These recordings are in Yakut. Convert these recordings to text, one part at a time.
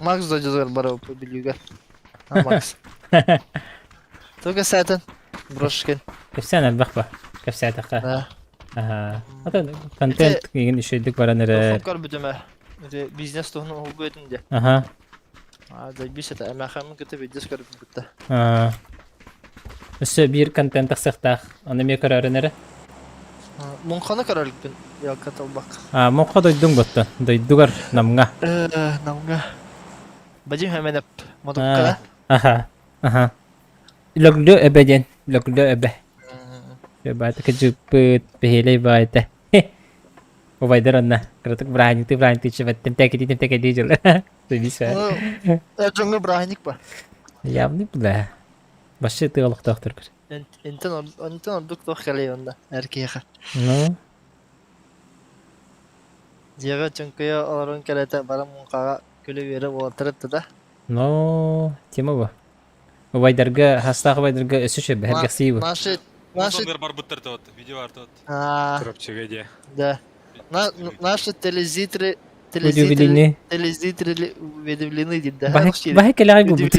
Макс дойдутугар барыбыппыт Бүлүүгэ. А, Макс. Тугу кэпсээтин? Брошкин. Кэпсээн элбэх ба. Кэпсээтэххэ. Да. Аха. Ата контент игин үчүгэйдик баран эрэр. Туохун көрбүтүм ээ. Ити бизнес туһунан уһулгу этим де. Аха. А, дайбис это эмээхэммин кытта видеос көрбүтүм кытта. Аа. Өссө биир контент тахсыахтаах. Ону эмиэ көрөөрүн эрэ. Муҥханы көрөлүкпүн ялка талбак. А, муҥха дойдуҥ боттон. Дойдугар Намҥа. Э, Намҥа. Бадим Хэмэнэп модукка. Аха. Аха. Лөглө эбэ диэн. Лөглө эбэ. Баайта кыдьыппыт, бэһиэлэй баайта. Убайдар онно кыратык бырааһынньыктыы бырааһынньыктыы чэбэттэн тэкидии тэкидии дьыл. Сэбиисэ. Дьоҥҥо бырааһынньык ба. Явный бля. Вообще ты олохтоохтор көр. Интен онтон ордук туох кэлэй онно эр киһиэхэ. Ну. Дьиэҕэ чөҥкөйө олорон кэлэтэ бары муҥхаҕа күлэ-үөрэ уолаттар этте да. Ну, тема бу. Убайдарга, хастаах убайдарга өссө үчүгэй бэһэргэхсийии бу. Наши наши барбыттар вот, видео арты вот. Чурапчыга дии. Да. Наши телезитры Удивлены. Телезитры уведомлены дейт да. Баһы кэлэҕэй булбут.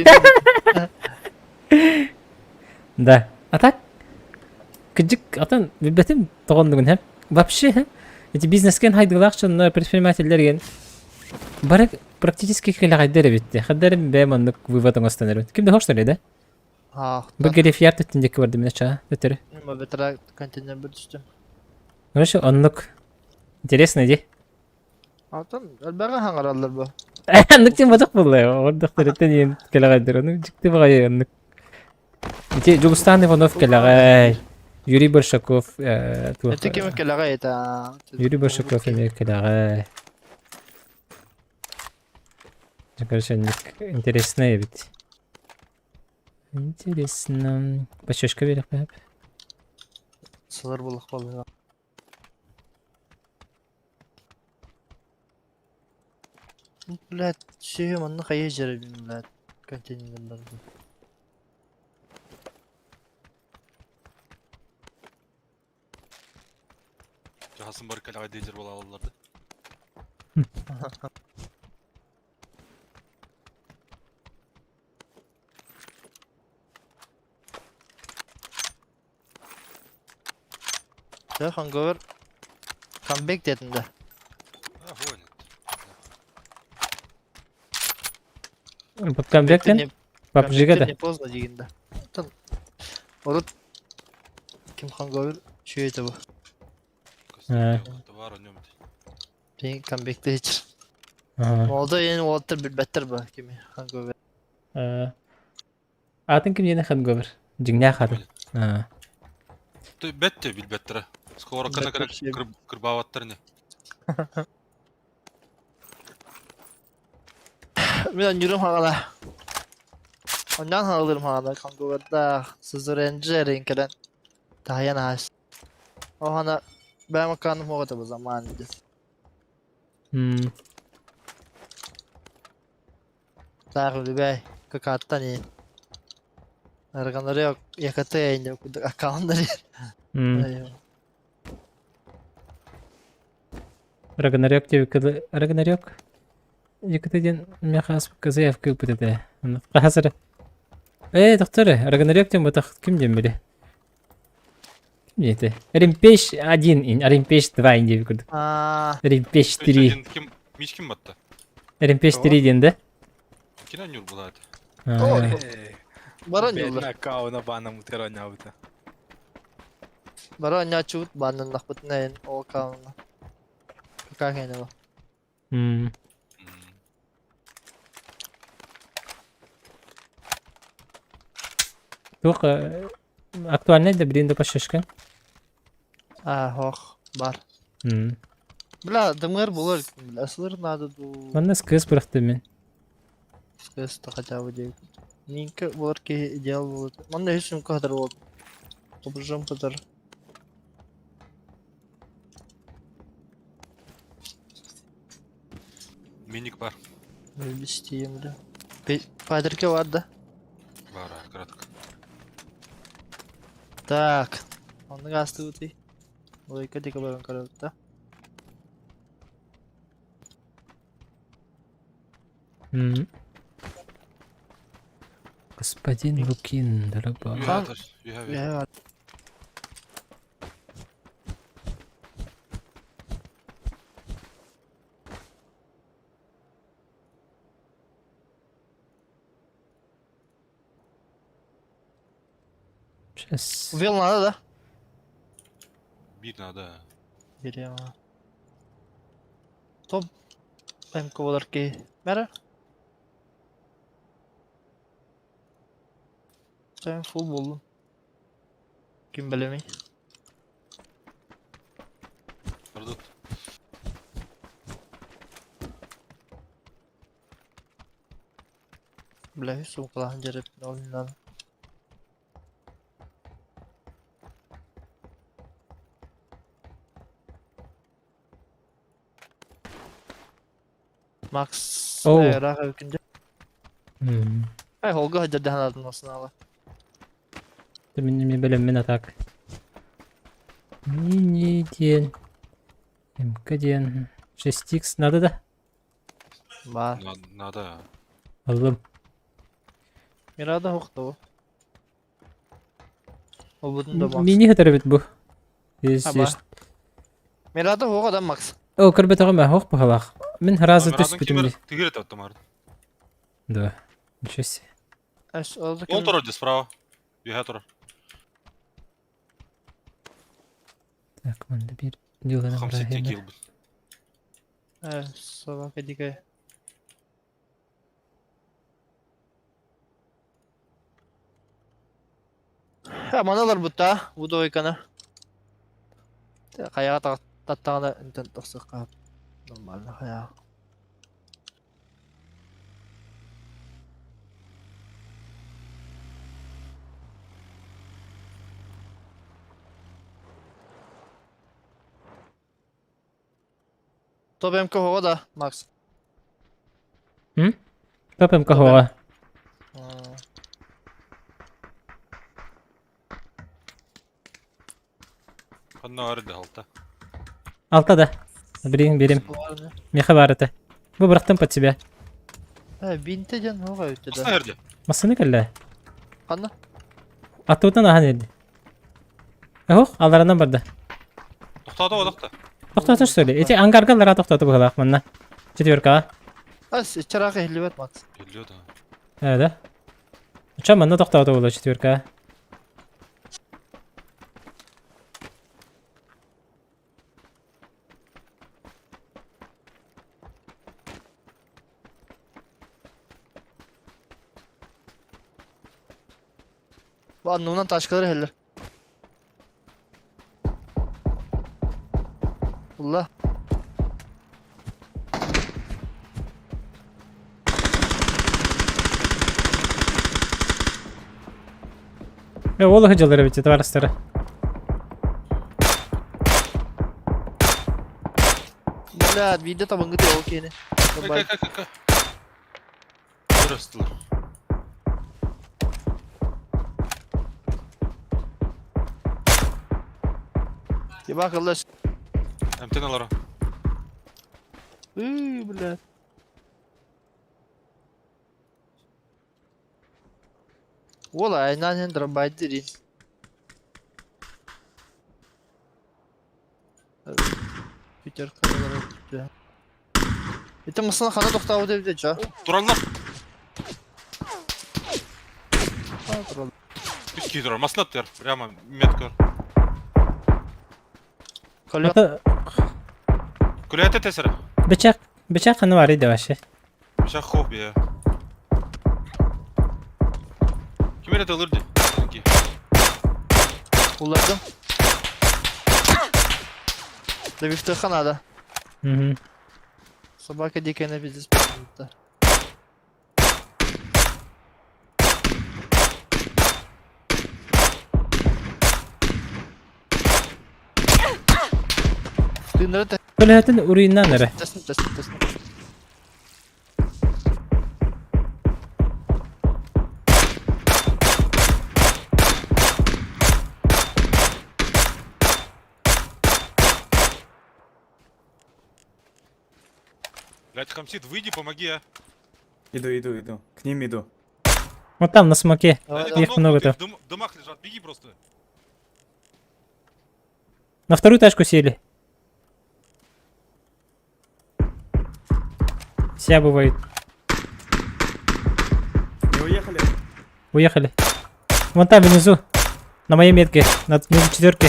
Да. А так, кыдьык, атын билбэтим тоҕоннугун һэм. Вообще, эти бизнескен хайдылаах дьонно предпринимателлэр ген бары практически кэлэҕэйдэр эбит. Хаддарым бэйэм оннук вывод оҥостон эрэбин. Ким да хоштор да? Бу грифьяр түттүн диэки бардым мен чаа өтөрү. Бетра контейнер бір түстүм. Короче, оннук. Интересно ди. Алтан элбэҕи хаҥараллар бу. Оннук тем бодох буолла. Ордох төрөттөн иэн кэлэҕэйдэр. Ону дьикти баҕайы оннук. Ити Дьулустаан Иванов кэлэҕэй. Юрий Большаков туох Ити ким кэлэҕэй это? Юрий Большаков эмиэ кэлэҕэй. Короче, интересно эбит. Интересно. Бачочка берек Сылар булах болла. Блядь, сүһүм онно хайа дьэрэ блядь, контейнердарга. Жаһасын бар кэлэҕэй дежер буола алалларды. Дьэ, Хонговер камбэк диэтин да. А, гонит. Камбэктен? PUBG-га да? Не поздно диигин да. Оттон урут ким Хонговер үчүгэй этэ бу. Бар о нем. Тин камбэкте Молодой иэн уолаттар билбэттэр ба кими Хонговер. Аатын ким диэн Хонговер? Дьиҥнээх аатын. Бэтте билбэттэрэ. Скоро кына кырбаабаттар ини. Мин онньуурум хаҕала. Онньоон хаҕалыырым хаҕала Хонговердаах Сызрэнджи эрин кэлэн таһыйан аас. Оһана бэйэм аккааным суох этэ бу заман диэн. Таах үлүбээй, какааттан иин. Арганары якаты эйне курдук аккауннар иин. Рагнарёк диэбиккэ Рагнарёк Якуты диэн миэхэ ааспыкка заявка ыыппыт этэ. Хаһас эрэ. Ээ, тохтор эрэ, Рагнарёк диэн ботах ким диэн били? Ким диэти? Римпеш 1, Римпеш 2 диэбит курдук. Римпеш 3. Ким Мич ким батта? Римпеш 3 диэн да? Кина нюр была это? Баран юллар. Аккауна баана мутер оонньообута. Бары оонньооччубут бааннаннахпытына эн ол аккаунна. Какая хэнэ бу? Туох актуальнай да билин да пашешка? А, ох, бар. Бля, дымыр булар, бля, сылыр надо ду. Манна скыс бырахтым мен. Скыс то хотя бы дейт. Минка булар ки идеал болот. Манна үс сумка хатар болот. Обржом хатар. Миник бар. Билистием бля. Падерке бар да? Бар, кратко. Так. Оннук аастыбытый. Лойка диэки баран көрөбүт да. Господин Лукин, дорогой. Үһэ Сейчас. Увел надо, да? Биир надо. Берем. Топ. МК болар ки. Мәрі? Sen full buldum. Kim bilemey. Ардут. Бля, сумкалаһын дьэреп олуннан. Макс Оу. ыраах өкүндэ. Ай холга хадьардаһан атын оснаала. Мин мен бөлөммүн атак. Мини диэн. МК диэн. 6х надо да? Баар. Надо. Аллым. Мирада хохто. Олбутун да Макс. Мини хытар бит бу. Аба. Мирада хоға да Макс. О, көрбөтөҕүм ээ, ох быһалаах. Мин сразу түспүтүм дии. Тигир это мар. Да. Ничего себе. Он турар здесь справа. Үһэ турар. Так, манна биир дьылынан Хамсит быраһыйна. килбит. Собака дикая. Маналар бутта, будойканы. Хайаға таттағына үнтен тақсыққа. Нормально хая. Топ МК хоға да, Макс. Топ МК хоҕа. Ханна арды алта. Алта да. Билигин берем. Меха бар этэ. Бу бырахтым под себя. Бинте ден хоға өтті да. Басна эрде. Массыны кэллэ. Қанна? Аттыбытан ахан эрди. Ох, алларанан барда. Тоқтады одақта. Тоқтатыр сөйле. Эти ангарга аллара тоқтатып быһалаах манна. Четверкаҕа. Ас, чараға хилибет Макс. Келиyor да. Ээ да. Ча манна тоқтатып буолуо четверкаҕа. Бу аннынан ташкалар хеллер. Улла. Э, ол ыһыдьаллар эбит табаарыстара. Бля, видео табыңгы ол кені. Кай кай кай кай. Көрөстүлөр. Ебак алла. Эмтен алара. Үй, бля. Ола, айнан хен дробайт дирин. Питер калар. Это мысына хана тоқтауы деп де жа. Тураллар. Үс турар. Масына тер. Прямо метка. Колё. Күләтә тесер. Бычак, бычак ханы бар иде вообще. Бычак хоп я. Ким эле ылырды? Улардым. Да ханада. Угу. Собака дикая на пиздец. Тыныры Көлөһөтүн уруйунан эрэ. тесін тесін тесін. Блять, Хамсит, выйди, помоги, а. Иду, иду, иду. К ним иду. Вот там на смоке. Давай, Они давай. Их там много нокнутые, там. в дымах лежат, беги просто. На вторую тачку сели. Вся бывает. Не уехали? Уехали. Вон там внизу. На моей метке. На внизу четверке.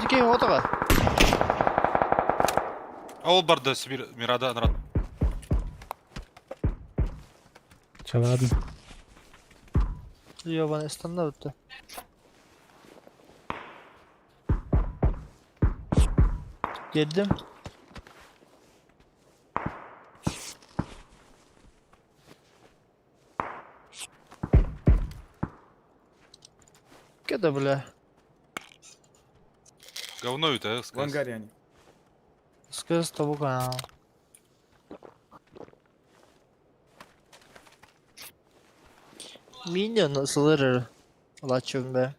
Дикий вот ага. А ол барды Сибирь, Мирада, Нарад. Че, ладно. Ёбаный стандарт. Geldim. Кеда, бля. Говно это, а, В сказ. ангаре они. Сказ того канала. Миньон ысылыр. Лачым бе.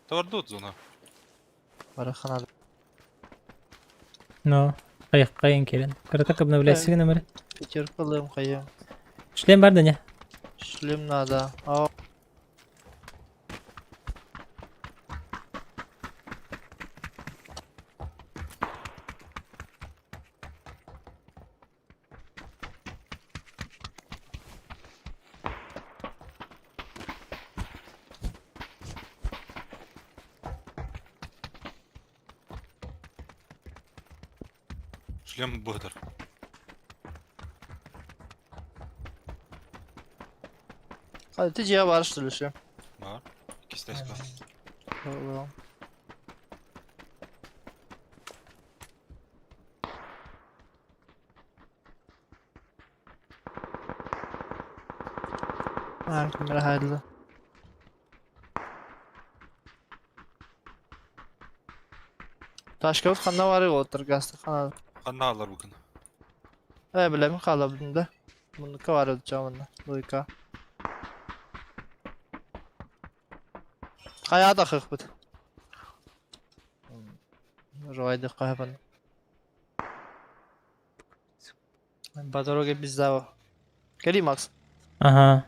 Тавардут зона. Барахана. Ну, кайын келен. Краток обновляйся номер. Пятерка кайым. Шлем бар да не? Шлем надо. А Шлем бытыр. Hadi тиҗә барыш төлеше. Бар. Кистәс бар. Ha, kamera hayırlı. Ташкент ханна бар отыр гасты хана. Ханна алар бүгін. Э, билем кала бunda. Мунука бар жамында. Лойка. Кая да хык бит. Ройды кайбын. По дороге без зава. Кали, Макс. Ага.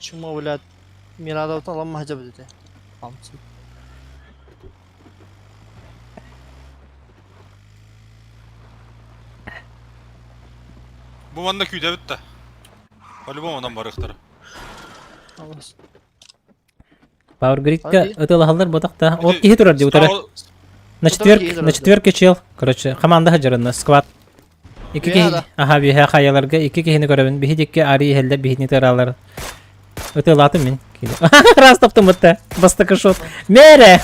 Чума, блядь. Мирада алам хажа бит. Амсы. Бу манна күйдә битте. По-любому нам барыктар. Алас. Power Grid'ка Окей. ытылаһаллар ботакта. От киһи турар дии утары. На Утары киһи четверг, турар на дии. четверке чел. Короче, команда хаджарына сквад. Икки Биһэ киһи, да. аха биһэ хайаларга икки киһини көрөбүн. Биһи дикки ари иһэллэр биһини тыралар. Ытылаатым мин. Раз таптым бытта. Бастакы шот. Мере!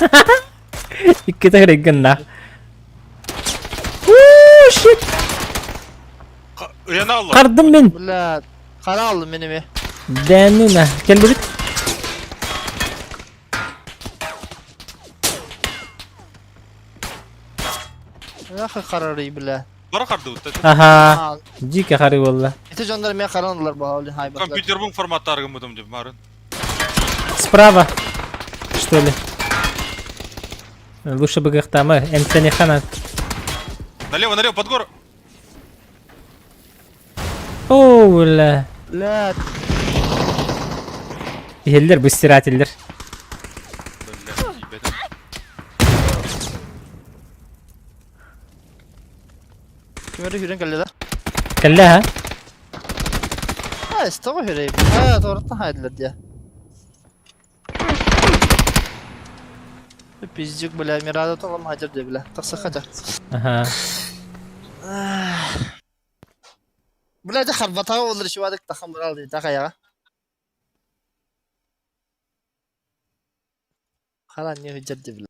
Икки тагырыгынна. Уу, shit! Яна алла. Кардым мин. Блядь. Кара алдым мени ме. Да ну на. Келдибит. Нахы карары, бля. Бара карды битте. Аха. А, Дикий хары болла. Эти жондар мен карандылар бу хайбатлар. Компьютер бу форматтаргын будым дип марын. Справа. Что ли? Лучше бы гахтама. МЦ не хана. Налево, налево, под гору. О, бля. Блядь. Еллер, бу стирательдер. Бля, ебать. Кимери хүрен келди да. Кэллэ ха? Ha, istağı хүрей. Ha, doğrudan haydiler diye. Пиздюк, бля, Мирада толам хажар диye, бля. Такса хажар. Аха. Бля, да харбата olur şu adık takam bural diye taka ya. Hala niye hücret diye, bля.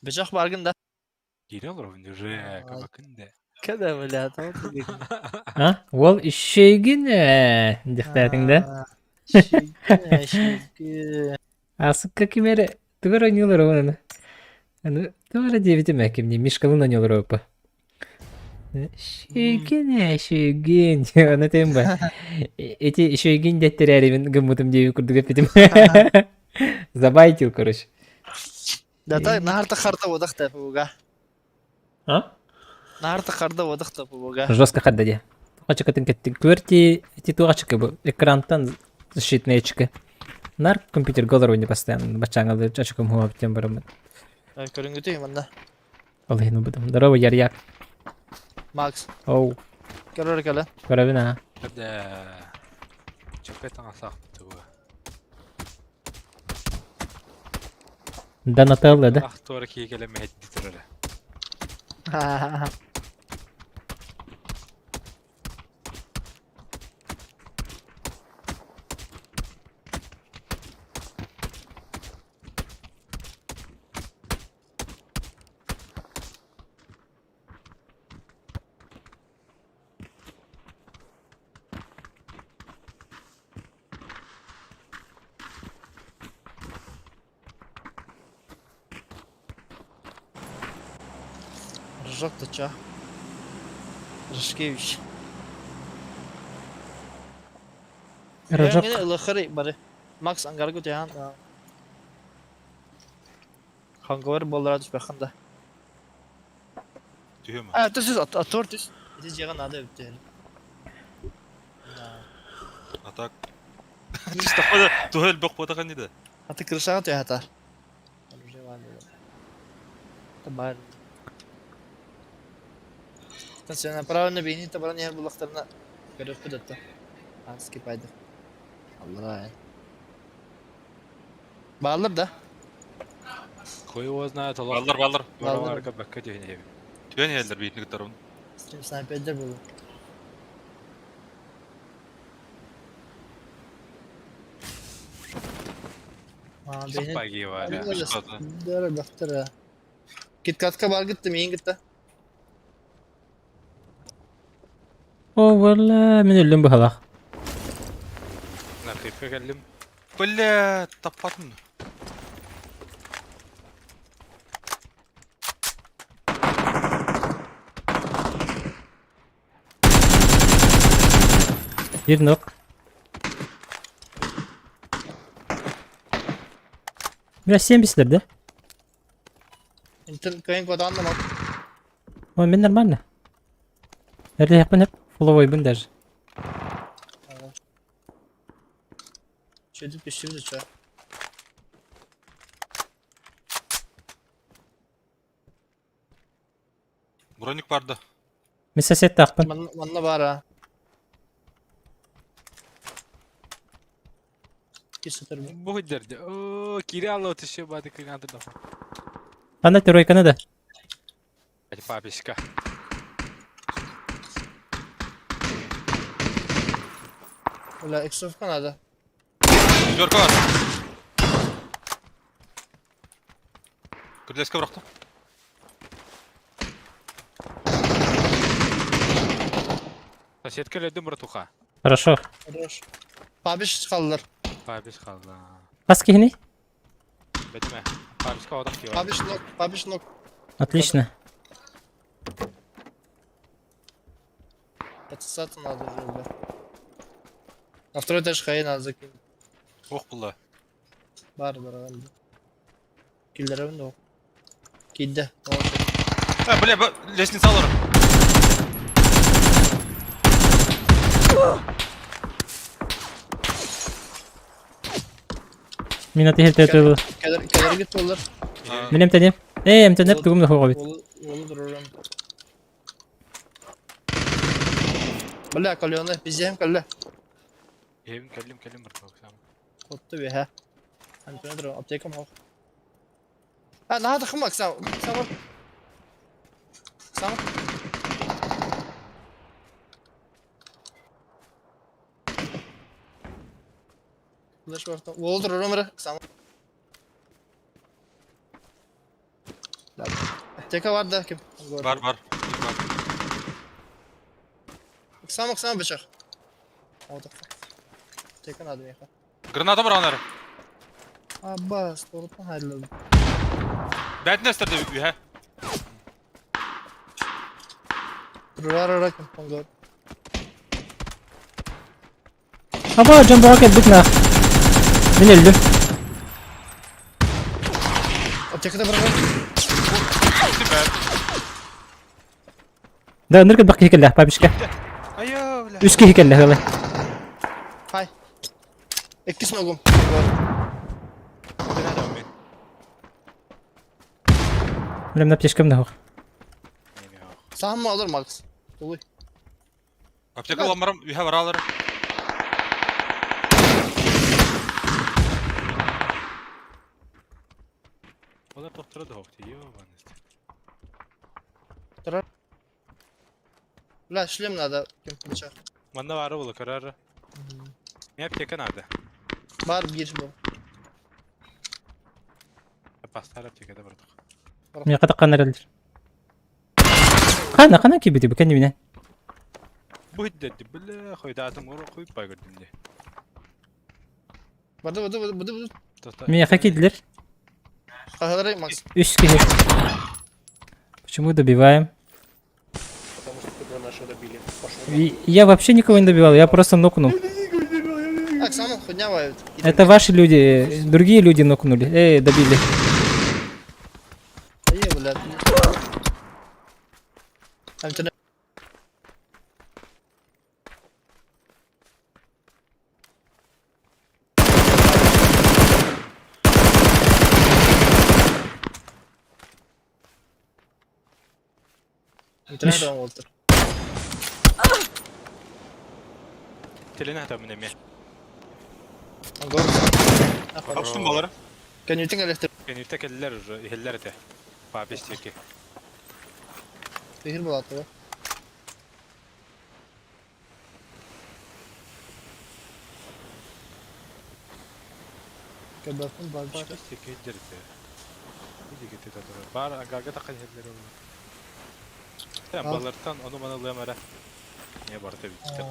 Бежах баргын да. Кире олоров уже кабакынде. Кеде, бля, tamam dedik. А? Ол ишегин э, дихтәтиң да. Шеги, шеги. Асыкка ким эрэ тугу эрэ оонньуулар аны. Аны тугу эрэ диэбитим ээ кимниин Мишкалыын оонньуулар опа. Шигин ээ шигин аны тем ба. Эти шигин дэттэрээрибин гыммытым диэбит курдук эппитим. Забайтил, короче. Да так наарта харда бодах буга. А? Наарта харда бодах буга. Жестко харда дии. Ачыкатын кеттик. Кверти эти туох ачыкы бу экрантан защитные очки. Нар компьютерга олору постоянно бачаңалы ачыкым хуап тем барамын. Көрүнгүтүй манна. Ол иһин ылбытым. Здорово, Ярьяк. Макс. Оу. Көрөр кэлэ. Көрөбүн аа. Да. Чөккө таҥасаахпыт тугу. Донателло, да? Ах, туора киһи кэлэн мэһэйдии турара. Рожок ты чё? Рожкевич. Рожок. Лохары бары. Макс ангаргу тяхан. Ханговер боллара түспэххин да. Түһүөм. А, түс аттор түс. Ити дьиэҕэ наада эбит. А так. Түстэхпэ туһа элбэх буотахан да. Аты крышаҕа түһэтар. Бар. Сен правильно бейни табаран иһэр буллахтарына көрүөхпүт этэ. Скипайды. Аллара. Бааллар да? Хуй его знает, олох. Баллар баллар. Баллар. Барга бакка түһүн Түһэн иһэллэр биитини кытарабын. Стрим снайпердер буолу. Саппаги бар. Бахтара. Киткатка бар гытты, миин гытта. О, валла, мин өллүм быһалаах. Нархивка кэллим. Бля, таппатым. Бир нок. Бля, 70 да? Интер кайын квадан да О, мен нормально. Эрдээхпин эп, фуловойбун даже. Чөдүп түстүбүт чө. Броник бар да. Мин сосед-таахпын. Манна бар а. Кисетер бу. Бу дерде. О, Кирилл түшө бады кыгандыр да. Анда тройканы да. Ати папишка. Бля, иксовка надо. Пятерка бар. Күрлеске бырахтым. Соседка өлдүм братуха. Хорошо. Хорош. Пабиш қалдылар. Папиш қалды. Хас киһини? Бетме. Папишка одақ киіп. Пабиш нок, пабиш нок. Отлично. Подсосаться надо уже, бля. На второй этаж хай надо закинуть. Ох, бұла. Бар, бар, бар. Киллерім да. Кидді. А, бля, лестница алар. Мин атыһыр Кәлер, кәлер гит олар. Мин эмтэнем. Ээ, эмтэнеп тугум да хуга бит. Олы дұрырым. Бля, калены, пиздем кәлі. Евім кәлім кәлім братуха. Котты бе, ха. Антон дұры, аптекам хоқ. А, нахады хымак, сам, сам. Сам. Флеш бар. Ол дұрырым, сам. Аптека бар да, кім? Бар, бар. Бар. Сам, сам бычақ. Аптека надо меха. Граната бар анары. Аббас, торутан хайдылар. Бэтнестер да үһэ. Турар кемпонгор. Аба, дьон бөҕө кэлбит нах. Мин өллүм. Аптекада быраган. Да, ыныр кэлбэх киһи кэллэ, папичка. Айо, бля. Үс киһи кэллэ, хылы. Хай. Иккис ногум. Билем аптечкам да суох. Саһамма олор Макс. Тулуй. Аптека ламарым үһэ баралар. Олар тохтора да хохти, ёбаный. Бля, шлем надо. Кем плеча. Манна бары була көрөр. Мне аптека надо. Бар бир бу. Пастар аптекада бардык. Миэхэ таххан эрэллэр. Хана, хана киирбити бу кэннибинэ. Бу хиддерди, бля, хойдаатым ору куйуп бай көрдүм де. Барды барды барды барды барды. Миэхэ киирдилэр. Хаһалары Макс. Үс киһи. Почему добиваем? Потому что тогда нашего добили. Пошел. И Я вообще никого не добивал, я просто нокнул. Так, сам хуйня бывает. Это ваши люди, другие люди нокнули. Эй, добили. Ие, бля. Интернет. Интернет оҥолтор. Телени хата мен эме. Аптым балары. Кэннитин электр. Кенирте келлер уже, ихеллер эте. Папис теки. Бихир булаты. Кебепин бабичка. Папис теки хеллер эте. Иди кете татыры. Бар агага такан хеллер олар. Тен балартан ону маны лыам эре. Не бар те битте.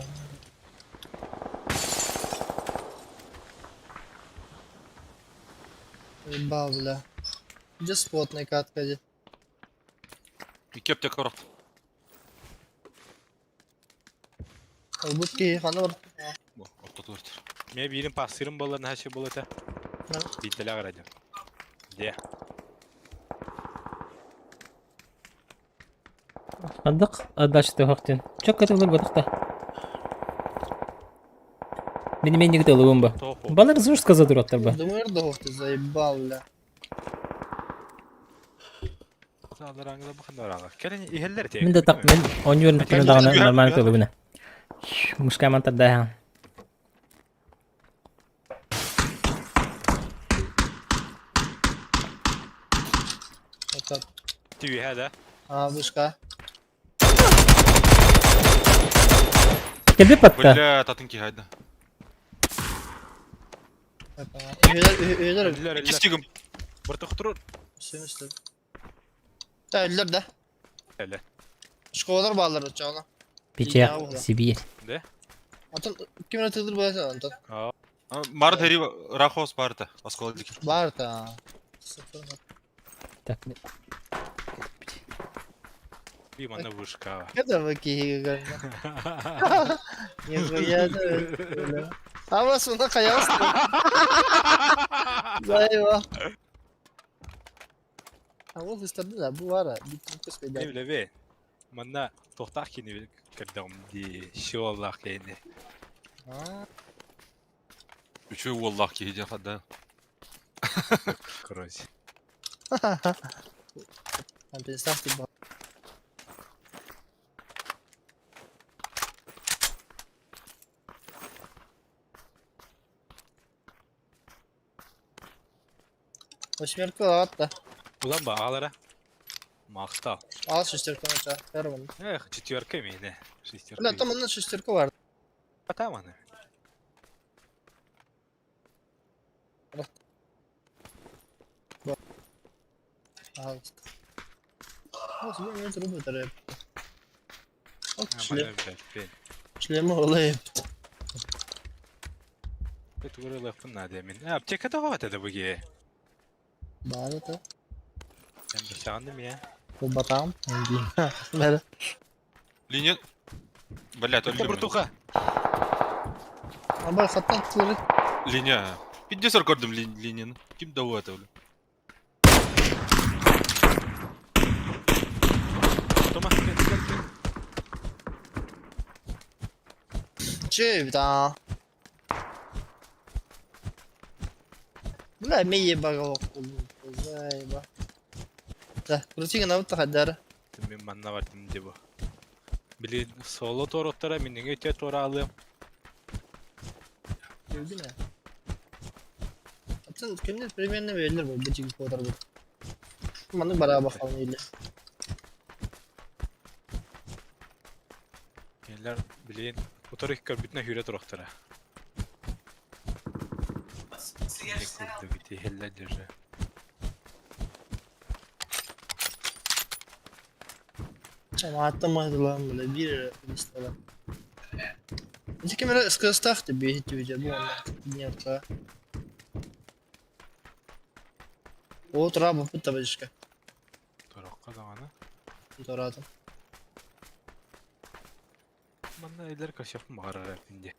Ебал, бля. Где спотный катка, где? Икки аптека бар. Албут ки, хана бар. Бу, ортотулар. Мен бирин пассырым болар нахачы бол эте. Битделе карадым. Де. Адык, адашты хохтен. Чок катылыр батыкта. Мени мен нигде ылыбым ба. Балар зур сказа дураттар ба. Думаю, дохух ты заебал, бля. Мин да так мен онюрын күнү даганы нормально тылыбына. Мушкаман тарда. Түйе да. А, вышка. Кэлбит батта. Бля, татын ки хайда. Үйлер, үйлер. Икки стигим. Бір тоқтырыр. Семістер. Та үйлер да. Әлі. Школалар балалар чағына. Пиче Сибирь. Да? Антон, ким тыдыр боласың, Антон? Мар тери рахос барта. Оскол дик. Бар та. Так. Би манна вышка. Это вы киги Нихуя себе. А вас она хаялся. Заеба. А вот история, бу бара, Не билебе. Манна тохтах кини кэрдам ди шуоллах кини. Үчү уоллах киһи диэн хадда. Короче. Представьте, Восьмерка атта. Улан ба агалара. Мактал. Ал шестерка нача. Первым. Эх, четверка мейне. Шестерка. Бля, там одна шестерка бар. Потам она. Пожалуйста. Шлем. Шлем олай. Тугу ылыахпын наада мин. Аптека тоҕо этэ да буги? Баар это. Эн бысаҕын мия. Булбатаҕым. Бәрі. Линия... Блядь, Это өлдүм. братуха. Аба хаттан тылыры. Линия. Пиздец көрдүм линияны. Ким да это, бля. Тома, кел, кел, кел. Чү, Бля, мeye багалок. Заеба. Да, крутига на вот хадара. Мин манна бардым дии бу. Били соло туоруттара минниҥи өтө туораалыам. Gördün ya. Zaten kimler примерно verilir bu bu kadar bu. Mandık beraber bakalım ile. Кинилэр билигин утары көрбүтүнэ сүүрэ туруохтара. Не курдук ити иһэллэр держи. Ama hatta mahdulan böyle bir listede. Ити кемере ыскыстах ты бейт видео бу онна нет. О траба путта башка. Торокко даҕаны. Торатым. Манна элэр көрсүөхпүн баҕарар этим дии.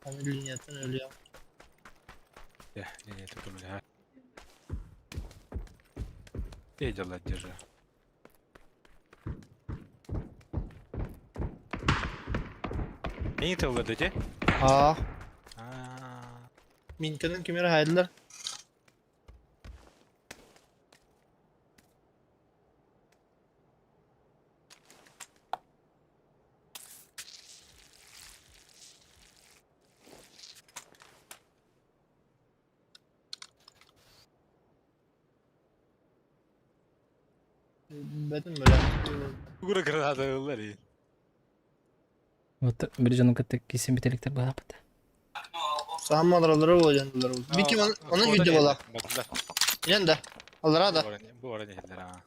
Аны линиятын өлüyor. Дьэ, линия көмөлөһөр. Эй дьалла держи. Эйин тыллады дии? А, Аа. минкенин кемере хайдылар. Бэтим бөлө. Угура граната ыллар ии. Вот бир дьону кытта кисэн бүтэликтэр баалаппыт. Саамалары болжандылар. Бики onun video бола. Батылар. Инен да. Алара да. Бу баран иһэллэр аа.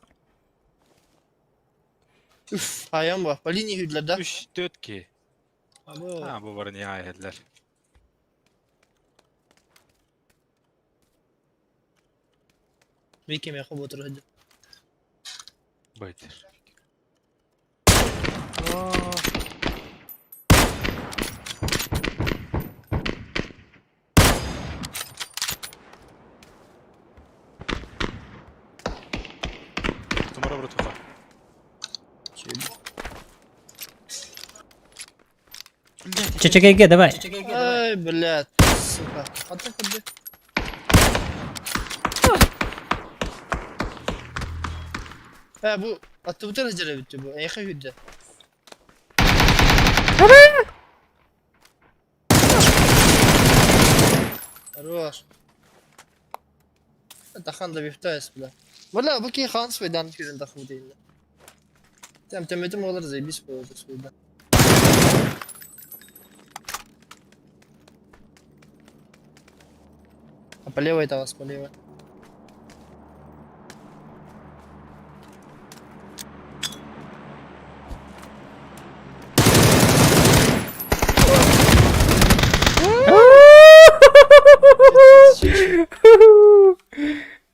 Үф, аян ба. По линии хүдлер да. Үш төрт ки. Або. Аа бу баран иһэ иһэллэр. Бики меха ботур хадды. Байтыр. Тумара братуха. Чечекейге давай. Ай, блядь, сука. Ата хадды. Э, бу атты бутер жере битти бу. Эйха хүдде. Хорош. Тахан да бифтайс, бля. Бля, бу ки хан свайдан күрен таху дейин. Тем теметим олар заебись болду свайдан. А по левой это вас, по левой.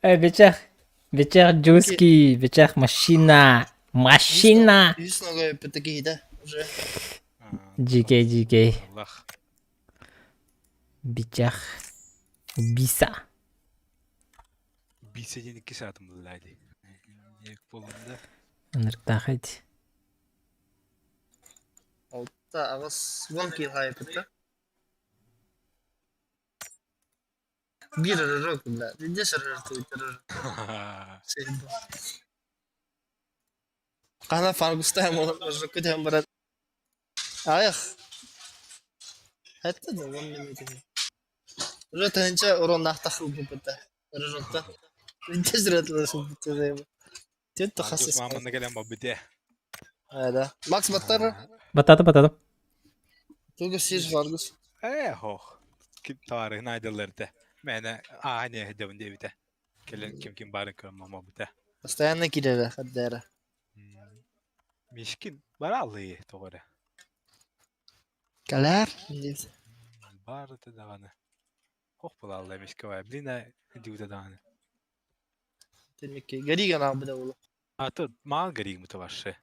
Э, Бечах. Бечах джуски, бечах машина. Машина. Үс ногой пятаки да уже. GK, GK. Аллах. Бечах. Биса. Биседен икки саатым булла дии. Ек болунда. Ынырыктаах Алта агас вон кил хайпыта. Бир рок, бля. Где сэр твиттер? Кана фаргуста мо жокы брат. Аях. Это да вон не мети. Уже тынча урон нахтах бупыта. Рожокта. Где зря бупыта. Тет тахасыс. Маманы кэлэн бабыте. Да. Макс Баттар. Батата, батата. Тугу сиш Фаргус. Э, хох. Ким таарыһын айдалларда. Мэнэ аане дэвин дэбите. Кэлэн ким ким барын көрөн мама бите. Постоянно кидера, хаддера. Мишкин баралы тоҕоре. Калар. Баар этэ даҕаны. Ох булаалла эмискэ бай. Блин, а дивда даҕаны. Тинникки Гарига наабыда буолу. А то маал гаригмыта вообще.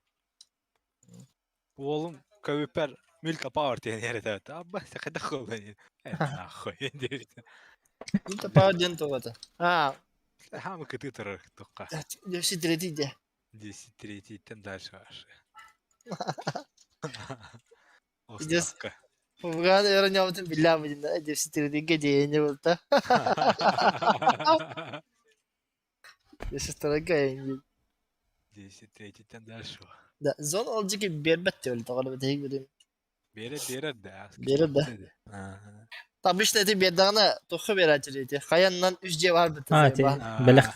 Уолум көбүппэр Милька Пауэр диэн иһэр этэ. Абба, хайдах буолла Нахуй диэбит. Милька Пауэр диэн туох этэ? А, Хаамы кытыы турар тухха. Десять третий де. Десять третийтен дальше вообще. Здесь Фуган öğreniyordum billahi billahi. Десять третийге диэни булта. Десять второйга Десять третийтен дальше. Да, зон ол жеке бербет деп өлді тоғалы бітейік білем. Берер берер да. Берер да. Обычно эти бердағына тоқы берәчір еті. Хаяннан үш же бар бітті. А, те, бэлэх.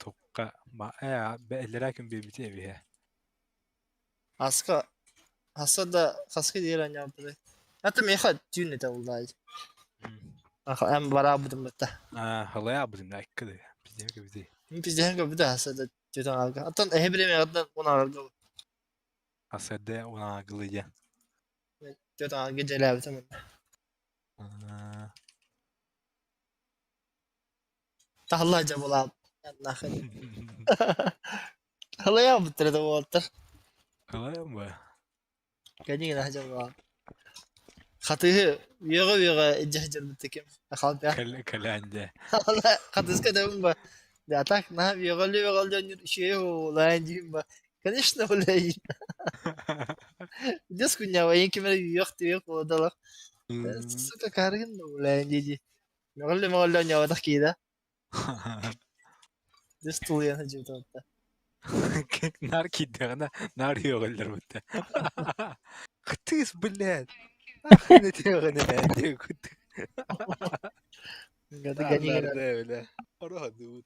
Тоққа, ма, э, бэллерэ күн биэрбитин эбиһэ. Аска, аса да хаска диэр аньаабытай. Ата меха түүн этэ буллаай. Ам бараабытым бытта. Аа, халайаабытым да икки Биздеһэ көбүтүй. Биздеһэн көбүтэ аса да түтэн алга. Аттан эһи биремеҕиттэн он арга. Асэрдэ он аагылыйа. Түтэн алга дьэлээбитим. Аа. Таһалла дьабылаап. Нахын. Халайаабыттара да буолтар. Халайам ба. Кэнигин аһдьабылаап. Хатыһы үөҕэ-үөҕэ илдьэ сылдьарбыт ким халбя. Кэлээнде. Хатыска да ба. Да так на үөҕэллэ-үөҕэллэ үчүгэй буолаан диим ба. Конечно, блядь. Дес күннээҕи эйин ким эрэ үөх-түөх буолалар. Сука, каргын да блядь дии. Мөҕүллэ-мөҕүллэ оонньооботох киһи да. Дес тулуйан сылдьыбыта. Наар киирдэҕинэ наар үөҕэллэр бутта. Хтыс, блядь. Нахуй этиэҕин ээ диэкут. Бля. Ороһодуут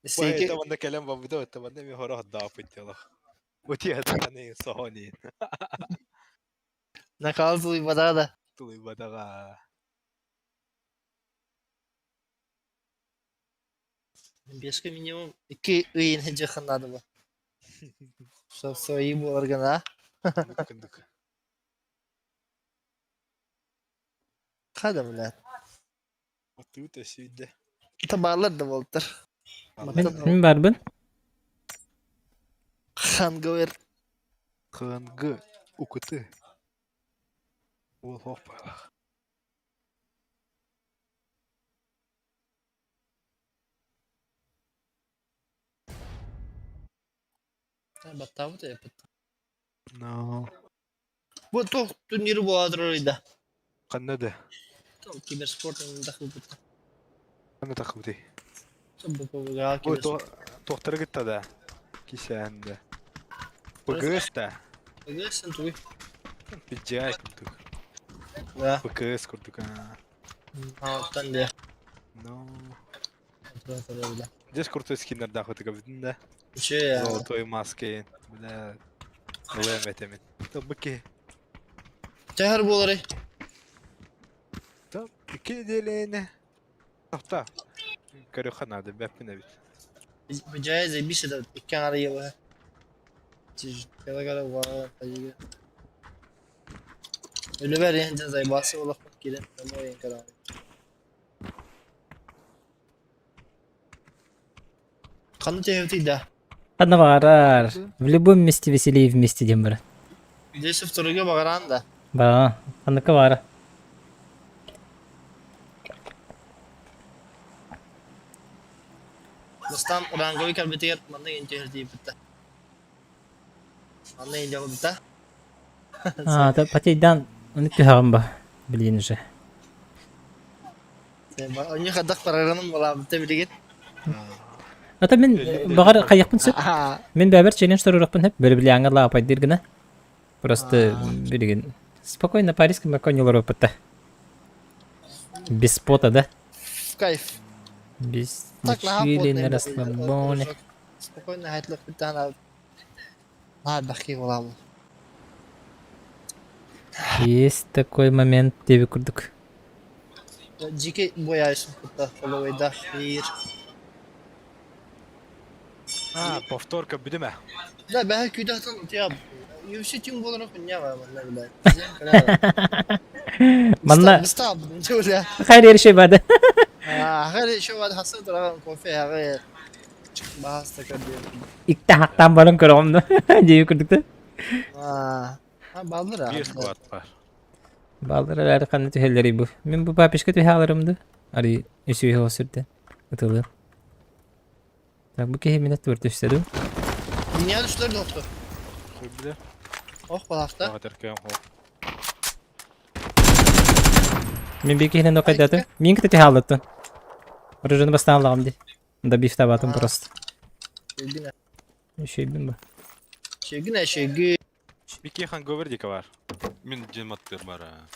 Сейки Манна кэлэн барбыта манна ми хороһдааппыт делах. Утиатаны соһони. Накал тулуйбатаҕа да. Тулуйбатаҕа. Бешка минимум икки ыйын сылдьыаххын наада бу. Свои буоларгын а? Кындык. Хада, блядь. Отута сүйдэ. Табаалар да буолтар. Мин, мин барбын. Ханговер. КНГ УКТ. Уол хоппалах. Баттаабыт эппит. No. Бу туох турнир буолар да. Ханна да? Киберспорт дахылбыт. Ханна тахыбытый? Бу Ой, тохтары кытта да. Кисээнде. ПГС да. ПГС тугуй. PGI курдук. Да. ПКС курдук. Оттон да. No. Здесь крутой скиннер дахы бүтүн да. Үчү Золотой маски. Бля. Ылыам этэмин. Тобыки. Төһөр буолары. Топ. Икки неделяны. Тохта. Көрүөххэ наада бэппин эбит. Быдьая заебись это икки аҥара еба. Кала кала Үлүбэр иһин дьэ заебался буолахпын киирэн домой иһин кэлэҕин. Ханна түһэбитий да? Ханна баҕарар. В любом месте веселее вместе диэн баран. Здесь второйга баҕараан да. Баа, ханныкка баара. Бастаан ранговый кэлбитигэр манна иһин түһэр диэбиттэ. Манна иһин дьабылбыта. А, потейдан оны түһэҕин ба. Блин уже. Онньу хайдах барарынан балаабыта билигин. Ата мин баҕар хайыахпын сөп. Мин бэбэр челлендж туруорахпын сөп. Бөрөбүлээҥҥэ лаапайдыыр гына. Просто билигин спокойно Парижка маконь олоруоппут Без пота, да? В кайф. Без Так, наһаа чили плотный на расслабоне. Спокойно хайтлах наһаа бахки буолаабыт. Есть такой момент диэби курдук. Дьики буойаайсын кытта холовойда биир. А, повторка бүдүмэ. Да, бэһэ күүтэ сытан утуйа. UFC тим буолара хуйня баар манна бля. Манна Быстал бля. хайр ерше бады. Ахыр еще бады хасы тураган кофе аҕы баһаста көрдүм. Икте хактан баран көрөҕүм да. Дии курдукта. Аа, баллар Биир склад бар. Баллар эрээри ханна түһэллэрий бу? Мин бу папишка түһэ аларым да. Ари үсүһү ол сүрдэн. Ытылы. Так бу киһи минэ тур түстэ дуу? Dünya düşleri doktor. Сөбүлэ. Ох балахта. Аҕатар кэм хол. Мин биир киһинэн нокайдаатым. Мин кытта түһэ аллаттын. Оружиены бастаан аллаҕым дии. Добив табаатым просто. Шегин. Үчүгэйбин бу. Шегин шеги. Бики ханговер дика бар. Мин дьиэм аттыгар баар аа.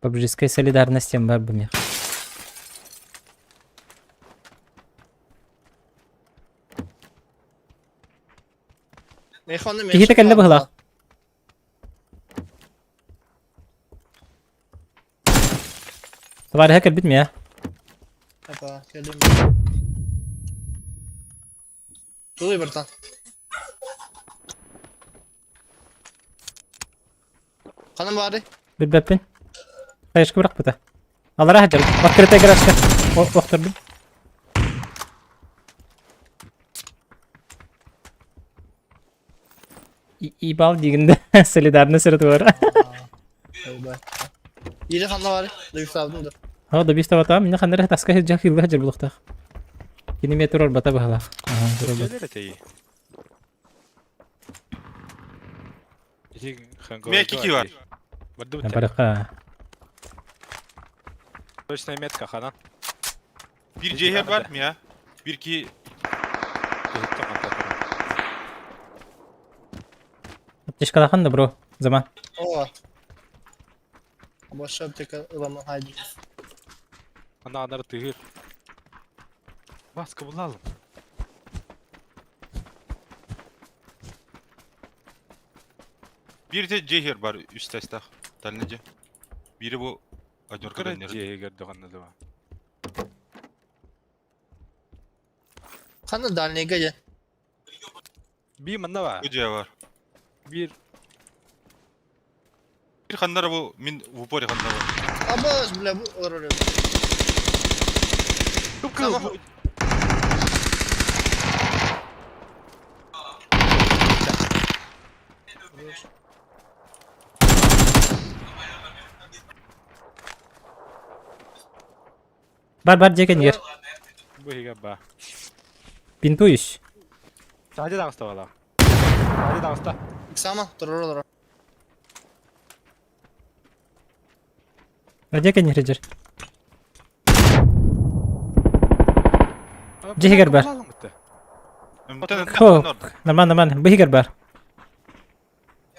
Побжеская солидарность тем бар бу мех. Киһитэ кэллэ быһылаах. Товарища кэлбит миэ. Апа, кэлим. Тулуй, братан. Ханан баары? Билбэппин. Хайышка бырахпыта. Алара сылдьар. Открытая гаражка. Охтордум. Ибал дигинде солидарность сырытылар. Ири ханна баары? Дойуктаабытым да. Ха, да бис табата. Мине ханнары таска сылдьар хылла сылдьар булуктаах. Кини метр орбата баһалаах. Аха, турар. Келер этей. Мия кики бар. Барыха. Точная метка хана. Bir cehel var mı ya? Bir ki Аптечкалахан да бро. Заман. О. Бошо аптека ыламан хайды. Ана анар тыгыр. Маска булалым. Bir de cehir var üst testah. Talnece. Biri bu Adyorka Кыра dönüyor. дьиэһигэр даҕаны да. Ханна дальнейга же. Би манна ба. Bu cehir var. Бир Bir kanlara bu min vupori kanlara var. Абас, бля, бу орору. Кып-кыл. Бар бар дьиэ кэннигэр. Бу иһигэр ба. Пинтуешь. Саадьа таҕыста бала. Саадьа таҕыста. Сама турар олорор. Дьиэ кэннигэр дьэр. Дьиэһигэр бар. Хо, нормально, нормально. Бу иһигэр бар.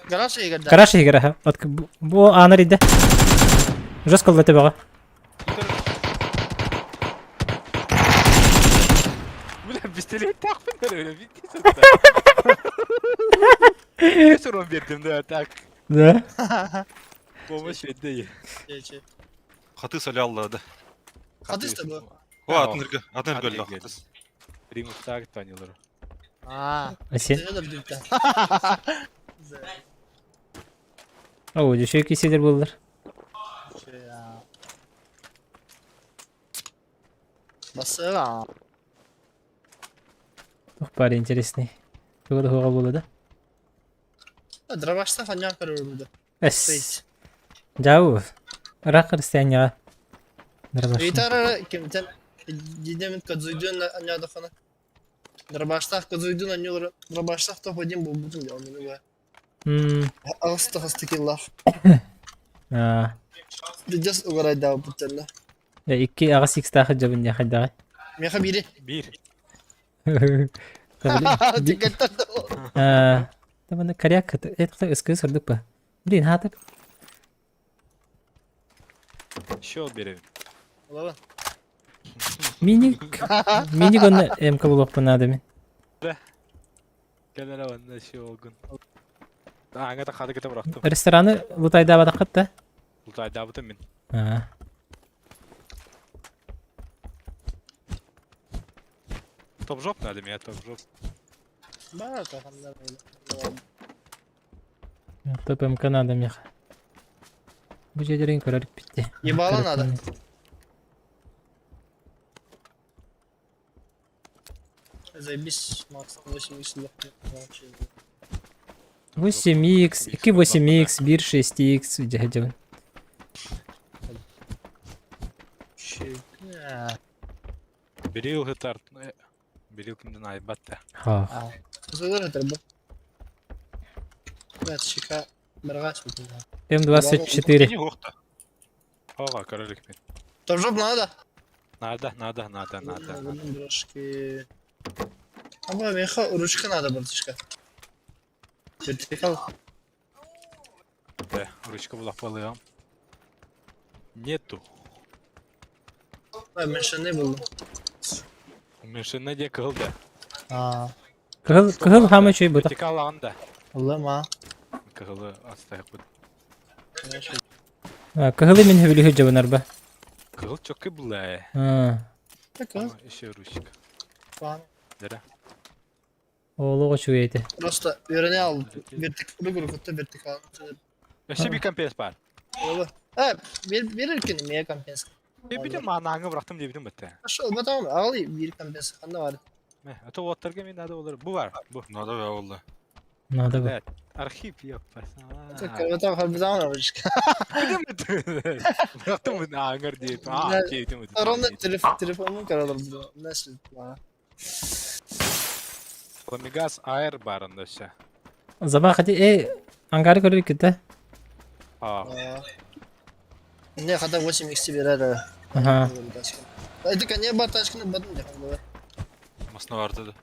Гараж иһигэр да. Гараж иһигэр аха. От бу аанар идэ. Жестко латы баҕа. Бля, пистолет так бир Сурон бердим да так. Да. Помощь ведей. Че. Хаты саляллады. Хатыс да бу. О, атын атын Атын гөллө ырга. хатыс. Римуктаг танилар. Аа. Асен. Төһө да билбит. О, дешею киседер булдыр. Басыга. Тух бар интересный. Туга да хуга булды да. Дробашта ханя көрөрүм да. Эс. Жау. Ыраах христианяға. Дробаш. Витара кимтен дидемит кадзуйдун аня дахана. Дробаштах кадзуйдун анюлар дробаштах то ходим бу бутун я оны бу. Аҕыста хастыкиллах. Аа. Дидес угарайда буттанна. Икки аҕыс икстаах дьабын я хайдаҕай. Меха бири. Бир. Тикеттер Аа. Табаны коряк это СКС сырдык па. Блин, хатыр. Еще берем. Олабын. Миник. Миник оны МК булуқпын надо мен. Кэлэр онно еще олгун. Аңа та хаты кете бырахтым. Рестораны лутайда бадаққат та. Лутайдабытым мин. Аа. Топ-жоп надо меня, топ-жоп. Баар ханна Топ МК надо меха. Бу дьиэлэрин көрөр битти. Ебало надо. Заебись, Макс, 80 8x, 2 8x, 1 6x дьэһэдьэбин. Берил хытар. Берил кимден айбат да. Ха. М24. Не охта. Ага, көрөлүк мен. Там жоп надо. Надо, надо, надо, надо. надо. Брошки. А бу меха ручка надо, братишка. Вертикал. Да, ручка была полыам. Нету. А, меньше было. Уменьшена де кылда. А, Кыһыл кыһыл хамы чүй бутах. Вертикал анда. лыма. Кыһылы астайық бұд. Кыһылы мин хөбүлү жабынар ба. Кыһыл чөккө була. А, Так, Еще ручка. а. Дера. Олого чуйте. Просто верне ал. Вертикал, руку вертикал. Вообще bir компенс бар. Э, бер бер мия компенс. Битим маанаңы бырактым деп битим битти. Ошол батам, ал бир компенс кандай бар? А то оттарга мен надо болар. Бу бар. Бу. Надо бе oldu. Надо бы. Блядь, Архив ёпта. Так, батам харбизам ручка. Битим битти. Бырактым аңыр деп. А, кейтим битти. Ровно телефон телефонун каралар бу. Nasıl? Фламигаз АР барында все. Заба хати э ангары көрөр ките. А, Не, хата 8 x берер. Ага. Это коне бар тачканы бадым деп. Масна var dedi.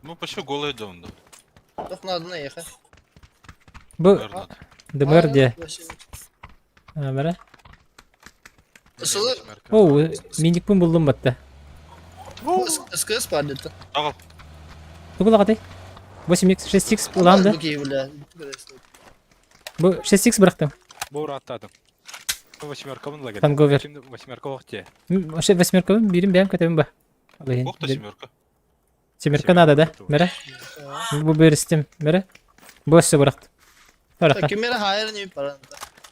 Ну почти голая дом да. Тох надо наехать. Бу Наверное. ДБР де. Бара. Ысылы О, миникпин булдум батта. СКС бар деді. Ағал. Тугула хати. 8x 6x уланды. Бу 6x бырактым. Бу раттадым. Восьмерка мын лагер. Ханговер. Şimdi восьмерка оқты. Вообще восьмерка бирим бәм көтөбүм ба. Алайын. Охта семерка. Семерка надо да? Мере. Бу беристим. Мере. Бу өссө бырактым. Баракка. Кемера хайыр не паран.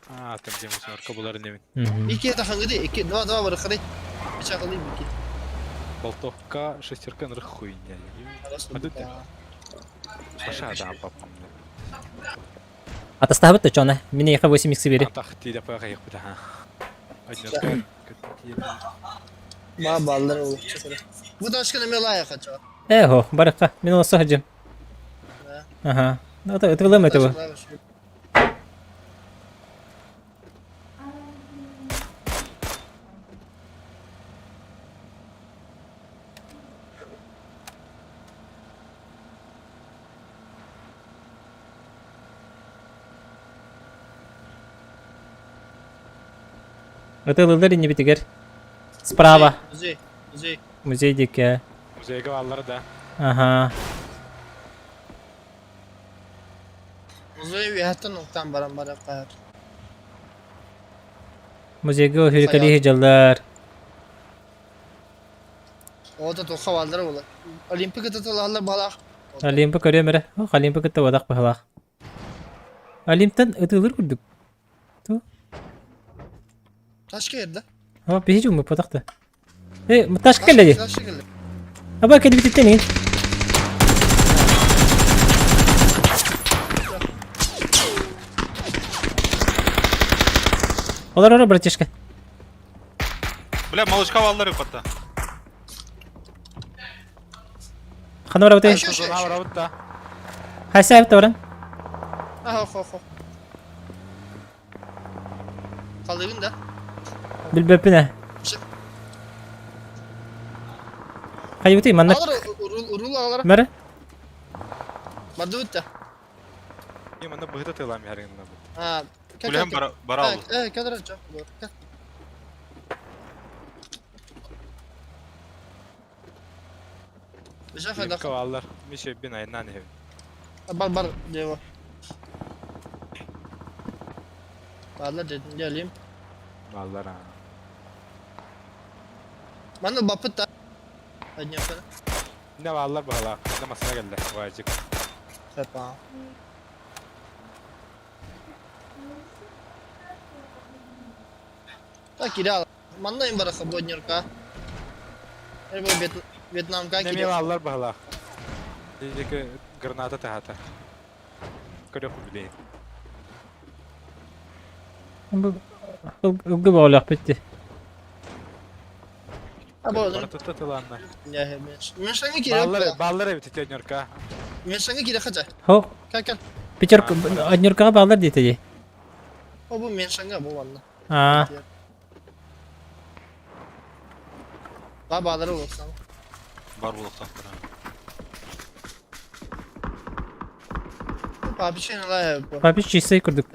А, там где восьмерка булар немен. Iki тахангыды, iki два два бар қыры. Чақылы iki. Болтовка шестерка ныр хуйня. А тут Паша да папам. Атастабыт да чона. Мине яка 8x бери. Атах тиде паға яқ бит ха. Однерка. Ба балдар ол. Бу ташканы мен лайық ача. Эхо, баракка. Мин олса хаджым. Ага. Ну это это лым этого. Это лылдар не битигер. Справа. Музей, музей. Музей дике. Музейге баллар да. Ага. Музей вияттан оқтан баран бара қайыр. Музейге хүрикали жалдар. Ота тоқа балдар ола. Олимпика таталалар балақ. Олимпа көрөмөрө. Ох, Олимпа кытта бадак бахалах. Олимптан ытылыр күрдүк. Ташка ерді. Ха, биһи жуму патакта. Э, ташка келди. Ташка келді. Аба келди битеттен. Олар ора, братишка. Бля, малышка valları yok hatta. Хана бар бутay. Жона бар да. Хайса апта баран. Аха, хо, хо. Қалдығын да. Билбеппине. Хай бутay манна. Алар, урул алар. Мәрі? Барды бітті. Не, мана быгыта тылам ярыгында бу. А, Kulem bara bara aldı. Э, кадр чак. Бешах Олимпка баллар. Мише бин айнан хев. Бар бар дево. Баллар дедим geleyim. Баллар. а. Bana bapıt da. Hadi yapalım. Ne ballar бахала. Ne masana geldi. Vaycık. Пепа. Так, киирэ Манна им бараха боднерка. Вьетнамка Нэмиэ киирэ. бааллар баһылаах. Диэки граната таһата. Көрөх билейин. Бу ылгы бөҕөлөөхпүт дии. Барытыта тылааннар. Мешаҥа киирэ. Бааллар, бааллар эбит ити однерка. Мешаҥа киирэ хача. Хо, Кел кел. пятерка, однеркаҕа бааллар диэтэ дии. О бу меншаҥа бу манна. Аа, Ба баалары улуксан. Бар булуктаахтар. Папичен ла бу. папич чистый курдук.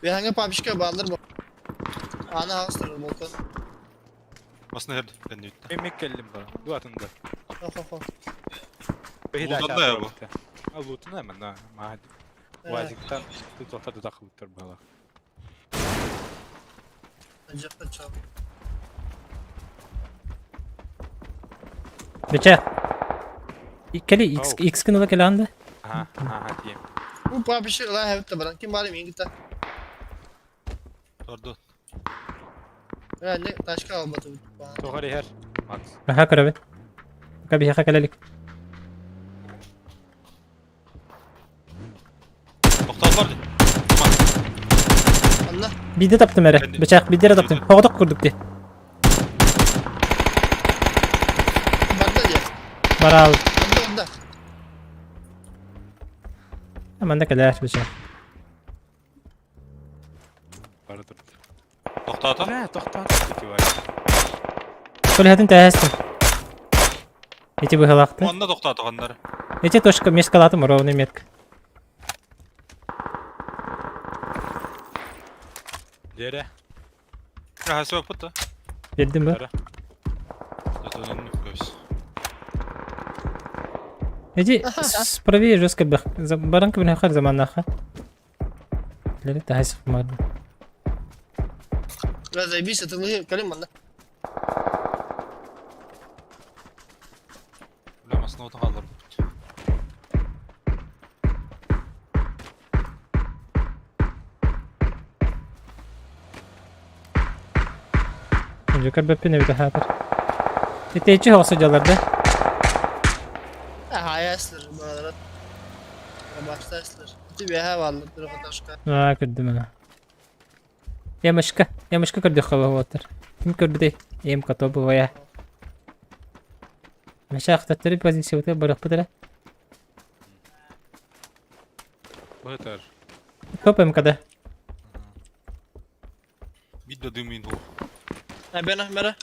Биһаҥа папичка бааллар бу. Аны хаҕыстыр балкон. Масына херди. Кэнниттэн. Эмик кэллим ба. Дуатында. Хо-хо-хо. Лутанна я бу. Лутана манна. Маа. Уазиктан тутата тутахыбыттар баала. Бечэ. Кэли X X күн ыла кэлэҕин да? Аха, аха, тиийем. Бу папичка ла хэвтэ баран. Ким баар миигин кытта? Торду. Э, тачка албатыбыт. Тоҕор иһэр. Макс. Аха көрөбүн. Пока биһиэхэ кэлэ илик. Тохтоотулар дии. Анна. Биирдэ таптым эрэ. Бычаах биирдэ эрэ таптым. Хоҕотох курдук дии. Барда дии. Бараал. Барда барда. Манна кэлээр бычаах. Бара турда. Тохтоото. Бля, тохтоото. Көлөһөтүн тээһэстим. Ити быһалаахты. Онно тохтоото ханнары. Эти точка мескалаатым ровный метка. Дere. Раһасы баппыт да. Бердим ба? Эти справи жестко бэх. Баранка бинахар заманаха. Лери тахас мад. Бля, заебись, это лыги, калим манна. Бля, масына отын қалдырып. Жөкөр бөппүн эбит хаатар. Итээчи хоҕсо дьаллар да. Хайаслар, балар. Баштаслар. Ити бэһэ бааллар, трехэтажка. Аа, көрдүм ана. Ямышка, ямышка көрдөххө буолуоттар. Ким көрбүтэй? Эм кото бывая. Машаахтаттары позициябытыгар барыахпыт эрэ. Бытар. Топ МКД. Бид да дымын ху. Бена, мера.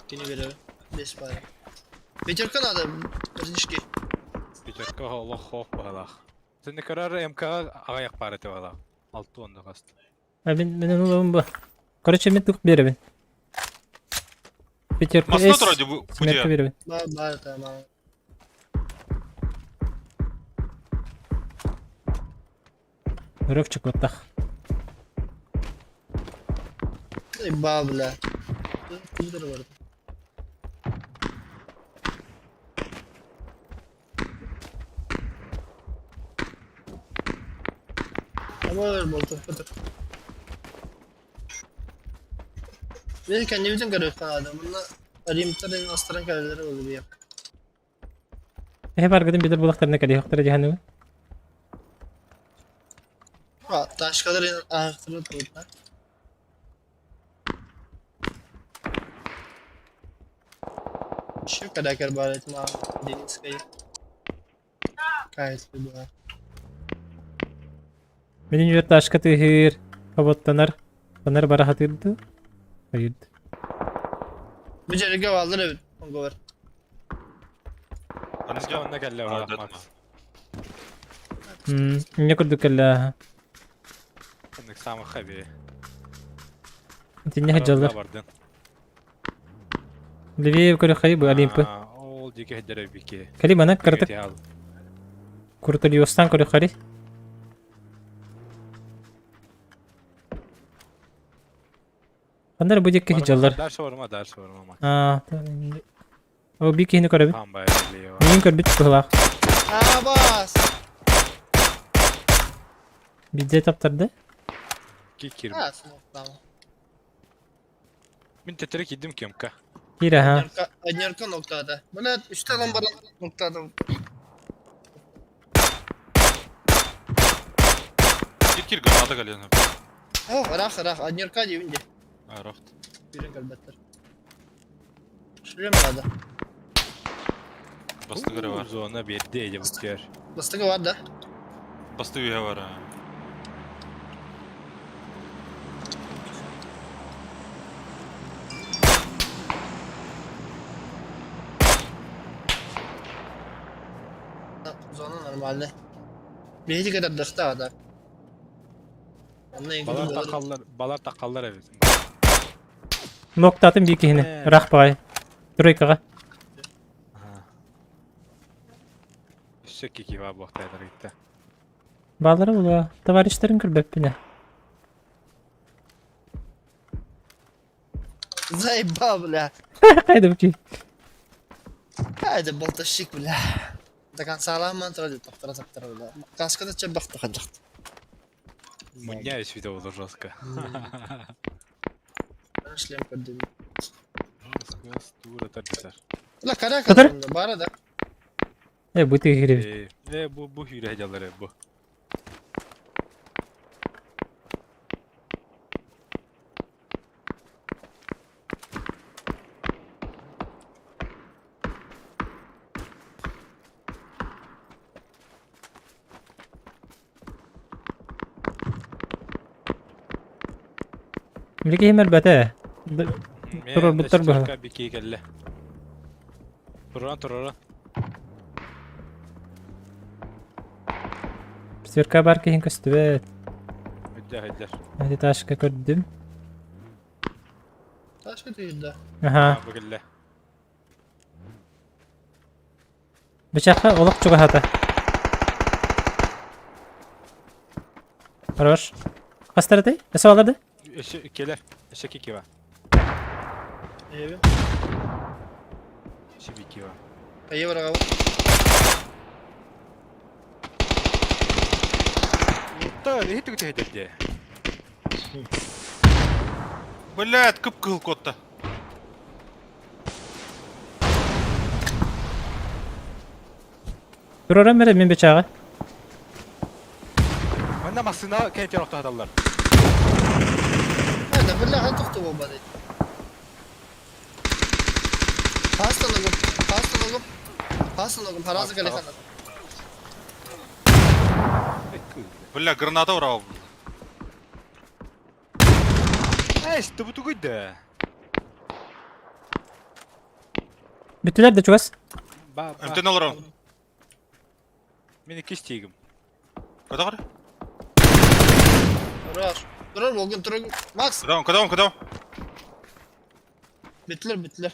Кини бере. Бес пара. Пятерка надо, парнишки. Пятерка олох хоох баһалаах. Сен көрөр МК аҕыйах пара тебалаах. Алты онда хаст. А мин мен улабын бу. Короче, мен тук беребин. Пятерка Масына С. турар бу Смерка беребин. Бар, бар, там. Рывчик вот так. Ба, бля. Компьютер бар. Амар болду. Мен кэннибитин көрүөххэ наада. Манна Римтэрин астаран кэлэллэрэ буолуо биһиэхэ. Эһэ баргытын билэр булахтарына кэлиэхтэрэ дьаһаныгын. Ташкалар аахтара турда. Еще кадакер бар этим Денискай. Кайт была. Мин үөр ташка тыһыыр, хоботтанар, танар бара хатырды. Хайырды. Бу жерге балдар эбит, онгор. Аныга онна кэллэ Макс. Мне курдук кэллэ. Инник самый хаби. Итинне хаджалар. Левее көрө хайы бу Олимпы. Ол дике хеддere бики. Кали мана кыртык. Куртулиостан көрө хари. Ханна эрэ бу диэки сылдьаллар. Дальше барыма, дальше барыма, Макс. Аа, Ол биир киһини көрөбүн. Там лево. Миигин көрбүт быһыылаах. Абас! Биирдэ таптарды. Кикир. А, смоктама. Мин тетері кидим кемка. Киир аха. Однерка ноктада. Мына үстә алан баран ноктада. Кир кир граната кэлиэн. О, рах, рах, однерка диибин дии. А, рахт. Киирэн кэлбэттэр. Шлем надо. Бастыгы бар. Зона берди эдэ бутер. Бастыгы бар да? Бастыгы үйэ бар. Зона нормальный. Биһиги кытардахта да. Онно Балар тақаллар, балар тақаллар эбит. Ноктатын биир киһини. Ыраах баҕайы. Тройкаҕа. Өссө кики баа буохтайдар гитте. Баалара була. Товарищтарын көрбөппүнэ. Заебал, бля. Хайда бу Хайда болтащик, бля. До конца аламан турар тоқтара таптара бля. Каскада чебахта хаджахт. Мунья видео было жестко. Шлем көрдүм. Тура тарбитар. Ла кара Катар? бара да. Э, бу тыгы кириэбит. Э, бу бу хүрэ жалары бу. Били киһим элбэтэ. Турар буттар быһа. Бики кэллэ. Туран турара. Сверка бар киһин көстүбэт. Өйдө өйдө. Этажка көрдүм. Ташка түйүдэ. Аха. Бу кэллэ. Бычахха олох чугаһата. Хорош. Хастарытай? Өсө аларды? Өссө келер. Өссө кикива. Эби. Өссө бикива. Евроға. Та, иһит үгүтэ Блядь, кып-кыһыл куотта. Турарам эрэ мин бычааҕы. Манна массыына кэнтер охтоһаталлар. Хайда бля хантухту болбады. Хастаныгым, хастаныгым, хастаныгым, харазы калехана. Бля, граната урал. Эс, тубутугуй да. Бүттүлэр да чугас. Ба, ба. Эмтен олорон. Мин иккис тиигим. Куда бар? Турар. Турар болгун, турар. Макс, Куда он, куда он, куда он? бүттүлэр, бүттүлэр.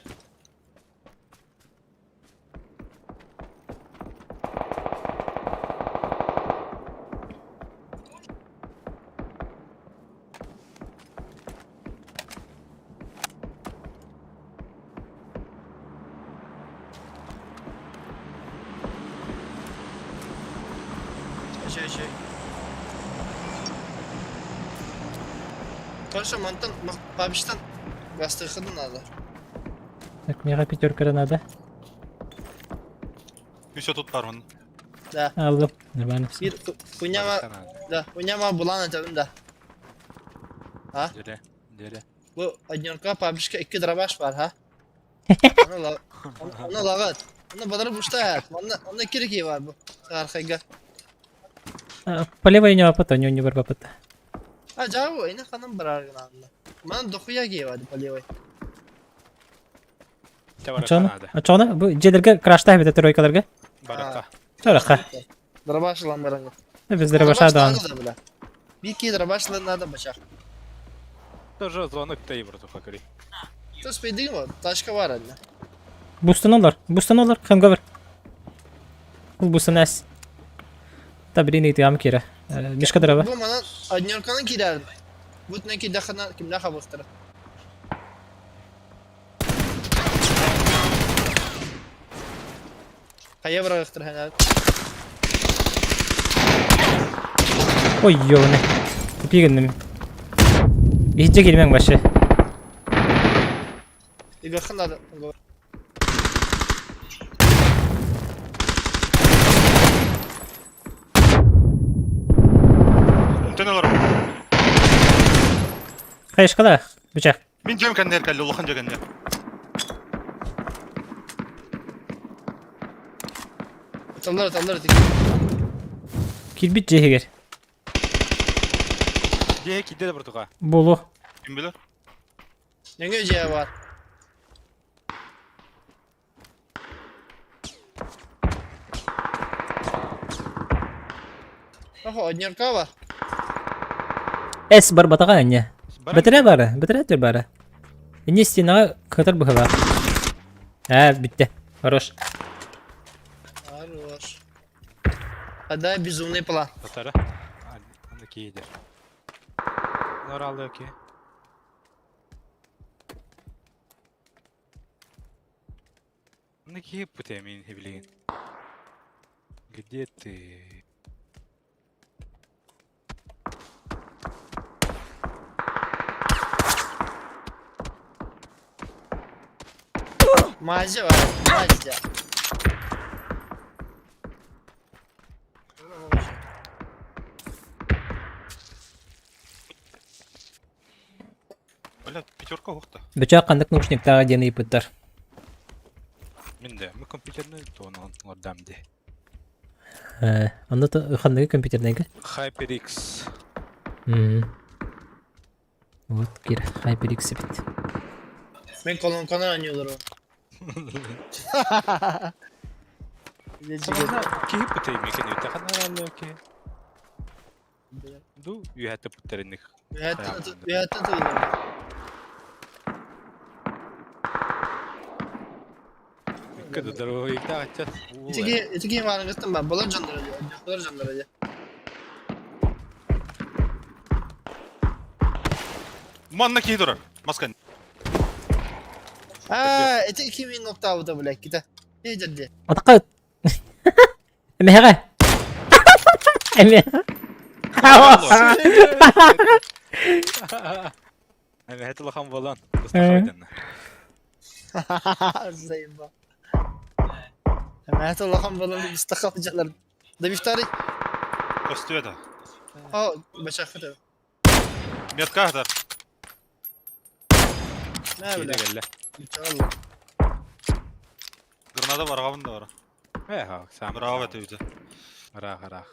Şey şey. Короче, мантан пабиштан гастырхыдын надо. Так, миэхэ пятерка надо. Еще тут парман. Да. Аллым. Нормально все. Bir хуйняма, да, хуйняма булан этебин да. А? Дере, дере. Бу однерка пабишка икки дробаш бар, ха? Оны оны лагат. Оны бадарып ушта. Оны оны кереки бар бу. Архайга. По левой не опыта, у него не бар опыта. А жабы, эне ханым бар аргынанда. Мана дохуя кие бар по левой. Ачоны? Ачоны? Бу жедерге крашта бит тройкаларга. Баракка. Чорака. Дробаш лан баран. Биз дробаша дан. Бир ки дробаш лан надо бачак. Тоже звонок та братуха кори. То спейдиң го, ташка бар әле. Бустан олар, бустан олар, ханговер. Бул бустан әс. Та бирин итигам кире. Мишка драба. Бу мана однерканы кирәр. Бут неки дахана кимдә хабыктыра. Хайа бырагыктыр хана. Ой, ёбаный. Тупи гынным. Иһирдьэ кииримэҥ вообще. Игорхан надо. Онтон олорор. Хайышкалаах, бычах. Мин дьиэм кэннигэр кэллэ, улахан дьиэ кэннигэр. Ыталлар, ыталлар ити. Киирбит дьиэ иһигэр. Дьиэ киирдэ да бортуга. Буолуо. Ким билэр? Нөҥүө дьиэ бар. Охо, однерка бар. Эс барбатаҕа инньэ. Баран Бэтэрээ баара, бэтэрээ өттүгэр баара. Инньэ стенаҕа кытар быһыылаах. Ээ, бүттэ. Хорош. Хорош. Подай безумный план. Татара. Аны киидер. Норалы ки. Аны ки путемин хибилин. Где ты? Мазя бар, мазя. Бля, пятерка уохта. Бөчөөх ханнык наушниктааҕа диэн ыйыппыттар. Мин де, мы компьютерный то он лордам де. Ээ, онно ханныгы компьютернайга? HyperX. М. Вот кир, HyperX эбит. Мен колонканы ойнуулар о. Киһи путемин кенүтэ ханаралы ки. Ду үйәтті путтеринник. Үһәттен тыгылар. Кыды дорогой ачат. Итиги, итиги маарыгыттан бар. Болар жандара же, болар жандара же. Манна киһи турар. Маска. Аа, ити 2000 октавыда блядь, кита. Не жерде. Атакка Эмэҕэ. Эмэ. Эми хәт улахан болан. Заеба. Мә улахан болан мустақап жалар. Да бифтари. Көстүө да. О, башақыты. Метка хатар. Мә бля. Келе. Иншалла. Граната бар, ағабын да бар. Э, ха, сам. Браво это үйде. Рах, рах.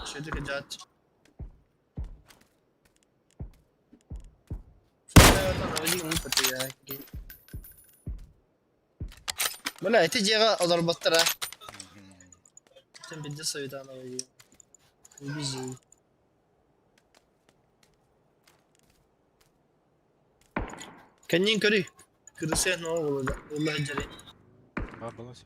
Шөйдік жат. Бля, эти жеға олар баттар, а. Сен бізде советаны ойы. Бизи. Кәннен көрі. Кырысы не болады. Олла жари. Бар болан все.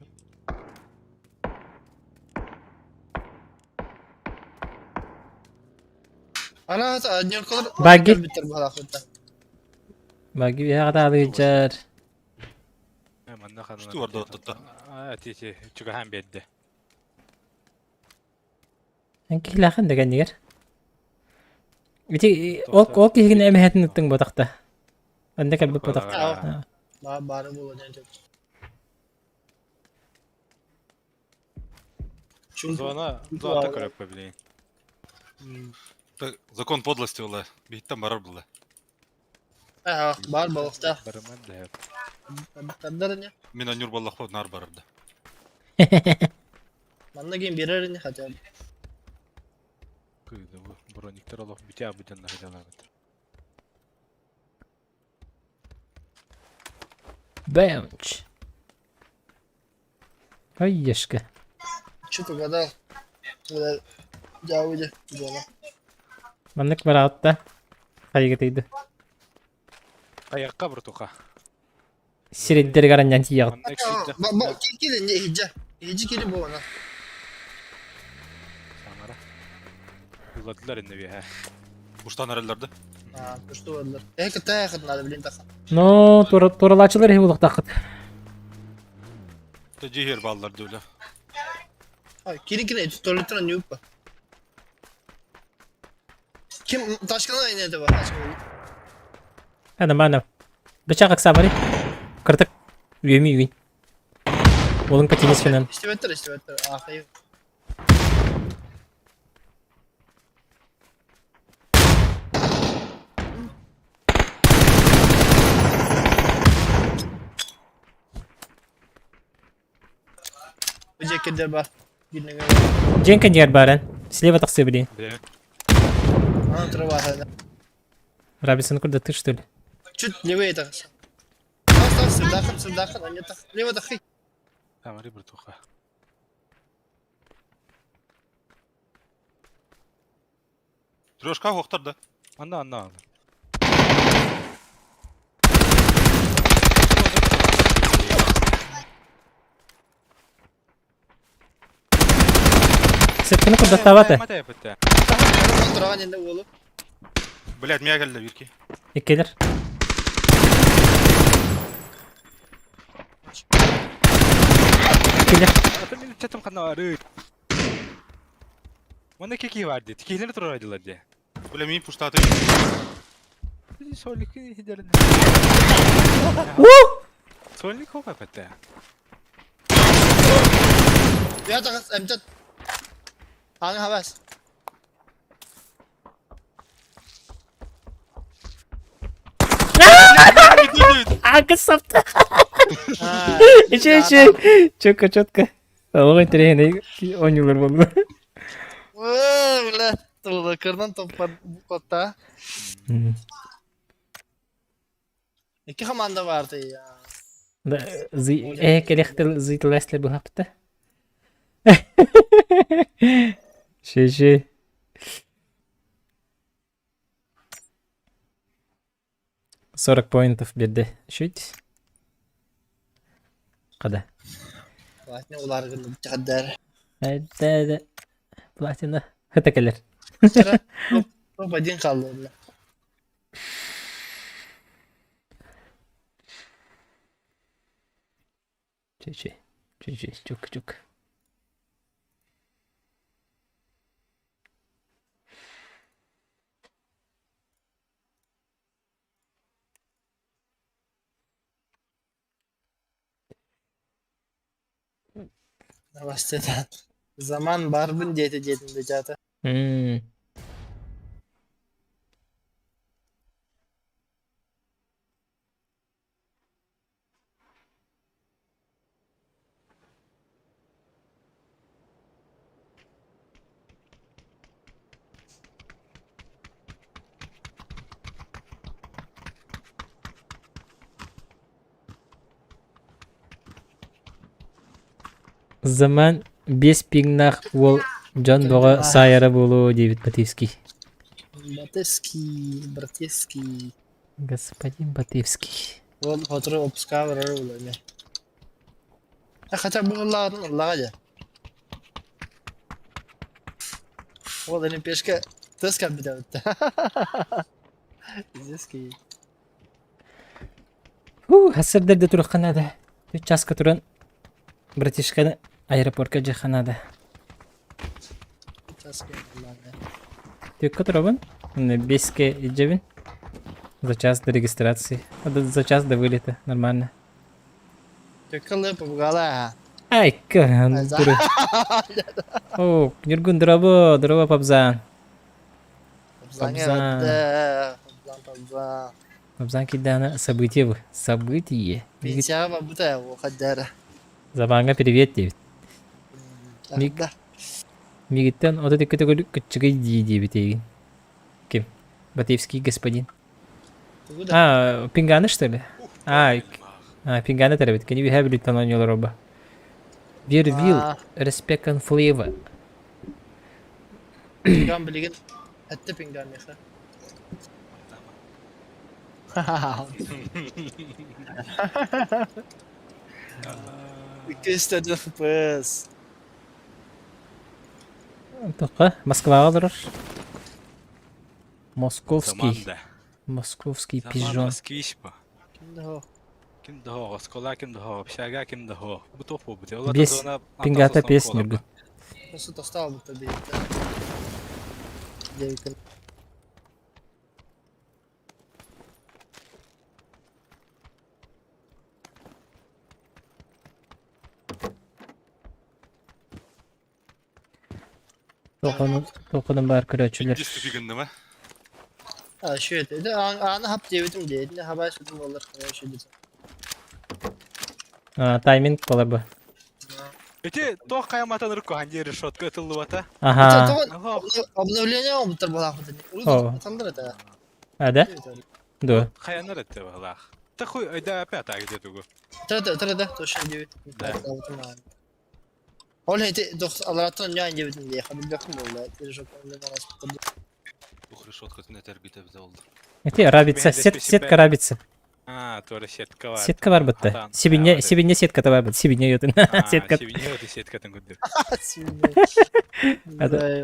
Ана однеркалар Баги. биттер бала хутта. Баги яҕатаалыйдьар. Э, манна ханна. Что бар да тутта? А, ти ти, чугахан бедде. Эн киһилээхин да кэннигэр. Ити ол ол киһигин эмэһэтин ыттыҥ ботахта. Онно кэлбит ботахта. Ба бары болады енді. Чун Зона, зона көрөп билейин. Закон подлости ола. Биттен барар була. Аха, бар балықта. Барыман да. Тардар не? Мен анюр баллах нар барар да. Манна кейін берер не хотя бы. Кыйды бу брониктер олох бүтэ абыдан нахалалабыт. Бэмч. Ой, ешка. Че ты угадал? Жауди, зона. Маннык бараатта. Хайга тыйды. Аякка бұртуқа. Сирэйдэригэр аранньан тиийэҕит. Манна киирдэ. Ба кили не хиджа. Хиджи кили буона. Самара. Юладылар инде бе. Уштан аралларды. А, что вадлар. Эки таяхат надо, блин, таха. Но туралаачылар иһи булуохтааххыт. Это дьиһиэр бааллар дөлө. Кири кири туалеттан анньыыппа. Ким ташкана инете бар ташкана. Нормально. Бычак аксабари. Кыртык. Үйөмүй үйін. Олың патинес финан. Истебеттер, истебеттер. Ахайы. Бу бар. Дьиэн кэннигэр бааран. Слева тахсыы билин. Бля. Аны тура баар. Робинсон курда ты что ли? Чуть левее тахса. Тас тас сырдахын сырдахын анне тах. Лево тахы. Тамари братуха. Трешка хохтар да. Анна анна. Сыткыны курдаттаабата. Мата эпетте. Тураган енді уолу. Блядь, меня келді бирки. Иккилер. Иккилер. Ата мен чатым хана ары. Мана кеки бар ди. Тикилер турар дилар ди. Бля, мин пуштаты. Солик хидерин. Солик хопа эпетте. Я тахас эмчат. Аны хабас. Ага сапта. Ичи ичи. Четко четко. Олох интэриэһинэй оонньуулар буолла. Бля, тулы кырдан топпар котта. Икки команда барды я. Да, э келехтел зыйтыласле быһапта. Шеши. 40 поинтов берді. Шуть. Қада. Платина улар гынды чадар. Айда платина. Хата келер. Топ один қалды. Бля. Чүчү. Чүчү. Чук чук. Бастета. Заман барбын дети дедим де жата. Заман бес пиҥнаах уол дьон бөҕө саайара буолуо диэбит Батыевский. Батыевский, Братевский. Господин Батыевский. Ол хотору опуска барар улами. А хотя бы ыллаҕын ыллаҕа дьэ. Ол ини пешка тыс кэлбитэ бүтэ. Издеский. Фу, хасырдарды турахха наада. Үс чааска туран братишканы аэропортка дьиэххэ наада. Чааска ыллаҕа. Түөккэ турабын, беске илдьэбин. За час до регистрации. За час до вылета. Нормально. Түөккэ ыллыы попугала. Ай, кы. О, Нюргун, дорово, дорово, Пабзан. Пабзан. Пабзан, Пабзан. Пабзан кидана событие вы. Событие. Пенсияҕа барбыта хаддара. Забанга привет диэбит. Миг. Мигиттен 32 төгүл кыччыгый дии диэбит эйигин. Ким? Батыевский господин. А, Пинганы что ли? А, а Пинганы тэрбит. Кини үһэ бүлүттэн оонньуулар оба. Бир вил, respect and flavor. Пинган билигин. Этте пинган меха. Икки FPS. Тоққа, Москваға олорор. Московский. Заманда. Московский Заман пижон. москвич па. Ким да хоҕо, оскуола ким да хоҕо, общага ким да хоҕо. Бу туох буолбут? Ол Бес, зона пингата пес нюргун. Просто тостал будто бейт. Девикин. Тоқыным бар көрөөчүлэр. Икки ступигынным а. А, şu это. Аны хап диэбитим диэбитин, хабай сүтүм болар, şu десе. Тайминг болар бу. Эти туох хайаматан ырыкку диэри решетка ытыллыбата. Аха. Обновление оҥорбуттар буолаахпыт. Оо. Аталлар этэ. А, да? Дуо. Хайанар этте баҕалаах. Та хуй, да опять так где тугу. Тыры тыры да, точно диэбит. Да. Ол эти алараттан ньаан диэбитим дии, хабилбэккин буолла. Решетка Ух, решеткатын этэргитэ эбитэ буолла. Эти рабица, сетка рабица. А, тоже сетка бар. Сетка бар бытта. Сибинне, сибинне сетка бар быт. Сибинне йотун. Сетка. Сибинне йотун сеткатын күндүр.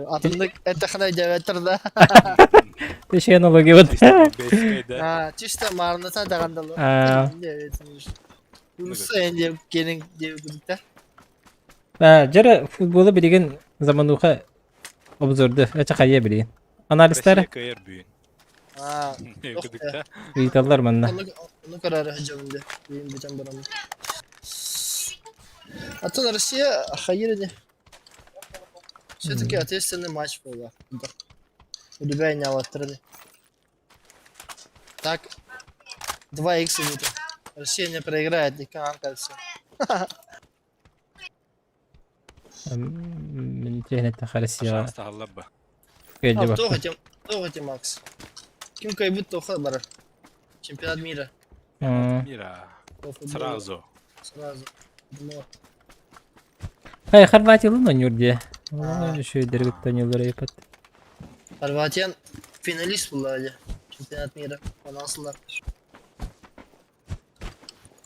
Атыннык это диабеттер да. Еще аналогия вот. А, чисто марната дагандалы. Урса энди келин деп күдүктэ. Жара футболы билигин замануха обзорду эче хайа билигин. Анализтар Кайыр бүйін. А, Күдүктэ. ыйталлар манна. Ону карары хажабынды. Бийин битен барамын. Атын Россия хайыр иди. Все-таки ответственный матч был. Любя не алаттырды. Так, 2х идут. Россия не проиграет, никак все. Мен технеттен Россияға Шанс тахаллабба. келді А, бақ. Тоға тем, Макс. Ким кайбут тоха бар. Чемпионат мира. Мира. Сразу. Сразу. Думала. Хай, Хорватия лын ойнур Еще дергіт ойнурлар епат. Хорватиян финалист была чемпионат мира. Анасылар.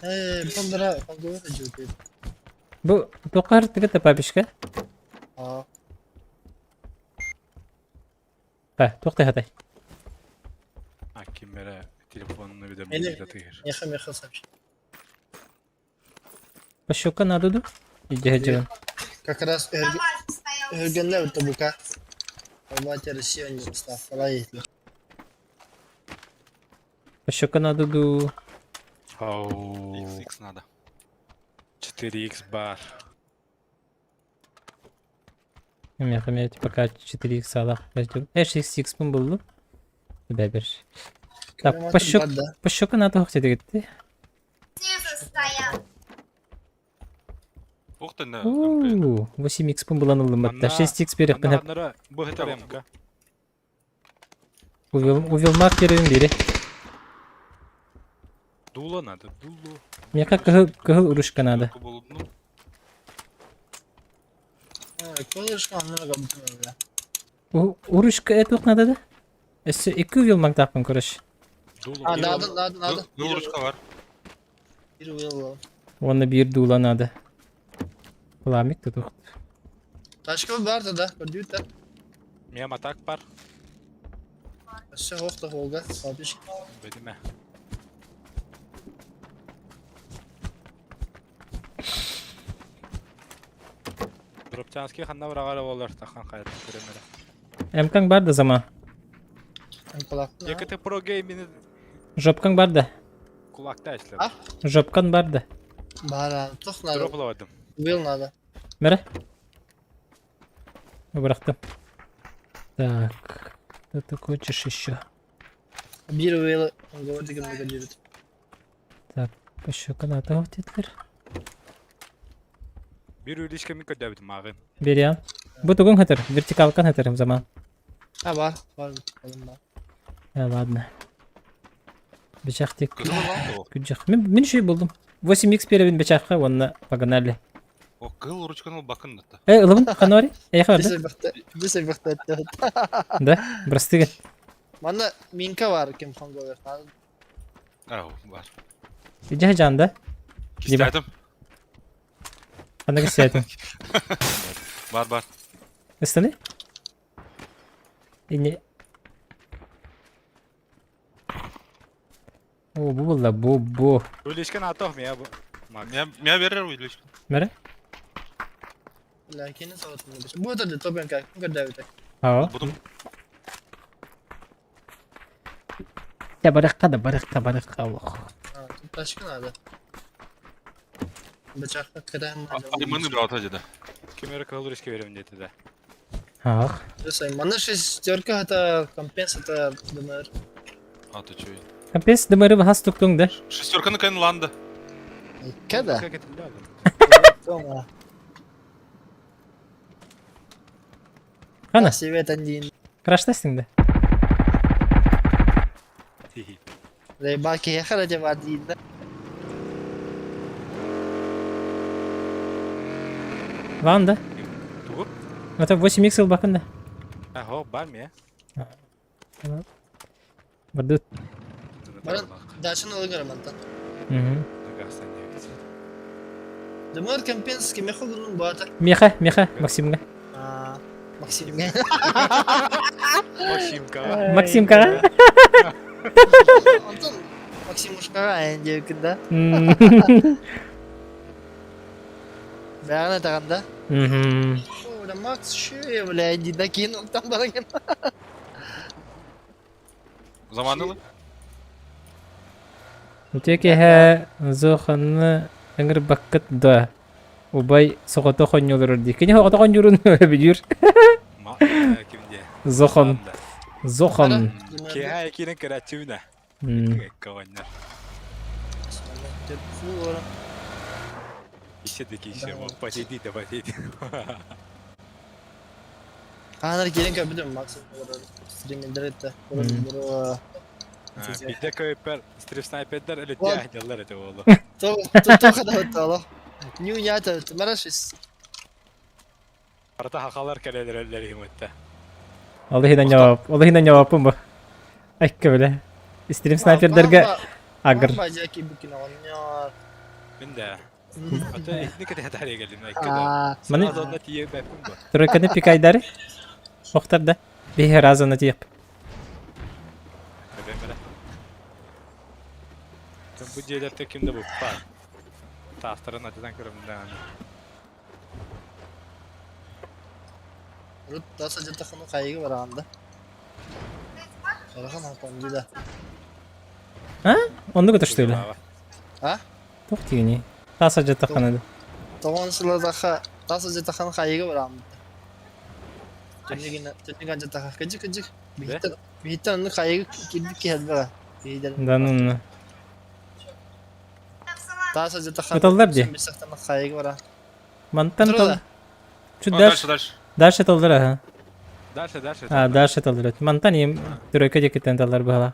Э, бұндыра, бұндыра жөтеді. Бу тоқар тігіт папишка. А. Ха, тоқтай хатай. А кимере телефонunu Или- уведомление тыгыр. Меха, меха сообщение. Пашука надо ду? Иди жабын. Как раз Эргенлер табука. Хорватия, Россия не ставкала етлі. Пашука надо ду. Ау. XX надо. 4х бар. Меха мен пока 4х алақ. 6х пын болды. Бәбір. Так, пашука надо хоқ дегетті. Ух ты, на. Уу, 8х пын булан ылыматта. 6х берек пын Аннара бу хетаремка. Увелмак беребин бири. Дуло надо, дуло. Мека кыһыл кыһыл урушка надо. Урушка это надо да? Эссе iki увелмак тапын короче. Дуло. А, надо, надо, надо. Ну, ручка бар. Bir увел. Оны bir дула надо. Пламик тут. Ташка бар да, көрдүт Мем атак бар. Все, охта холга. Папиш. Бедиме. Дроптянский ханна барагара болар тахан кайрат көрөмөрө. Эмкаң бар да зама. Екі про геймини Жопкаң бар да. кулакта ишлер. А? Жопкан бар да. Бар, тох надо. Дроплабадым. Увел надо. Мере? Бырақтым. Так. Что ты хочешь еще? Bir увел. Он говорит, кем не Так, еще каната тетлер. Бир үлишке мен көдөбүт магы. Бериан. Бу тугун хатыр, вертикалкан хатыр заман. А, бар, бар, бар. Э, ладно. Бечах тек. Кызыл алды Күджах. Мен мен шүй булдум. 8x беребин бечахка, онна погнали. О, кыл ручканы бакын да. Э, ылыбын канори? Эй, хабар да? Бесе бахта. Да, брастыгын. Манда минка бар кем хан говорит. Ау, бар. Иджа жанда. Кистәдім. Анда кистәдим. Бар, бар. Истани? Ине. О, бу буолла, бу, бу. Увеличка на то, меня бу. Макс. Меня берер увеличка. Бәрі? Бля, кини соҕотун. Бу это тобен как, көрдөөбүтэ. Aa. Будум. Я барыққа да, барыққа, барыққа олох. Ташка надо. Бычахта кыраан. Айманы брата деді. Кемері кылыр ішке беремін деді да. Ах. Маны шестерка это компенс это ДМР. А, ты чё? Компенс ДМР бахас туктуң да. Шестерканы кайын ланды. Када? Как это надо? Қана, Себе тандин. краштайсың да. Рейбаки яхара деп адин. Ланда. Тугу? Это 8x ылбакын да. Аха, бар ме? Барды. Баран дачын ылгыр мантан. Мгм. ДМР компенс кемехо гунун бата. Меха, меха, Максимга. Максим. Максимка. Максимкаға? Антон Максимушкаға әндеукін да. Бәрін атағанда. Мгм. О, да Макс шея, бля, иди докинул там баранин. Заманылы? Үтекеһэ зоханны ыҥыр баккыт да. Убай соҕото хонньолорор дии. Кини соҕото хонньуурун билир. Кимде? Зохон. Зохон. Кеха екінің кіратчуна. Каваннар. Еще такие еще. Посиди да посиди. Анар келин көбүдүм Макс. Стримдер этте. Биде көйпер стрип снайпердер или тяхнялар это болду. То то хада тало. Нью ята марашис. Арта хакалар келелер химетте. Аллахидан жауап. Аллахидан жауаппын бу. Айкка биле. Стрим снайпердерге агыр. Бажаки букин оннор. Мен да. Ата этник это харе келдим айкка да. Маны Азонна тие бәппин бу. тройканы пикайдары. Охтар да. Бихер азана тиеп. Бәм бәле. Ким бу жерлерде кимде бу бар. Тастарын атадан көрөм да. Рут таса жатаханы кайыгы бараганда. Барахан хаконду да. А? Онны көтөштүлө. А? Тох тигини. Таса жатаканады. Тогон сыладаха таса жатаханы кайыгы бараганда. Түнегин түнегин жатаха кыжы кыжы. Биттен биттен аны кайыгы кирдик келбе. Бейдер. Да ну. Таса жатахан. Ыталлар ди. Бисактан кайыгы бара. Мантан тал. Чуть Дальше, дальше. дальше. Дальше талдар аха. Дальше, дальше. А, дальше талдар. Мантан им тройка декеттен талдар бала.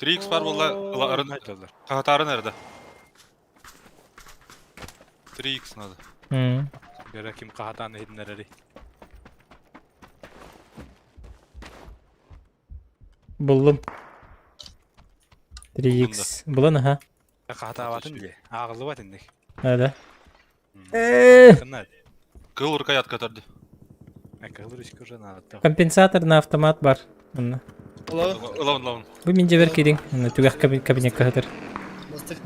3x бар болла, Кахатары nerede? 3x надо. М. Бера ким кахатан хиднерери. Булдум. 3x. Булан аха. Кахатабатын ди. Агылыбат индик. Да, да. Э, Кыннат. Кыл рукоятка катарды. Кылыр ишке уже надо. Компенсатор на автомат бар. Онна. Лавн, лавн. Бу мин жебер кирин. Онна түгэх кабинетка хатыр. Бастык.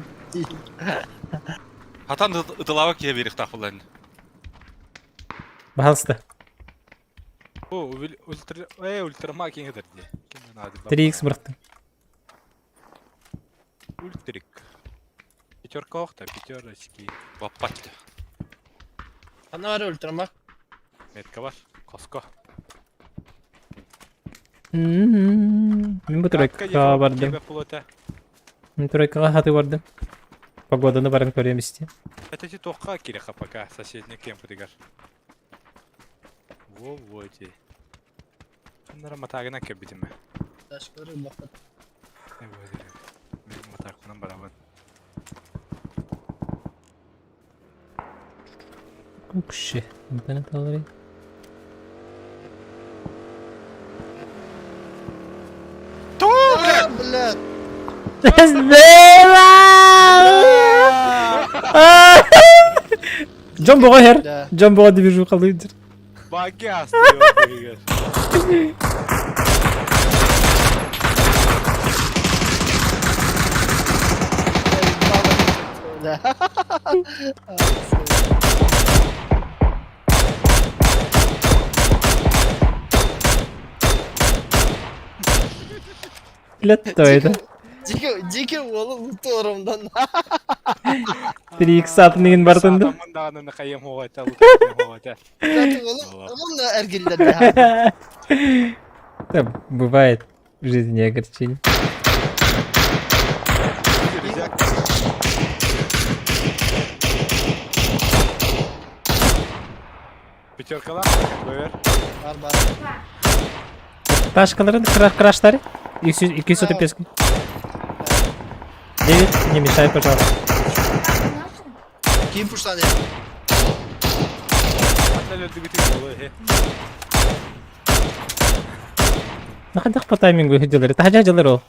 Хатан ытылава кие берих тахылан. Бахалста. О, ультра, э, ультрамак кингдер ди. Ким надо. 3x бырактым. Ультрик. Пятерка охта, пятерочки. Баппат. Ана бар ультрамак. Метка бар. Коско. Мин бу тройкаға бардым. Мин тройкаға хаты бардым. Погоданы барын көрем исти. Это ти тоққа керек пока соседний кемп дигер. Во во ти. Нара матагына кебитиме. Ташкары бакыт. Мен матакынан барабан. Кукши. Мантан талары. А, блядь. Джон Бога хер. Да. Джон Бога движу қалдыр. Баги асты дигер. Бля. Блядь, кто это? Дикий, дикий уолу луторумдан. 3 икс атын бартын да. Саатаммын даҕаны нахайым хоҕойта, лутарым хоҕойта. Уолум да эргиллэр. Да, бывает в жизни огорчение. Пятеркалар, бөвер. Бар бар. Ташкаларын краштары. 235. 9, не мешай, пожалуйста. Ким пуштаны? Аттан өлдүгүтүн болу, хе. Нахадах по таймингу делали. Тахажа делали ол.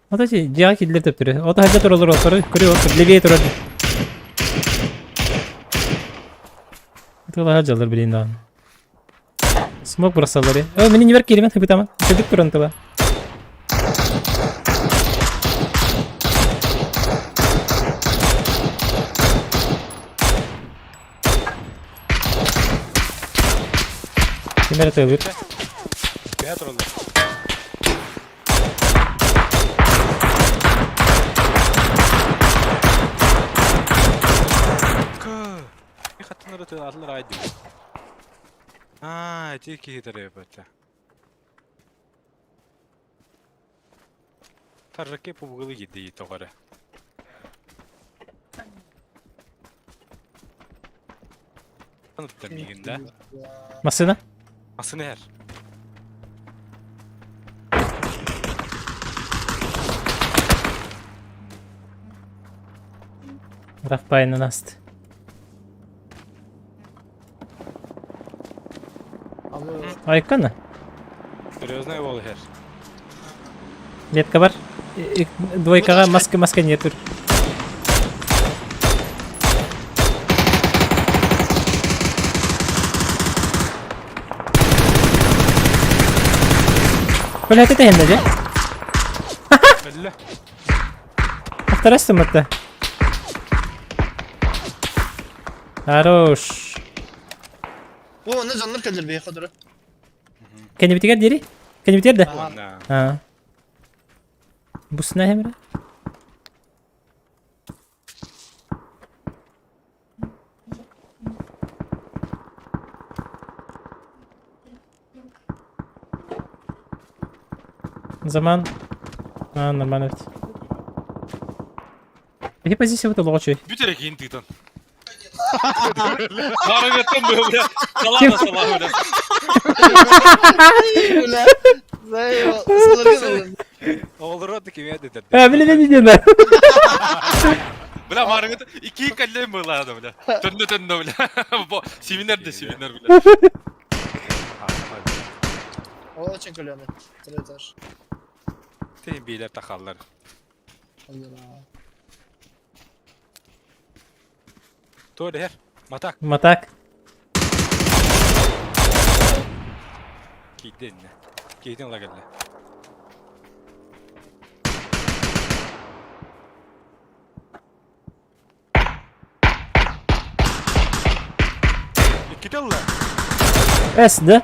Вот эти дьяки для төптөрү. Вот хажа туралар ол. Көрү ол. Левее турар. Тула хажалар блин дан. Смок бросалары. О, мени не киримен хыбытама. Чөбүк туран тула. Кимер тылыр. Бэһэ тураллар. Хаттын ырыты атылар айды. Аа, эти киһи тарыйбата. Таржаке пубгылы гидди тоҕары. Анытта мигин да. Машина? Асын эр. Рафпайны наст. Айкана. Серьезно ол эр. Метка бар. Двойкаға маска маска нетур. Бля, это хенде же. Өллө. Повторяйся это. Хорош. О, не жаннар келдер бей кадыры. Кені бітігер дери? Кені бітер да? Ладно. А. Бусна хемре? Заман. А, нормально ведь. Где позиция вот лочи? Бүт эрэ киин тыытан. Барыгыттан бу бля. Салам да салам бля. Бля. Зай, сылыргын. Оҕолоро да кимиэ дэтэр. А, блин, не не Бля барыгыт ики каллем была бля. Төннө төннө бля. Бо семинар да семинар бля. Очень каленый. Второй этаж. Тен биилэр тахаллар. Туо дэһэр. Матак Матак. киирдэ иннэ. Киһитин ыла кэллэ. Иккитэ ылла. С, да?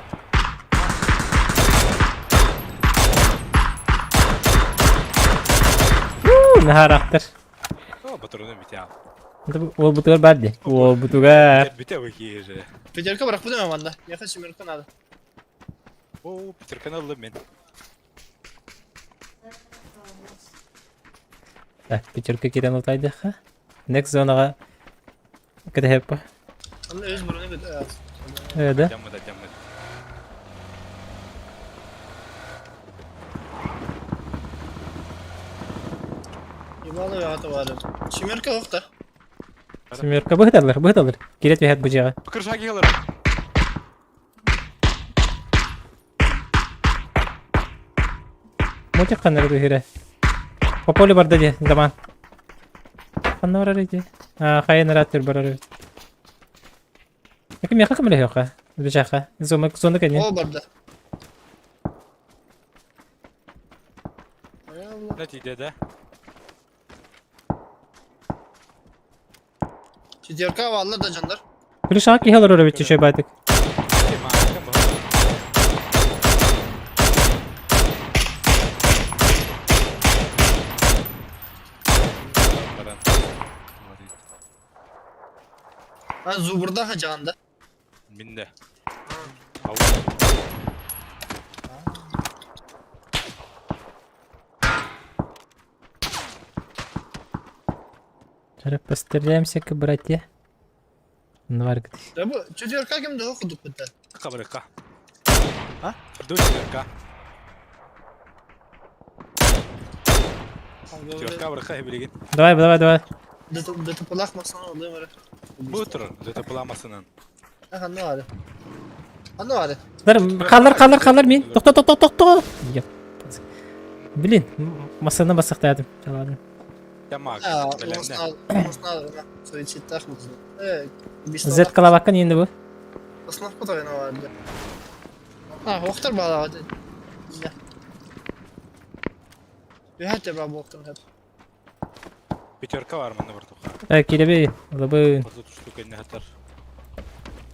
Нахарахтар. О, батареяны бүтэ. Ол бутугар бар ди. Ол бутугар. Бүтэ бу же. Пятерка брак будем Аманда. Я хочу семерку надо. О, пятерканы ыллым мин. Так, пятерка кирен утайдыха. Next зонаға кіде хеппа. Аны өз мұрны бит. Да. Дьаммыт, дьаммыт. Иваны ята бар. Семерка оқта. Семерка быһыталар, быһыталар. Кирет вехет бу жаға. Кырша киһилэр. Мотик қаннары духире. По полю барда де, заман. Ханна барар иди. А, хайын раттыр барар бит. Эки меха кымле йока. Бижаха. Зона зона кене. О барда. Нәтиде да. Четверка бааллар да дьоннор. Крышаҕа киһи олорор эбит чөчөй баатык. Ha Zubur'da hacağında. Минде. Чара постреляемся-ка, братья. Нваргт. Да бу четверка кимде okuduk bitti. Кабырыкка. А? Ду четверка. Четверка бырыкка билигин. Давай, давай, давай. ДТПлах масана олуйм эрэ. Бу турар, ДТПла масынан. Аха, ну аре. А ну аре. Дар, халлар, халлар, халлар, мин. Тохто, тохто, тохто. Еп. Блин, масана басақтадым. Ладно. Тамак. А, осна, суицидтах Э, Z калабаккан енді бу. Основка тойна бар. А, охтар бала. Үһәт ба боқтыр хеп. Пятерка бар манна бартуха. Э, килеби, лабы. Позу штука не хатар.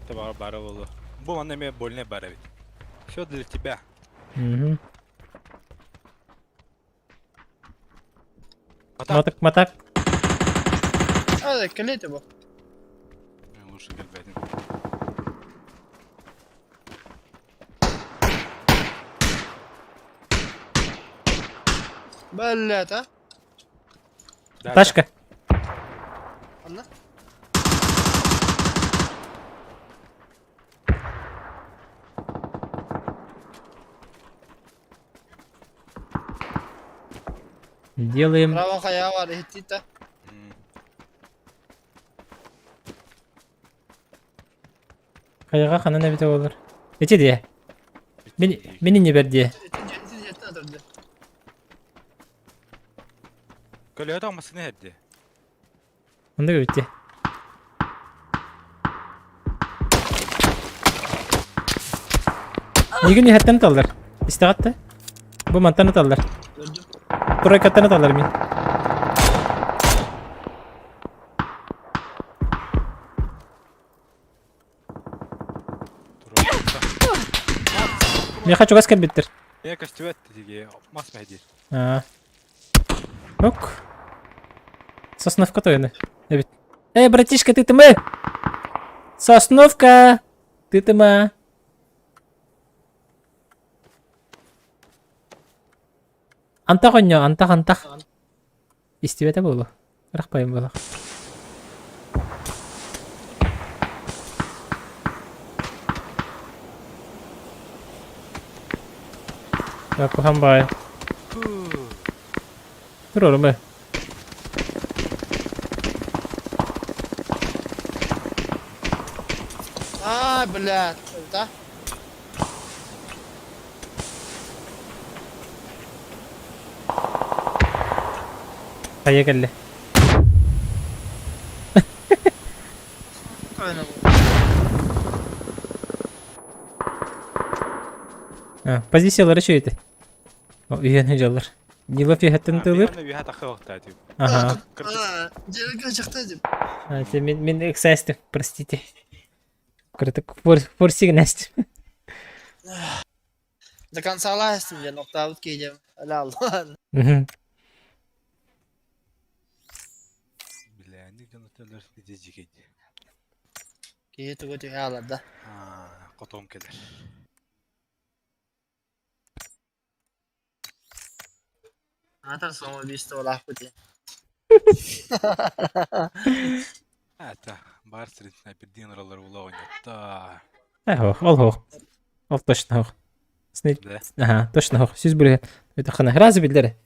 Табар бары болу. Бу манна ме больне бар бит. Все для тебя. Мгм. Матак. Матак, матак. А, келете бу. Лучше келбедин. Блять, а? Ташка. Анна? Делаем. Право хая бар, хиттита. Кайга ханан эбите болар. Эти де. Мен мени не берди. Көлөһө таҥмасыны эрди. Онда битти. Нигин иһэттэн таллар. Истэҕэтте. Бу мантан таллар. Тройкаттан таллар мин. Миэхэ чугас кэлбиттэр. Ээ көстүбэт тиги мас мэһдиир. Аа. Ок. Сосновка тойону. Эбит. Эй, братишка, ты тымы! Сосновка! Ты тыма! Антах онньо, антах, антах. Истибэтэ буолуо. Ырахпайым буолуох. Куһан баай. Туруорум ээ. А, блядь, да? Хайа кэллэ. Позициялары үчүгэй Үһүөн дьаллар. Нилов үһэттэн тылыр. Ага. Мен мен эксайстым, простите. Кырытык форсиг нэстим. До конца ластим, я нокаут кидем. Лял. Киһи тугу түһэ аларда. Хотом кэлэр. Аатар самоубийстволаахпыт диэн. Это баар сирин снайпердиин ыралар ула оонньотто. Э, ол хоох. Ол точно хоох. Да. Ага, точно хоох. Сүүс бүрү. Өтөххүнэ разы биллэр.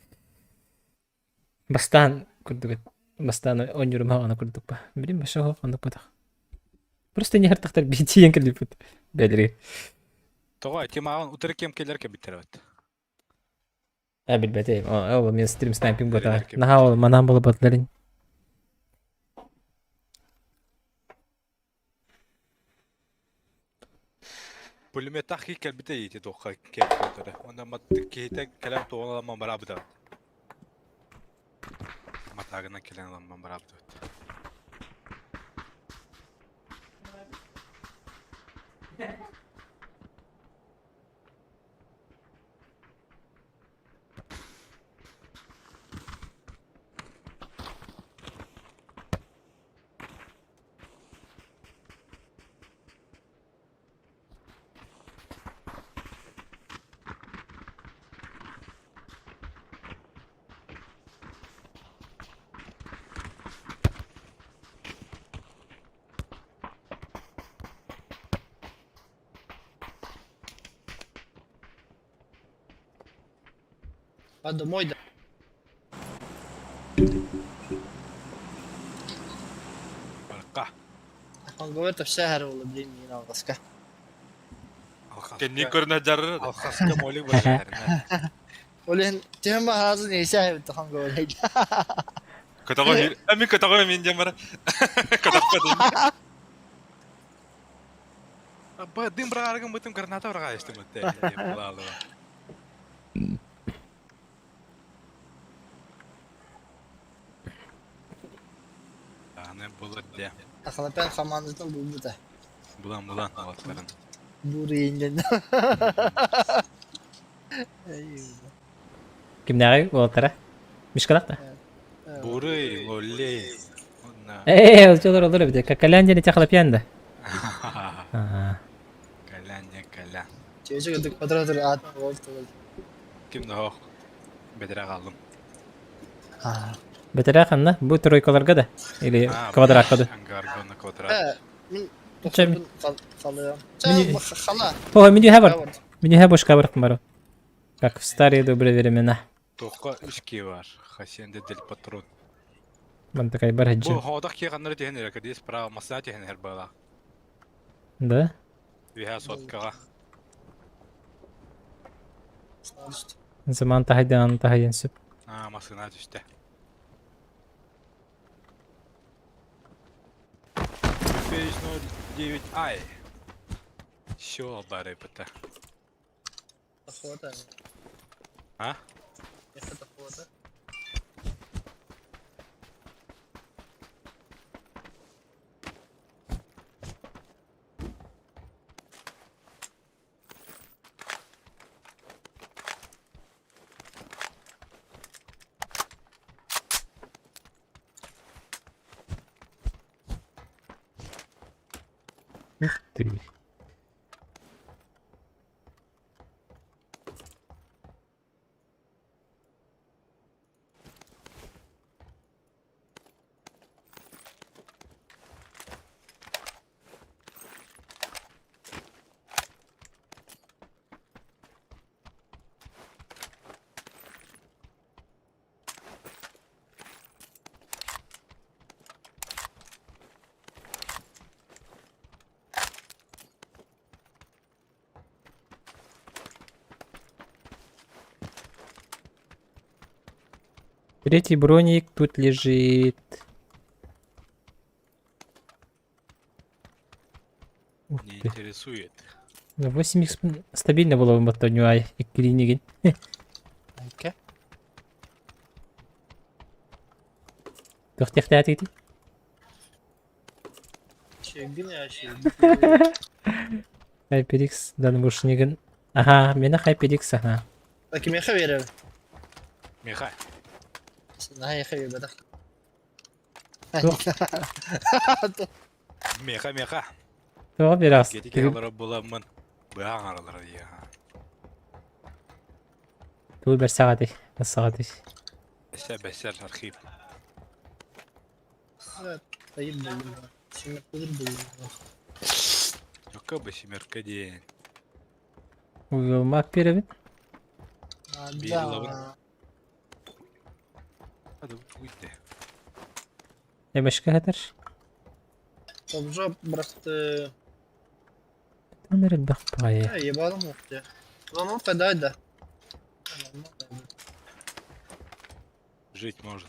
Бастаан курдук бастаан оонньуурум аны курдук ба. Билим баша хоох оннук батах. Просто не хартахтар битиен кэлбиппит. Бэлири. Тоҕо тимаҕын утары кэм кэлэр кэбиттэр эбит. Ә билбэтим. Ол мен стрим снайпинг бота. Наһаа ол манан буолбатларын. Пулеметтах ки кэлбитэ ити туохха кэлбитэ. Онно маттык киһитэ кэлэн туоҕун ыламман бараабыта. Матаагынан кэлэн ыламман бараабыта. А домой да. Барка. Он говорит, все харылы, блин, не надо ска. Кэнни көрүнэ жарыр. Алхаска молик барар. Олен, тем бахазын эйсэ хан говорит. Көтөҕө Эми көтөҕө мин диэн бара. Көтөхпө дим. Ба дым бырааргын бытым граната быраа истим өттө. Булаалы. Аны булар де. Ахлапен хамандытын булбута. Булан булан алаттарын. Бурейнден. Кимнээҕи уолаттара? Мишкалаах да? Бурый, лоллей. Онна. Ээ, олор олор эбит. Калян диэн ити халапьян да? Аа. Калян не калян. Чечек өтүк патратыр ат болду. Ким да хох. Бедре калдым. Бэтэрээ ханна? Бу тройкаларга да? Или квадратка да? Ангарга на квадрат. Мин Чем? Халыям. Мини- Хала. О, минюхэ бар. Минюхэ бошка бар бару. Как в старые добрые времена. Тоққа үш ки бар. Хасенде дель патрон. Мантакай бар Бу хаджи. ходақ ки қаннары тehen эрэ кадис права маса тehen эр бала. Да? Виха соткаға. Заман тахайдан тахайдан сүп. А, масына түсті. Пеш 09 ай. Шо бары пыта. Охота. А? Это охота. Ух ты. Третий броник тут лежит. Ух Не ты. интересует. 8 х стабильно было бы ай и клинигин. Окей. Тохтехтятити. Чегин я чегин. HyperX данбушнигин. Ага, мена HyperX, ага. Так меха верер. Миха. На я хавер бата. Меха, меха. Тоға берас. Кети келері буламын. Быған аралары я. Тул бер сағаты. Сағаты. Бәсәр, бәсәр архив. Тайып булдым. Семеркудыр булдым. Жоққа бәсемерка ден. Уйылмак беребит. Бир Да. лабын. Hadi bu gitti. Эмешке хатар. Обжа бырахты. Тамыр бақ пай. Ебалым уқты. Лама кадай да. Жить можно.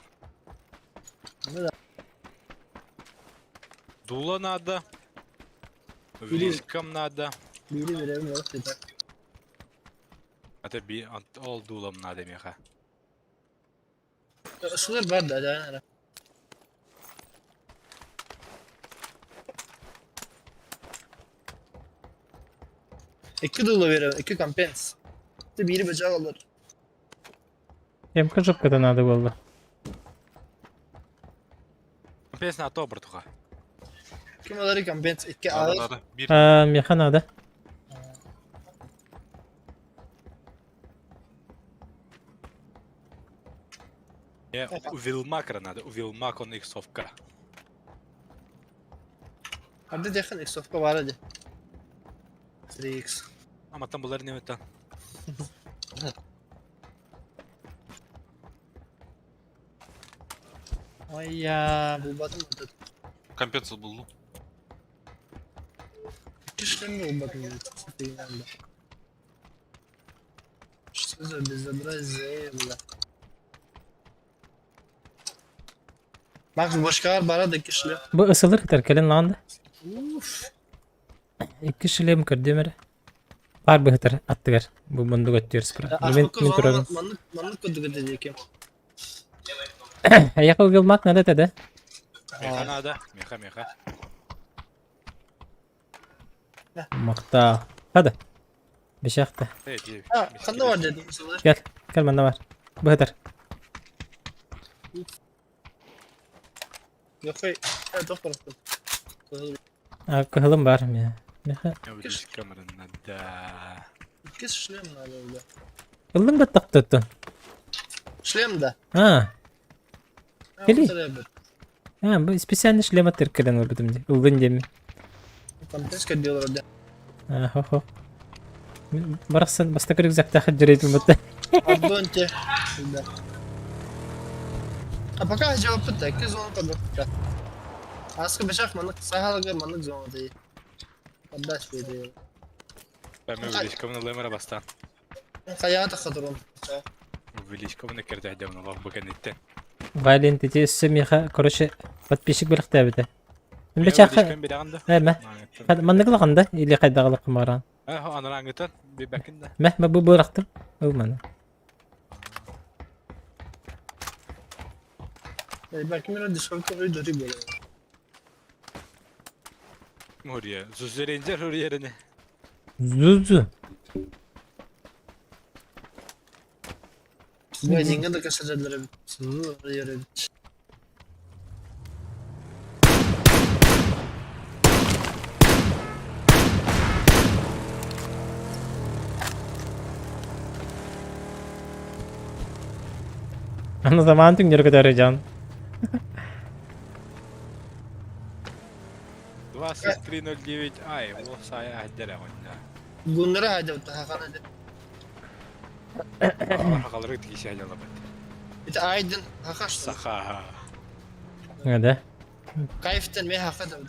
Ну да. Дула надо. Вилискам надо. Бири берем yok dedi. Это би ол дулам надо меха. Сылыр бар да да. Икки дылы берем, икки компенс. Ты бири бычак алыр. Эмка жопката надо буолла. Компенс на то, братуха. Ким алар компенс икки Надо, алыр. надо. Биир. А, миэхэ надо. Не, у Вилмакра надо, у Вилмак он иксовка. Арды дехен иксовка бар ди. 3x. Аматтан булар не өтен. Ой я, булбатым этот. Компенсация булду. Кишлем булбатым. Что за безобразие, бля. Макс башкалар бара да кишле. Бу ысылыр кытар кэлин лаанда. Уф. Икки шлем көрдүм эрэ. Пар быһытар аттыгар. Бу мундук өттүөр спра. Мен Ахмакка мен турабын. маннык маннык көдүгө деди Эйэхэ Вилмак надо этэ да? Меха надо, меха, меха. Махта. Хада. Бешахта. Эй, ти. А, ханна бар дедим сылар. Кел. Кел манна бар. Быһытар. Йохой, тох барахтым. А, кыһылым бар миэ. Меха. Камера надо. Кис шлем надо, бля. Ыллыҥ баттахтыттын. Шлем да. А, Кели. Кели. а, бу специально шлем аттыр кэлэн ылбытым дии. Ыллын диэммин. Там теска делал, да. А, хо-хо. Барахсан бастакы рюкзактаах дьэрэйтин батта. Ардонте. Да. А пока жауап бітті, икки зона подохта. Аскы бешах маннык сахалыгы маннык зона дии. Отдашь бейди. Увеличкованы лемера бастан. Хайаата хатырон. Увеличкованы кэрдэһдэмин олох бу кэнниттэн. Валент ити өссө миэхэ, короче, подписчик бэлэхтээбитэ. Мин бэчээхэ Увеличкан бирэҕин да? Ээ, мэ. Маннык ылаҕын да или хайдаҕылык мараан. Ээ, анараангытан бибэкин да. Мэ, мэ бу бырахтым. Ыл маны. Belki мен дисконт ой дори болар. Hurriye. Züzerенjer hurriyerini. Зузу. Бу деньги да кашаджадлар. Су, Аны заман түҥнэр көтөрө дьон. 2309 ай, ол сая әддер ағынна. Гуннара хадя хакана. Хақалыры тикisi хадялабыт. Ит айдын хакаш. Саха. Да. Кайфтен ме хакада.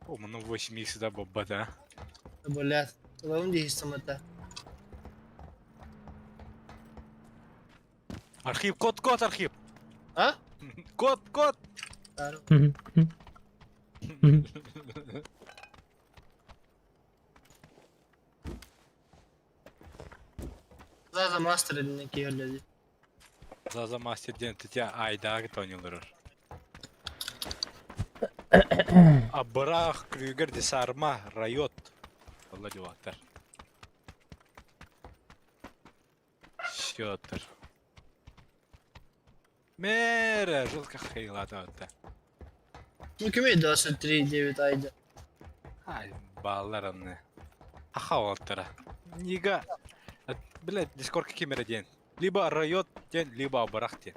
О, мұны 8 икс да бобба да. Блядь. Лаун дейсің Архив, код, код, архив. А? Код, код. Заза мастер ден киерледи. Заза мастер ден тетя айдағы тонилырыр. Абрах, Крюгер, Десарма, Райот. Алла дюлаттар. Счеттер. Мере, жестко хейлата отта. Ну кеме 23 9 айда. Ай, балларымны. Аха олтара. Нига. Блядь, дискордка кемере ден. Либо Райот ден, либо Абрах ден.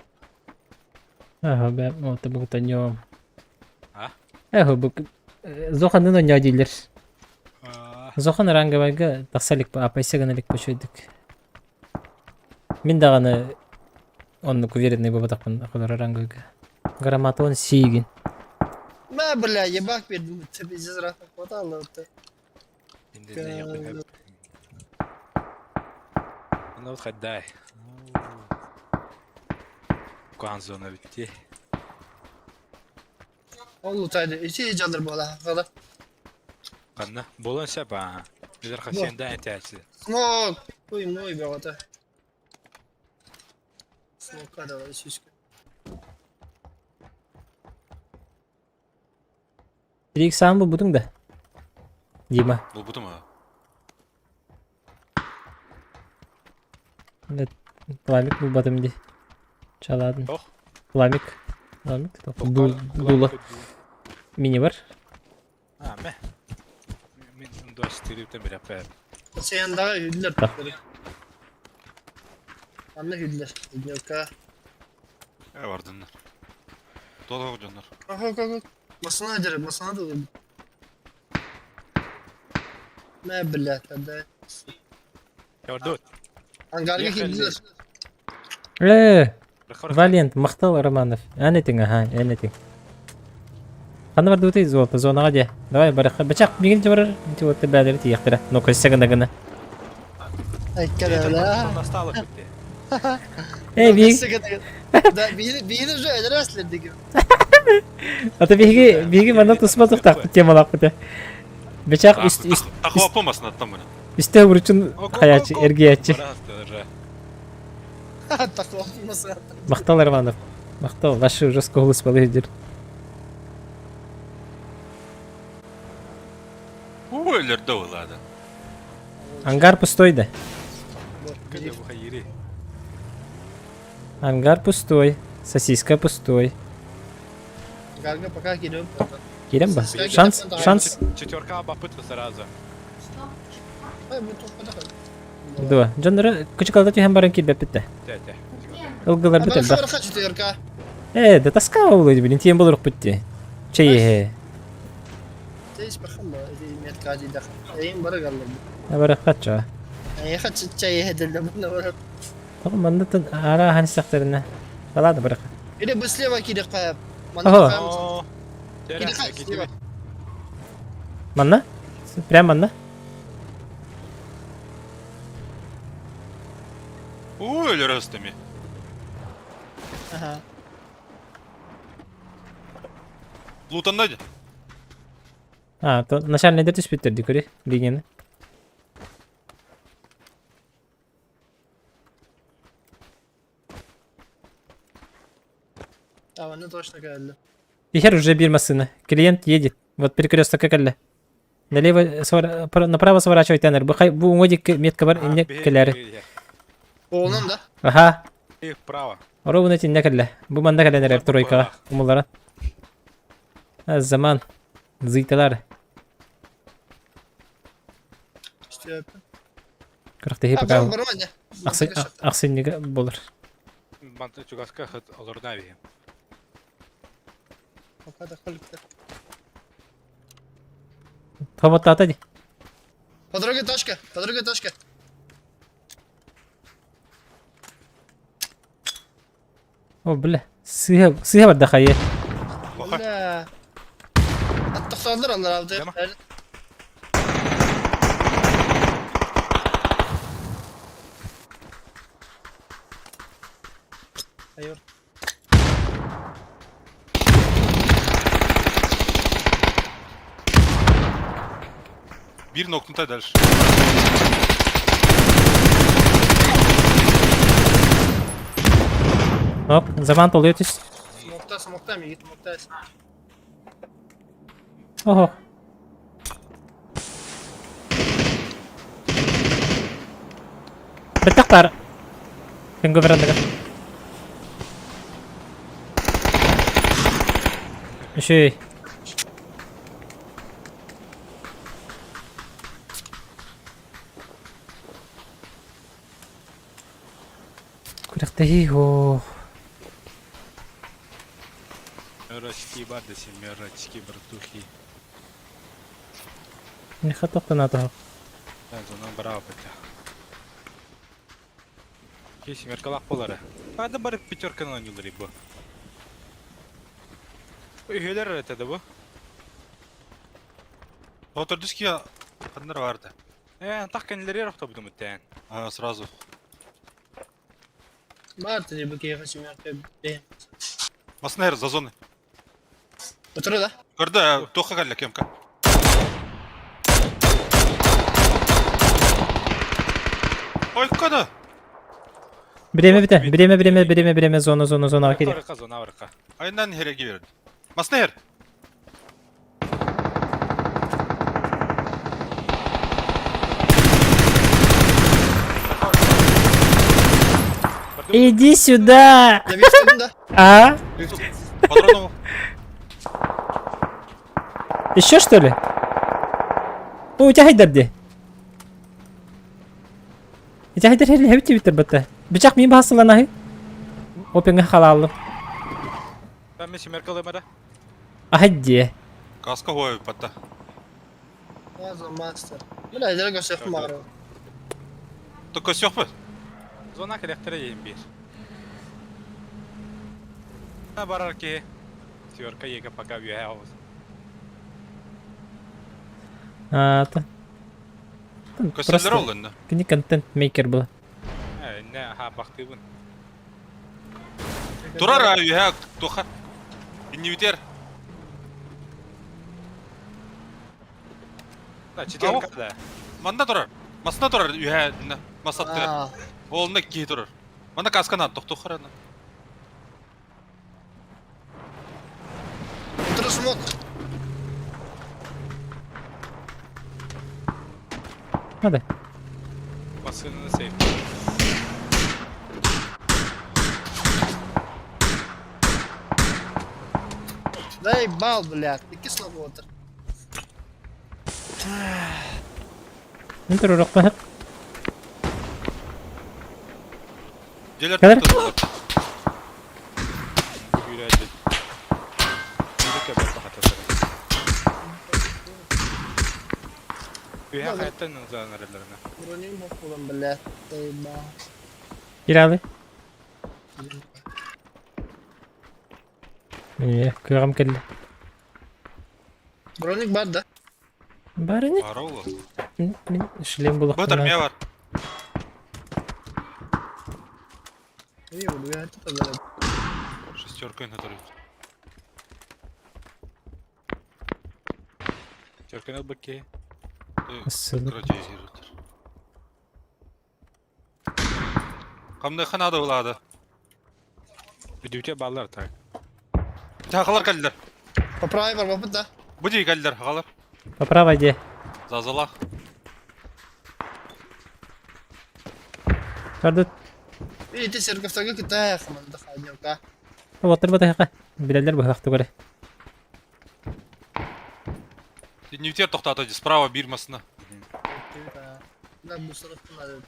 Ага, бә, вот бу таньо. А? Эхо, бу Зоханын оня дииллэр. А, Зохан ранговайга тахсалик апайса гыналик бочойдук. Мин даҕаны оннук уверенный буолбатахпын холоро ранговайга. Грамматон сиигин. Мә, бля, ебак бердим. Пиздец рахат хватало. Инде Ну вот хоть Куан зона битти. Ол утайды. Ити жалыр бола. Хала. Канна болон сәп а. Bizler хасенда әтәчі. Смок. Ой, мой бегата. Смока давай сиська. Рик саан булбутуҥ да? Дима. Булбутум а. Пламик булбатым ди. Чаладын. Тох. Пламик. Пламик. Дула. Мини бар. А, мэ. Мин 24-тен билэппэр. Сен дағы хүллер. Анна хүллер. Дневка. Э бардыннар. Толық дьоннор. Ага, как Масана дер, масана да. Мә, блядь, да. Ордут. Ангарга килдилер. Э, Валент, махтал Романов. Эн этиң, аха, эн этиң. Ханна бардыбытай золото, зонаҕа дьэ. Давай барыхха. Бачак, мигин барар. Ити вот бээлери тиийэхтэрэ. Ну, көссө гына гына. Айккарала. Настало битти. Эй, биһиги... Да, биһиги уже эдерәслер диги. Ата биһиги биһиги манна туспа тухтаахпыт темалаахпыт. Бечак үс үс Тахуаппамасын аттан бuna. үстэ уручун хаячы эргийээччи. Тахуаппамасын. Махтал Романов. Махтал, ваши жестко голос балыгдыр. Өлөрдө улады. Ангар пустой да. Ангар пустой. Сосиска пустой. Гарга пока кирем. Кирем ба? Шанс, шанс. Четверка бапытка сразу. Дуа. Дьоннору кычыкалда түһэн баран киирбэппит да. Ылгылар бит элбэх. Четверка. Э, да тоска буолуй блин, тиэн болорукпут дии. Чэй иһэ. Тейс бахам метка ди дах. Эйин бары галлар. Барахача. Эйха чай хеделде буна бар. Тоҕо манна ара хаан истэхтэринэ. Ладно барах. Или бу слева кире кая. Ого. Манна? Прям манна? Ой, өлөрөстөми. Ага. Лутанна ди. А, то начальный дер түспүттэр ди көрі линияны. А, ну точно кэллэ. Ихер уже бир массыына. Клиент едет. Вот перекресток кэллэ. Налево свор... направо сворачивай тенер. Бу хай бу уҥа диэки метка бар инне кэлээри. Оонун да. Аха. Право. Ровно итиннэ кэллэ. Бу манна кэлэн эрэр тройкаҕа умулларан. Заман. Зыйталар. Күрэхтэһии пока ахсынньыга буолар. Манта чугаска хат олорна биһим. Хоботтаата ди. По дороге тачка, по дороге тачка. О, бля. Сыһа, сыһа барда хайы. Бля. Аттахсалар алар алды. Hayır. Bir nokta дальше. Оп, заман толуйа түс. Смокта, смокта, мигит, смокта. Ого. Бэттэх баар. Күнгө баранныга. Үчүгэй. Күрэхтэһии һуох. Мёрочки бар десе, мёрочки, братухи. Миэхэ тохтоноотоһо. Зона браво бытя. Ки семеркалах болары. Ада бар пятерка на нюлари бу. Үйелер это бу. Отурдуски ханнар барды. Э, так кенлери рохто буду муттен. А, сразу. Бар ты бу киһи семерка. Маснер за зоны. Отур да. Көрдө, тоха кэллэ кемка. Ой, када. Бириэмэ бүтэ, бириэмэ, бириэмэ, бириэмэ, бириэмэ, зона, зона, зонаҕа киирэ. Барыка зона барыка. Айнан хереги берди. Маснер. Иди сюда! Добивтым да. А? Патронов. Еще что ли? О, у тебя хайдар ди. Ити хайдар херли хебит тибиттер батта. Бычак мин баһасыланаһы. Опенга халааллым. Мен семерка ылым эрэ. Ахадди. Каска хуай батта. Я мастер. Бля, я көрсөк мары. То көсөк Зона кэлэхтэрэ иһин биир. Барар киһи. Сверка еге пока үөһэ оҕус. А, то. Көсөллөр ол инде. Кини контент-мейкер была. Э, не, аха, бахтыыбын. Турар а үһэ туха. Иннибитер. Да, четверка, да. Манна турар. Масна турар үһэ масаттыгар. Олна киһи турар. Манна касканан тохтухарана. Утро смог. Надо. Массыынаны сейф. Дай бал, блядь. Икки слабо отыр. Мин турурукпун. Дьиэлэр Кэлэр. Күүрээдит. Биир көбөр бахата Үһэ хайаттан ылзаан эрэллэринэ. Броним бокулан, блядь. Дай бал. Кииралы. Ээ, кыаҕым кэллэ. Броник бар да? Бар ини. Бар ол. Мин мин шлем Бытыр булуохпун мэ бар. И, блядь, это, блядь. Шестерка на турар. Четверканы ылбыт киһи. Ссылка. Камныха надо булады. Бүдүүтэ баллар так. Тахалар кэллэр. По правой бар, бапыт, да? Бу дии кэллэр хагалар. По правой де. Зазалах. Тардыт. И ты серговтага китая хаманда хаднёка. Оттор батайха. Билэллэр быһахты көрө. Нефтер тоқтаты справа бир масына. Да, мусоров надо.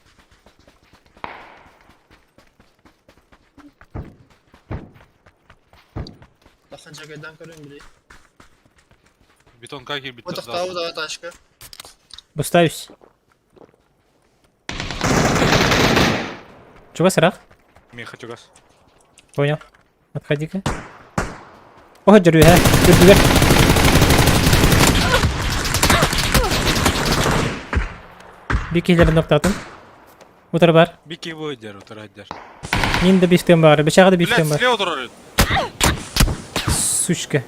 Бахан жагайдан көрөм били. Бетонка кирбит. Вот тохтау да тачка. Бустаюсь. Чего сырах? Мен хочу газ. Понял. Отходи-ка. О, дерю, а. Дерю. Бикилерин ноктатын. Утар бар. Бики выйдер, утар Мин да бифтем бар. Бечага да бифтем Блядь, бар. слева турар. Сучка.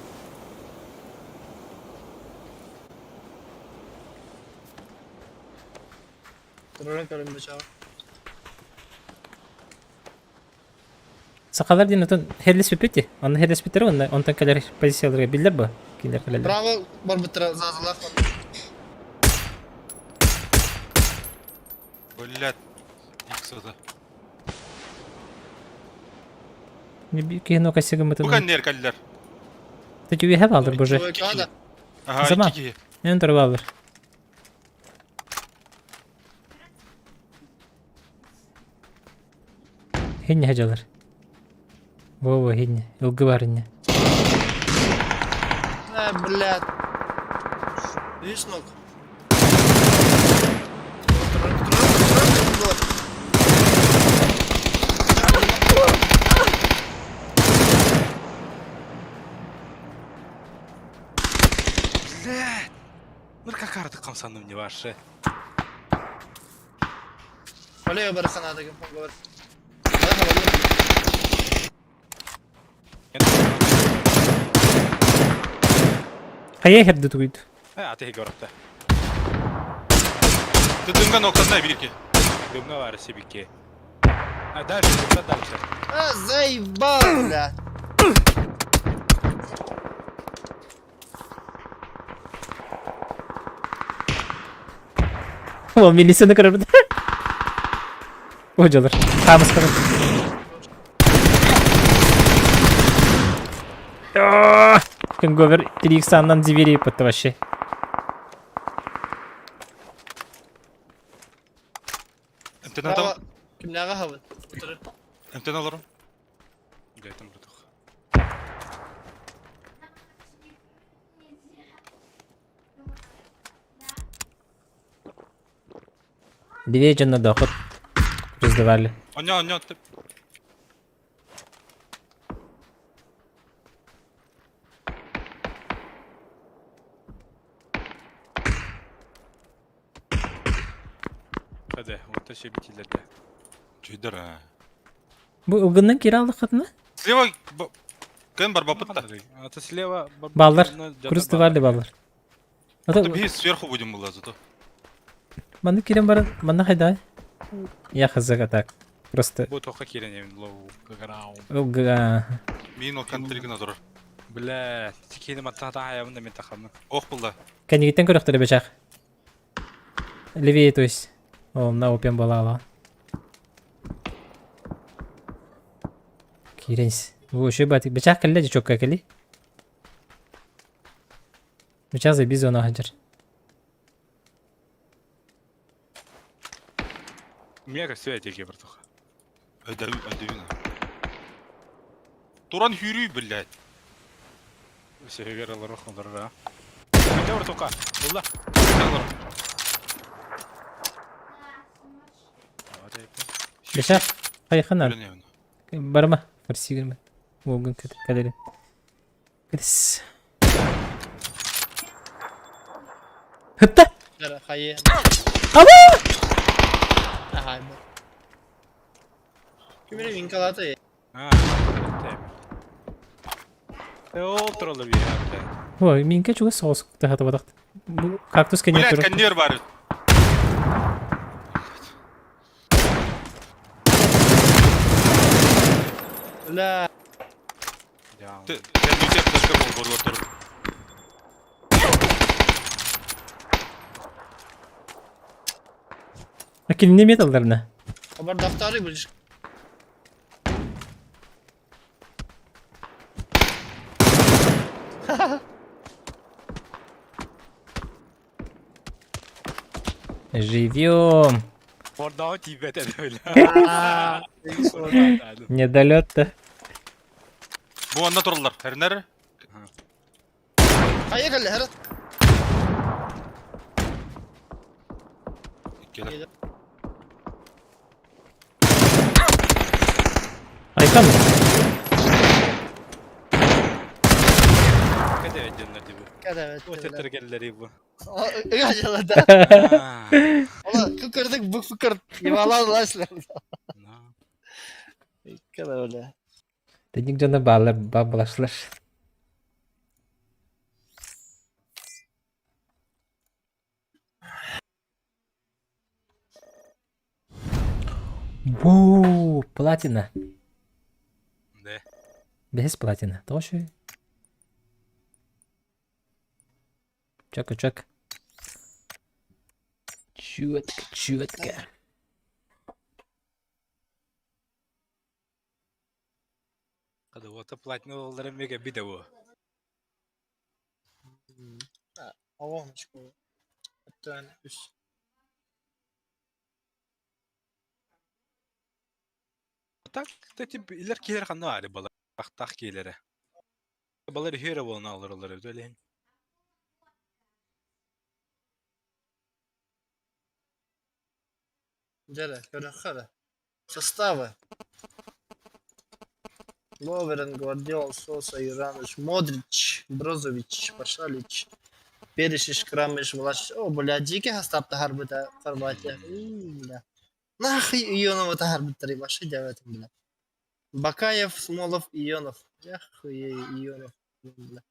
Тураран көрөм бечага. Сакалар дин отон херлес пепети. Онны херлес петер онна онтон кэлэр позицияларга биллер бу. Киндер кэлэллэр. Право бар бытыра зазалах. Блядь. Икс это. Киһин окасыгы Бу мытын. кэннер кэллэр. Ты үһэ балдыр боже. Двойка, Ага, Зама. икки киһи. Мен тура балдыр. Хинне хажалар. Во-во, хинне. Илгы бар инне. Э, блядь. Видишь ног? Тураран, тураран, тураран, Блядь. Ну как карты камсаным не ваши. Олег бараханада говорит. Хайа херді тугуйду. Э, а ты говорит. Ты дымга ноктасына бирки. Дымга бар себикке. А дальше, дымга дальше. А, заебал, бля. Ол милицияны көрөрбүт. О, жалыр. Хамыс көрөр. Хэнговер 3 икс двери под вообще. Эмтэнэн Право. Кимнээҕэ аһабын? Утары. Эмтэн олорун. Дэтим бутух. Две дьонно доход раздавали. Онньо, онньо. Hadi, orta şey bitirdi. Чүйдер а. Бу ылгыннан кире алдык хатына? Слева кем бар бапытта. А то слева Баллар. Курс давали баллар. Ата Биһи сверху будем было зато. манны кирен бар, манна хайда. Я хз так. Просто Бу тоқа кирен евин low ground. ылгыга. Мин ол контригына турар. Бля, тикени матта та аябын да мен тахамны. Ох булда. Кэннигиттэн көрөхтөрө бечах. Левее, то есть. О, на опен была ала. Киренс. Бу еще батик. Бечах кэллэ дичокка кэли. Бечах за бизона хаджар. Мега все эти братуха. Өдәү, өдәү. Туран хүрүй, блядь. Все вералар охондар, а. Өтө братуха. Булла. Бечах хайхана. Барма. Фарсигерме. Волган кадери. Кадис. Хытта! Хайы. Ала! Аха. Кимери минкалаты. А, Ол туралы бир. Ой, минке чуга соус тахата батакт. Бу кактус кенет Блядь, турар. коннер бар. Бля. Кэннүтэ флешка бол бар тур. А кини металларына? Бар дафтары билиш. Живем. Ордау тибет öyle. Недолет-то. Бу онна тураллар. Хэрнер. Хайы кэллэ хара. Келе. Айкан. Каде ödünler dibi. Када. O tetter bu. Ыгажалада. Ола кыкырдык бук фыкыр. Ивалан ласлар. Када бля. Тедик жана балар бабалашлар. Воу, платина. Да. Без платина. Тоже. Чака, чак. Четко, четко. Када ота платина олары мега биде bu. Оҕоночку. Оттон үс. Так, тип илер келер ханна ари бала. Тах келери. Балар хере болна алыр олар öyle. Дьэ, көрөххө Составы. Ловерен, Гвардиол, Соса, Юранович, Модрич, Брозович, Пашалич, Перешиш, Крамиш, Влашич. О, бля, дикий хастап Харбыта, Хорватия. Бля. Нахуй Ионова Харбыта, вообще делает, бля. Бакаев, Смолов, Ионов. Я хуе Ионов. Бля.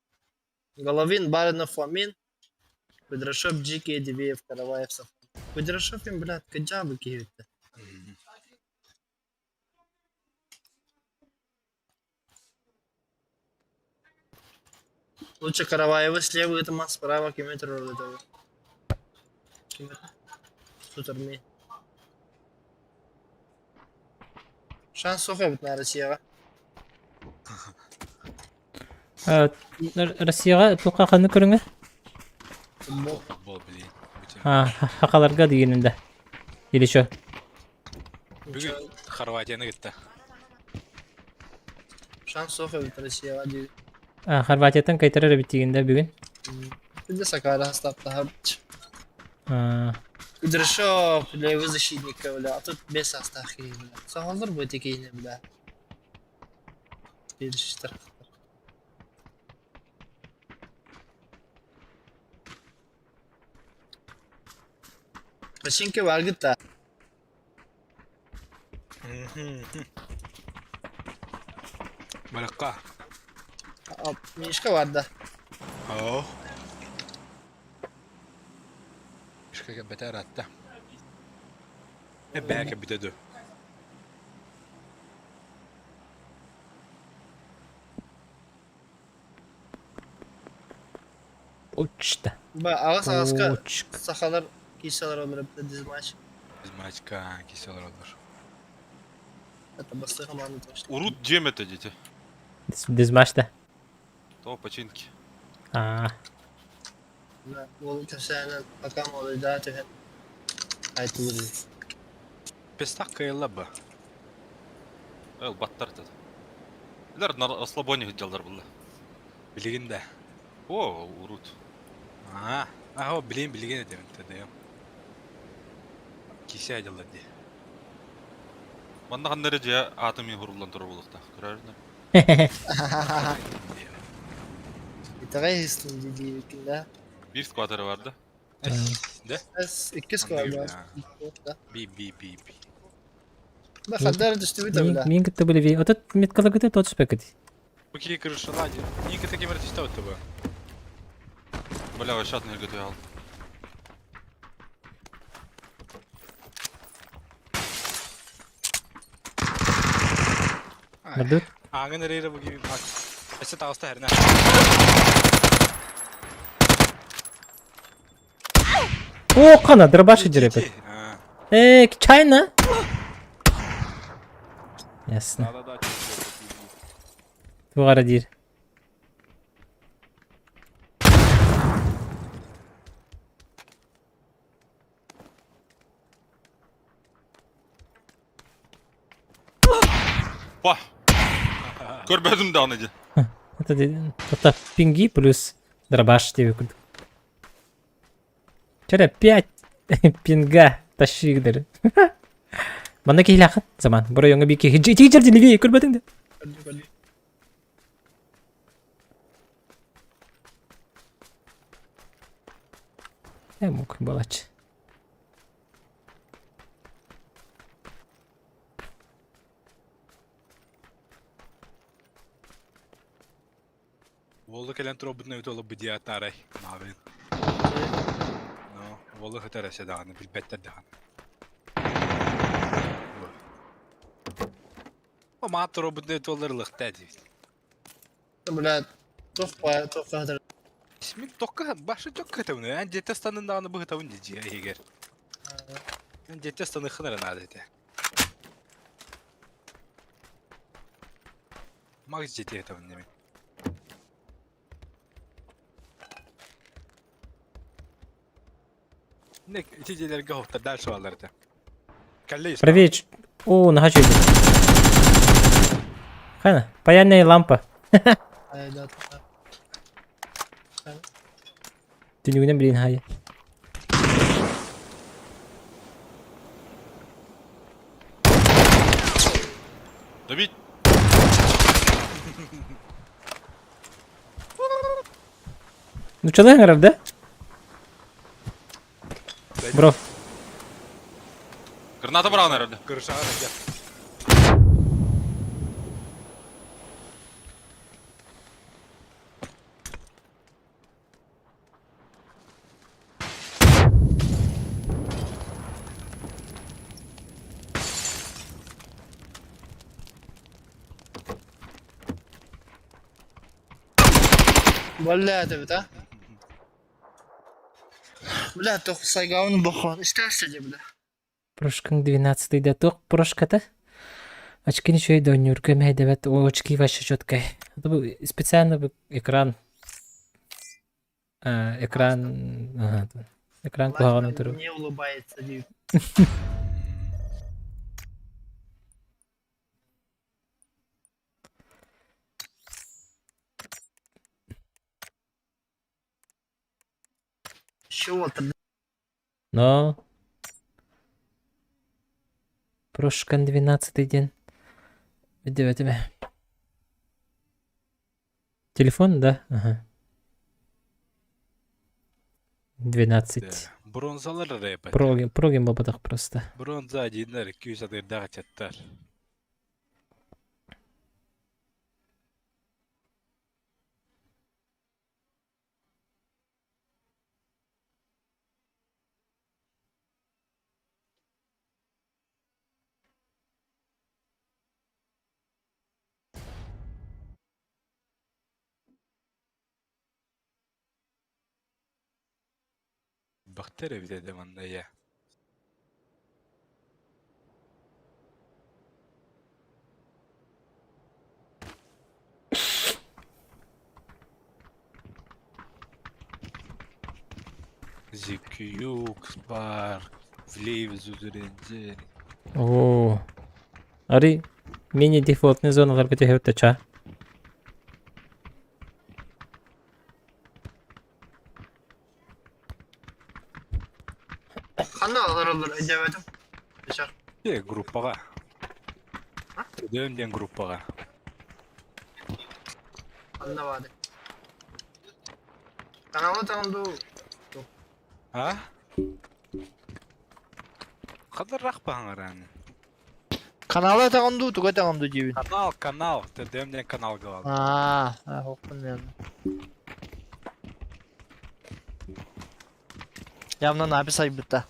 Головин, Баринов, Фомин. Кудряшов, Джики, Дивеев, Караваев, Сафон. Кудряшов им, блядь, каджабы киевит. Лучше Караваева слева, это мас справа, километр этого. Сутерми. Шанс сух на Россия. Россияҕа туохха ханнык көрүҥэ? Футбол. Футбол, блин. А, хахаларга дигинин да. Или что? Бүгүн Хорватияны кытта. Шанс суох эбит Россияҕа дии. А, Хорватияттан кайтарар эбит дигин да бүгүн. Где Сакара састаптаһар. А, Кудряшов, бля, его защитника, бля. А тут без состав бля. Саҕалар бу тикиини, бля. Перешиштар. Починки баргыт да. Баракка. Мишка бар да. Оо. Мишка кэлбэтэ ыраатта. Э бээ кэлбитэ дуу. Почта. Ба аҕыс аҕыска Почка. сахалар киирсэлэр олорор дизмач. Дизмачка киирсэ олороллор. Это бастыы команда точно. Урут дьиэм этэ дети. Дизмашта. То починки. А, Да, ол кэпсээнэн пока молодая түһэн айтылыр. Пестах кыайылла ба. Эл баттар этэ. Билэр на расслабоне сылдьаллар булла. Билигин да. О, урут. Аа, аа, билигин билигин этим тэдэм. Кисе дьыллар дии. Манна ханна эрэ дьиэ аатым уһуруллан турар буолуохтаах. Көрөөрүнэ. Итэҕэй истин диэбиккин да. Биир сквад эрэ бар да. Да? Икки сквад бар. Би би би би. Да хандар түстүбүт бля. Мин кытта билеви. Отут меткалагыты тот спекет. Бу киһи крышала дии. Ника таким түстэ бу. Бля, вообще атын эргэ ал. Мадут. Ааҥын эрэ бу киһи. Өссө таҕыста хэрнэ. О, қана, дробаши дерепет. Э, чайна? Ясно. Да-да-да. Туғара диир. Па! Көрбөтүм даҕаны дии. Это это пинги плюс дробаш тебе курдук. Чара 5 пинга тащигдер. Манна киһилэххин заман. Бу райоҥҥа биир киһи тиийдэр левее көрбөтүҥ да. Э мук балач. Уолу кэлэн туруорбутун эбит олорбут диэт арай маабын. Но уолу сытар эсэ даҕаны билбэттэр даҕаны. О маат туруорбутун эбит уоллар ылыахтаа диэбит. Бля, туох туох хаһытар. Мин токка башы токка этабын. Эн дьиэтэ станын даҕаны быһытабын дии дьиэ иһигэр. Эн дьиэтэ станыххын эрэ наада этэ. Макс дьиэтэ этабын дэмин. Не, ити дьиэлэргэ хоптор дальше бааллар этэ. Кэллэ Правее. О, нахачу. Хана, паяльная лампа. Түнүгүнэн билин хайа. Добить! Ну что ыҥырар да? Бро. Граната быраҕан эрэр да. Крышаҕа дьэ. Бля, это а? Бля, туох сайгаун бохон. Истээсэ бля. Прошкаҥ 12 да туох прошката? Очки ничего да ойнуурга мэһэйдэбэт, очки вообще четкай. Специально бы экран экран ага, экран куһаҕан туру. Не улыбается диир. Чего ты? Но Прошкан 12 день. Видео тебе. Телефон, да? Ага. 12. Бронзалар рэп. Прогим, прогим буолбатах просто. Бронза одиннар, күүс адырдаах чаттар. Бахтар эбит этэ манна ийэ. Зикюкс бар, Влив Зузерензер. Оо. Ари мини-дефолтный зоналарга түһэбит ча. Ханна олороллор өйдөөбөтүм. Бечах. Э, группаҕа. Төдөм диэн группаҕа. Ханна баады. Каналы таҥду. А? Хадарах баһаҥарааны. Каналы таҥду туга таҥду диибин. Канал, канал. Төдөм диэн канал галал. Аа, хоппун мен. Явно напис айбыта.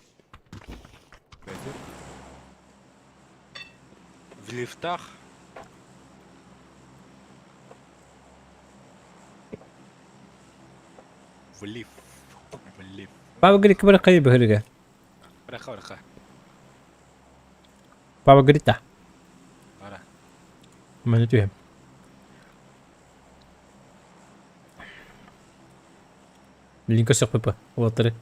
В лифтах. В лифт. В лифт. Папа говорит, кыбыр кайы быһырыга. Быраха, быраха. Папа говорит, да. Бара. Маны түһэм. Блин, көрсөх папа. Уолаттары.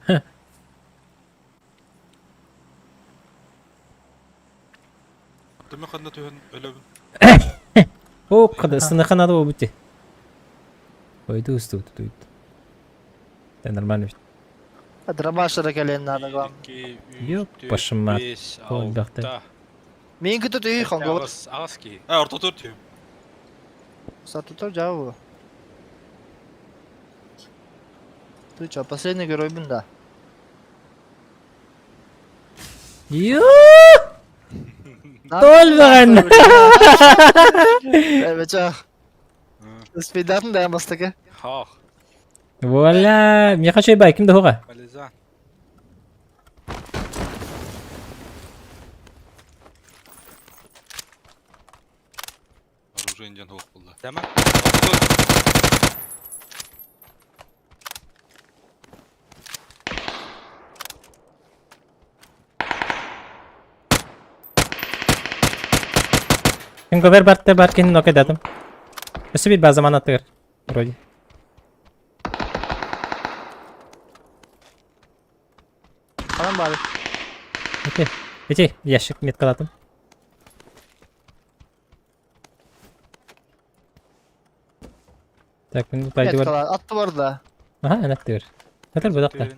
Түмэ ханна түһэн өлөбүн. О, қада сыныха надо было быть. Ой, устут, тут. Да нормально. Дробашера кэлиэн наада главное. Ёп, пашымат. Ол бахта. Мин күтө түйүй хонгобут. Аҕыс, аҕыс киһи. Э, ортотур түһүм. Сатутар жабы. Ты чё, последний геройбун да? Ё! Толбан! Бечах. Спидатын да бастакы. Хах. Вуаля! Миэхэ үчүгэй бай, ким да хуга? Полеза. Оружие диэн суох буолла. Тема. Ким көбөр барты бар кин нокайдатым. Өссө бир база манаттыгар. Вроде. Анан бары. Эти, эти, ящик меткалатым. Так, мин пойду. Меткалар атты бар да. Ага, анаттыгар. Хатар будакта.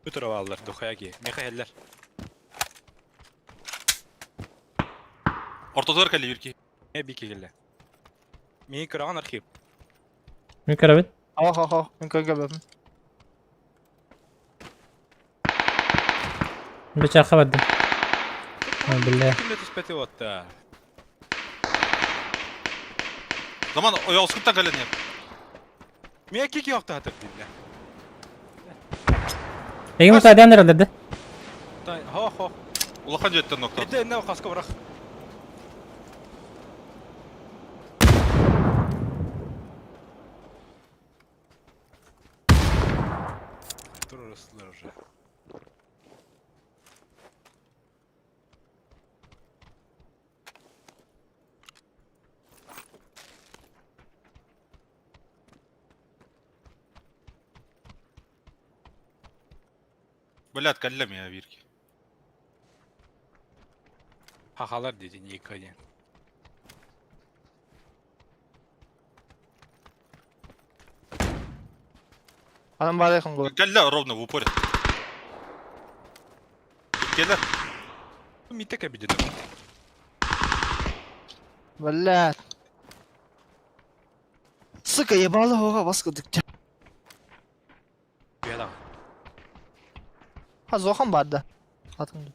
Бүтүр аллар, духаяги. Михаэллер. Ортотугар кэлли бир киһи. Не бики келле. Мин көрөҕөн архив. Мин көрөбүн. Хо хо хо, мин көргөбөпүн. Бычарха бардым. А, бля. Кимде түспэти отта. Заман ойоҕускуттан кэлэн иһэр. Мия кики охта хатыр дилля. Эгин мутадан эрэллэр да? Хо хо. Улахан дьиэттэн ноктоот. Эдде энне хаска барах. Туруорустулар уже. Блядь, кэллэ миэ бииргэ. Хахалар диэти Ника диэн. Анан баарай хонгула. Кэллэ ровно в упоре. Кэлэр. Митэ кэбидин. Блядь. Сука, ебало оҕо бас курдук. Зохан бар да. Атын.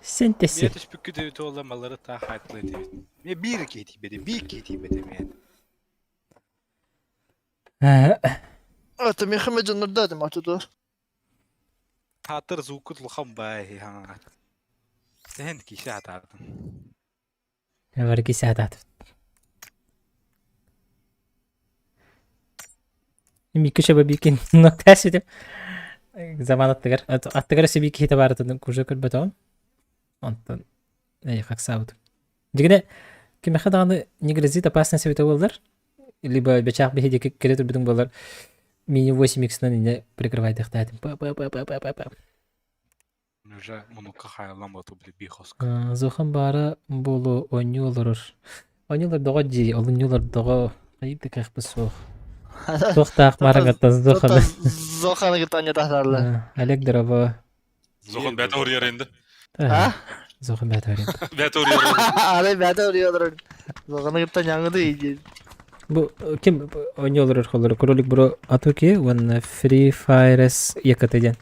Синтези. Миэ түспүккүт эбит уолла маллары таах хаайтылы этибит. Миэ биир киһи тиийбэтэ, биир киһи тиийбэтэ миэн. Это мехаме дьоннордо этим атыды. Таатыр звукут улахан баай хаҥаат. Сэһэн киһи атаатым. Бар киһи атаатым. Микки шаба бикин ноктас этим. Заман аттыгар. Аттыгар өссө биир киһитэ баарытын кужа көрбөтөҕүм. Онтон хаксаабытым. Дьигинэ кимэхэ даҕаны не грозит опасность эбитэ буоллар, либо бэчээх биһи диэки кэлэ турбутуҥ буоллар, мини 8x-нан иннэ прикрывайдыахтаатым. Па-па-па-па-па-па. Уже мунукка хаалан боту били бихоска. Зохан баара буолу оонньуу олорор. Оонньуулар доҕо дии, олунньуулар доҕо хайыт да кыахпыт суох. Туохтаах маарыҥаттан Зоханы. Зоханы кытта оонньотаахтаарлар. Олег здорово. Зохан бэт орыйар инде. А? Зохан бэт орыйар. Бэт орыйар. Арай бэт орыйар. Зоханы кытта ньаҥыды иди. Бу ким оонньуу олорор холлор Кролик Бро Атуки уонна Free Fires ЕКТ диэн.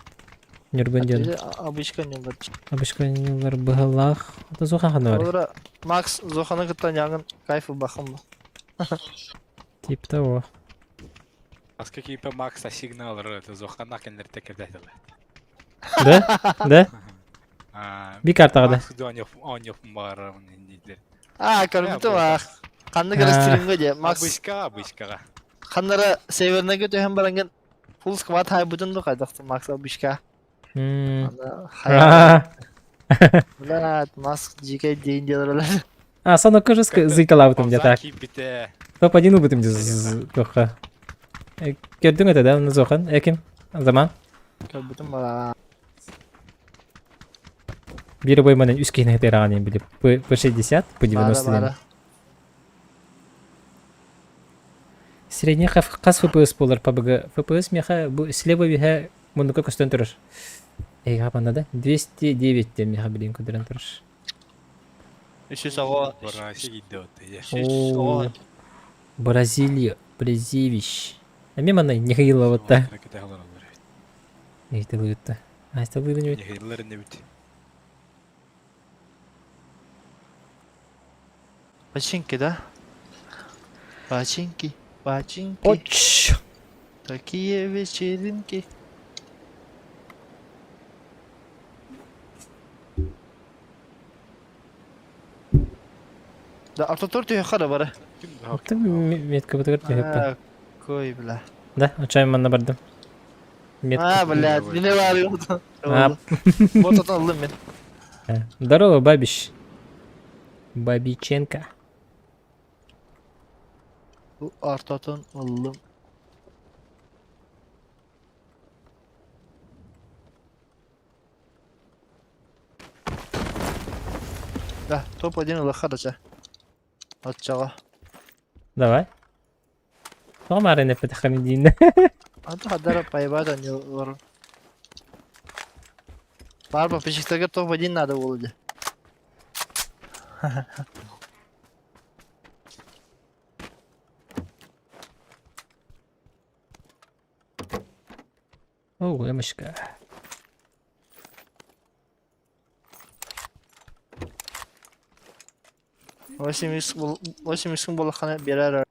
Ньургун диэн. Обычка оонньуулар. Обычка оонньуулар быһалаах. Это Зохан ханна бар? Макс Зоханы кытта ньаҥын кайф бахым. Тип того. Аска киипе Макса сигнал это Зохана кеннерте кэдэтэлэ. Да? Да? Би картаҕа да? Макс оонньоп баарым дииллэр. А, көрбүтүм аах. Ханна кэлэ стримҥа дии. Макс Обычка, обычкаҕа. ханнара северныйга түһэн бараҥҥын full squad хайбытын ду хайдахтын Макс обычка. Ана Блядь, Маск дикэй дейін делар А, сон кажется, зыйталаабытым дьэ так. Киирбитэ. Топ-1 убытым дьэ туохха. Көрдүҥ этэ да, Зохан, эким, Заман. Көрбүтүм бара. Биир обойманан үс киһини хытыраҕан били П60, П90 Средний хас ФПС буолар ПБГ. ФПС миэхэ бу слева үһэ муннукка көстөн турар. Эйга манна да 209 диэн миэхэ билигин көрдөрөн турар. Үсүс оҕо. О, Бразилия, Бразивич. Эми манна Нихаиловатта. Нихаиловатта. Айсталыырын эбит. Нихаиларын эбит. Починки, да? Починки, починки. Оч! Такие вечеринки. Да, автотур түһүөххэ да бары. Метка бытыгар түһүөххэ. Кой, бля. Да, очай манна бардым. Метка. А, блядь, мине бар А. Вот это аллым мин. Здорово, Бабич. Бабиченко. Бу артатын ыллым. Да, топ-1 ылыхха да чэ. Оччоҕо. Давай. Тоҕо маарыын эппэтэххин диин. Антон хадара поебать они олорор. Баар подписчиктарга топ-1 надо было дии. О, эмочка. 80 буоллаххына биэрэр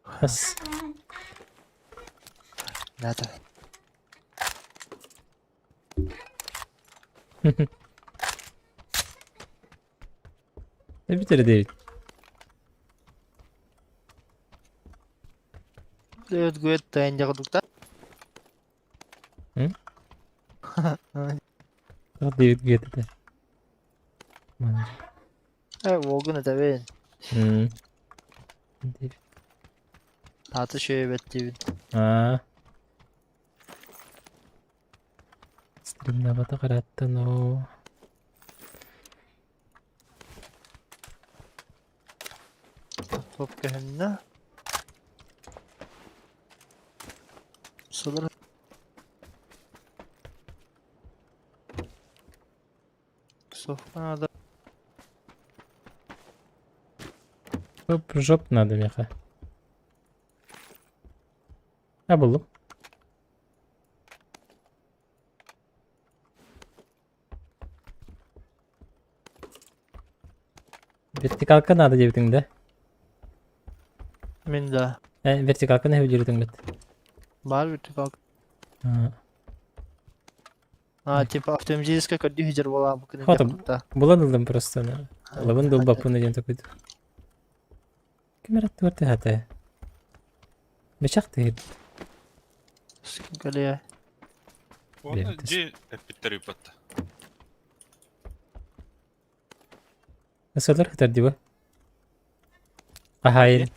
Хас. Надо. Эбитэр Дэвид. Дэвид Гуэт тайын дьаҕыдукта. М? Дэвид Гуэт этэ. Э, уолгун этэбин. М. Дэвид. Ааты шөйөбөт диибин. Аа. Стримнабата караттан оо. Топ көһүннэ. Сылыр. Софка надо. Жоп, жоп надо меха. А буллум. Вертикалка надо диэбитиҥ да? Мин да. Э, вертикалканы сөбүлүүрүтүҥ бит. Баар вертикалка. А, А, типа автоматически көрдүү сылдьар буолаабыккын Хото, этиэхпин да. булан ыллым просто. Лабын долбаппын диэн такой. Ким эрэ аттыгар түһээтэ. Бычах тыһыт. Скалия. Уонна Бэйэбит дьиэ эппиттэр ыыппатта. Ысылар хытар дии Хаһаайын.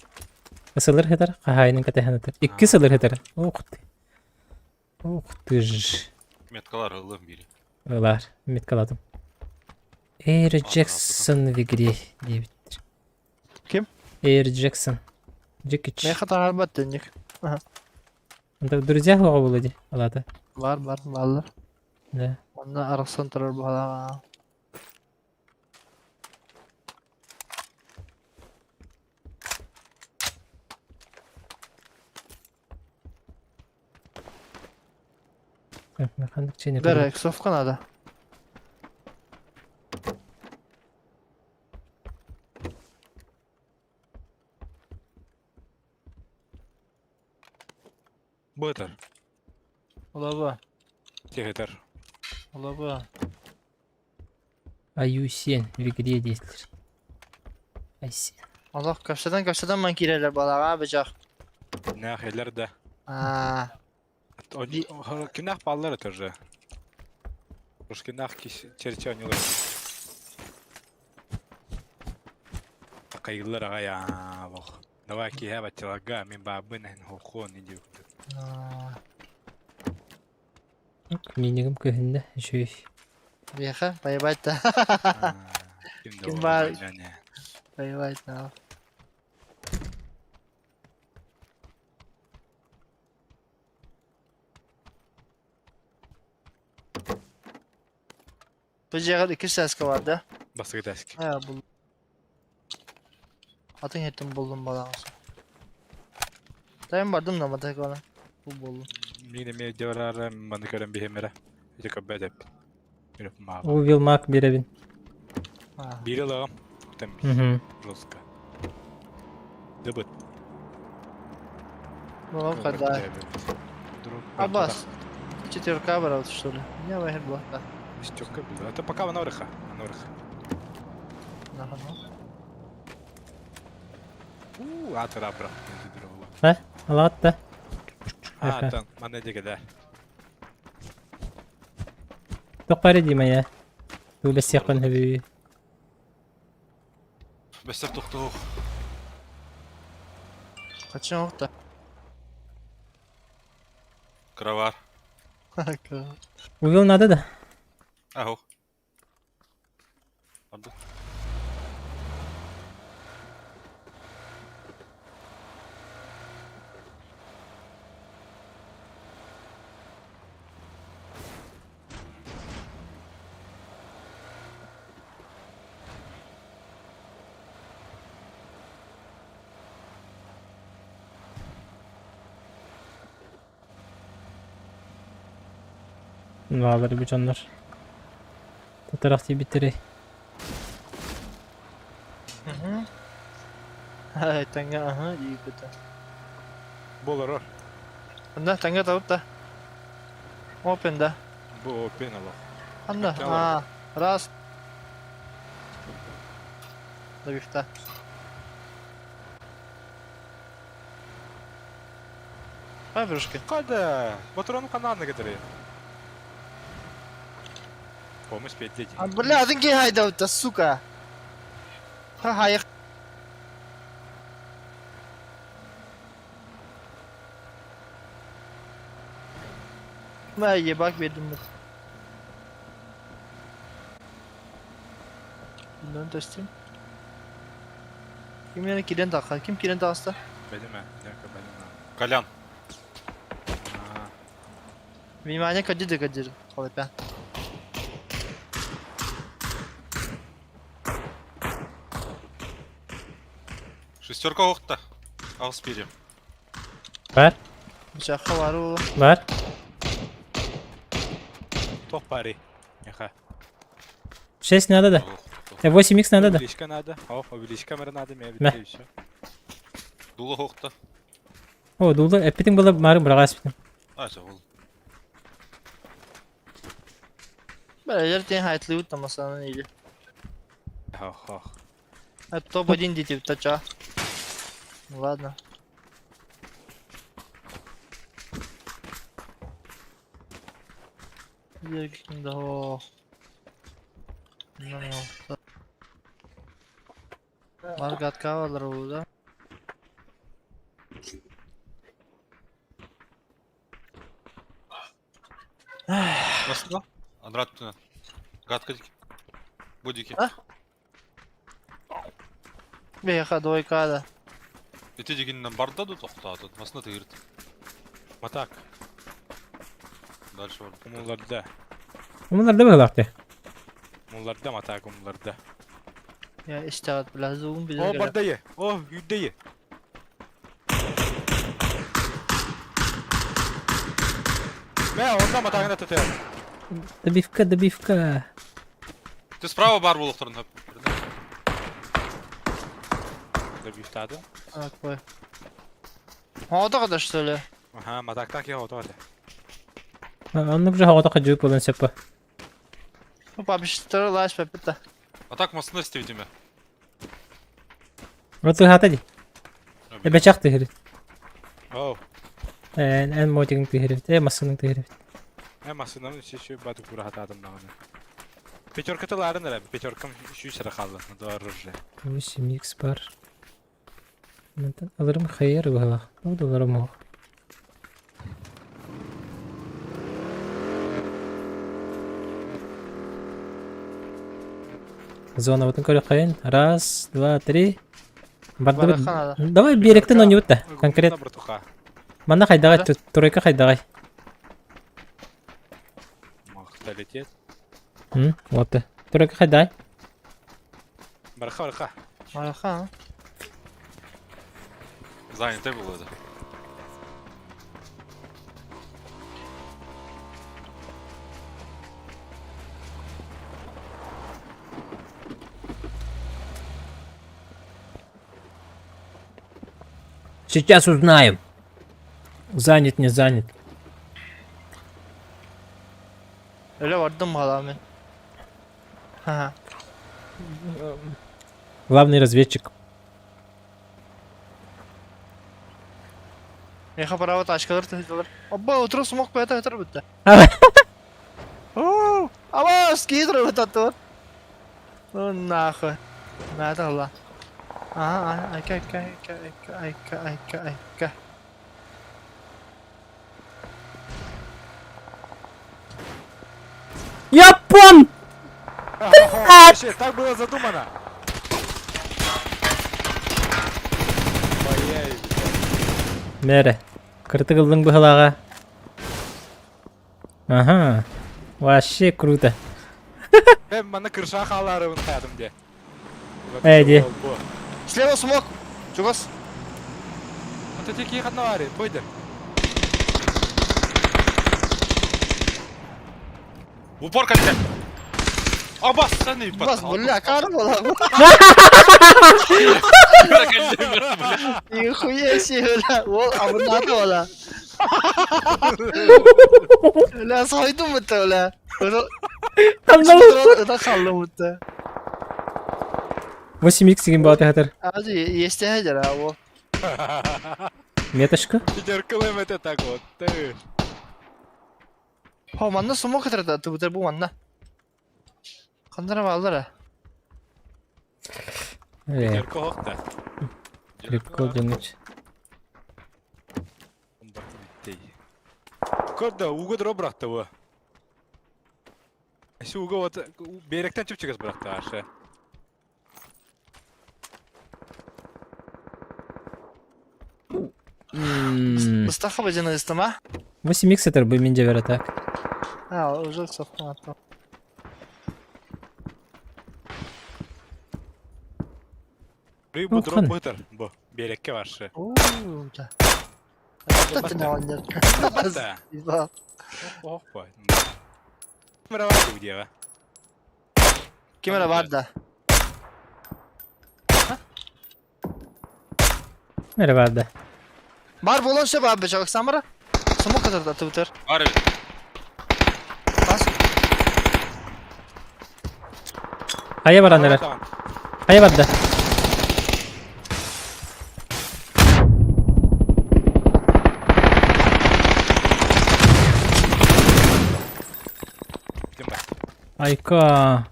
Ысылар хытар, хаһаайынын кэтэһэн ытар. Икки сылыр хытар. Ух ты. Ух ты ж. Меткалар ыллым бири. Ылар. Меткаладым. Эйр Джексон в игре диэбиттэр. Ким? Эйр Джексон. Джекич. Миэхэ таһаарбат дэнник. Онто друзья хуоҕа буолуо дии, алаата. Баар баар бааллар. Да. Онно арахсан турар баҕалаах. Ханнык чейни Бэр, эксовка надо. Бу этэр. Олаба, Тех этэр. олаба. Аюсен в игре действует. Айсен. Олох көпсөтөн көпсөтөн ман киирэллэр балаҕа бычах. Нах элэр да. Аа, Кинах баллар это же. Уж кинах черче онюлар. Акайыллар аҕай аа бох. Давай киһэ баччаларга мин баабын эн хохуон иди. аа, Минигим көһүннэ үчүгэй. Биэхэ, поебать да. Ким да Ким баар? буолар Поебать да. Бу дьиэҕэр иккис сааска бар да? Бастакы тэск. Ээ, бул. Атын иһиттим буллум балаҕас. Тайым бардым да матайкалана. Бу буллум. Мин эмиэ дьабараар маны көрөн биһимэрэ. Ити көрбөт эппит. Үрүп маабы. Уу Вилмак биэрэбин. Аа. Биир ылаҕым. Тем Мгм. жестко. Дыбыт. Ну, когда. Абас. Четверка брат, что ли? Не, вахер была. Да. Стёка было. Это пока она орыха. Она орыха. Нахуй. У, атыра бра. Алаатта. А, там, мана дегеде. Тоқпари дима я. Туле сиэхпин хөбүй. Бэстэр тохтоо. Качан оҕта? Кыра баар. Увел надо да? Аһо. Ордук. Баалар бу дьоннор. Татарах тиийбиттэрий. Тэҥҥэ аһа ииппитэ. Болорор. Онно тэҥҥэ табыт да. Open да. Бу опен олох. Ханна? А, раз. Добивта. Паврушка. Када! Патрон кананы кетири. Помощь петь А, бля, один гейхайда, сука. Ха-ха, я ебак бердим. Bunların teslim. Kim yani kiren takar? Kim kiren taksa? Benim mi? Bir dakika benim mi? Колян. А, Внимание, кадиды кадир. Холопя. Шестерка оқты. Ағыс берем. Бар, Бычаққа бару. бар. Топ пари. Яха. 6 надо да. 8х надо да. Увеличка надо. О, увеличь камеру надо, меня Мә. видите, и все. Дулы оқты. О, дулы. Эппитин была мары бырагас битим. А, жа, ол. Бәрелер тең хайтлы тамасанын или. Ох, ох. Это топ-1 дети тача. Ну ладно. Маргатка алар да. Басты Андрат түні. Гатка дики. Будики. А? Беха двойка да. Ити дегеннен барды да тоқтады. Масына тегірді. Матак. Дальше барды. Умуларда. Умалар да быгалакты. Умуларда матак умуларда. Ya işte бля зугун О, bize бардайы. О, юдайы. Мә, онда матагына тетер. Добивка, добивка. Ты справа бар болуқтарын. Добивтады. Такой. Ода да что ли? Ага, матак так я готов. Оннук же хагата кажып болан сеппа. Ну, папа, лаш, папа. А так масына істеуде ме? Вот хата ди. Эбе чакты хирит. О, Эн эн мотигин тыгырып. Э масының тыгырып. ә машинаны еще баты кура хатадым дагы. Пятерка тыларын әле, пятеркам еще сыра калды, надо оружие. 8x бар. Мантан алырым хайыр быгалак. Ну долларым ох. Зона вот көрө Раз, два, три. Барды Барахан Давай беректен ойныбыт да. Конкрет. Братуха. Манна хайдагай, тройка хайдагай. Махта летит. М, вот. Тройка хайдай. Барха, барха. Барахан. Занятый был это. Сейчас узнаем. Занят, не занят. Öyle vardım hala мен. Ха. Главный разведчик. Меха право ташкалар тыгылар. Абба, утро смог по это это бітті. Аба, скидр вот это. Ну нахуй. Надо ла. Ага, айка, айка, айка, айка, айка, айка, айка. Япон! Вообще, так было задумано. Моя Мере. Кыртыгылдың быһылаға. Ага. Вообще круто. Мен мана кырша халарыбын хаядым де. Эй, де. Слева смог. Чугас. Вот эти кихат навари, пойдем. Упор кәлте. Абас, сен не Бас, бля, кар была. Нихуя себе, бля. Ол, а вот надо, бля. Бля, сойдум это, бля. Ханна Ыта халлы бутта. 8x деген бааты хатар. Азы естеһэ дьара ол. Меточка. Пятеркалым это так вот. Ты. Хо манна сумо кытырда тыбытыр бу манна. Хандара бааллара. Э, Пятерка хохта. прикол дьоҥҥуч. Көрдө, уга дро бырахта бу. Эси уга вот беректен чүпчүгес бырахта ашы. Ыстаха бажаны ыстыма. 8x это бы мен жебер так. А, уже соқтым аттым. Рый бу дроп бытыр. Бу берекке баршы. Уу, да. Это не он Да. Ох, бой. Камера бар бу дева. Камера бар да. Камера бар да. Бар болон сөп абы жак самара. Смок атар Twitter. Бар эбит. Бас. Хайа баран эрэр. Хайа барда. Айка.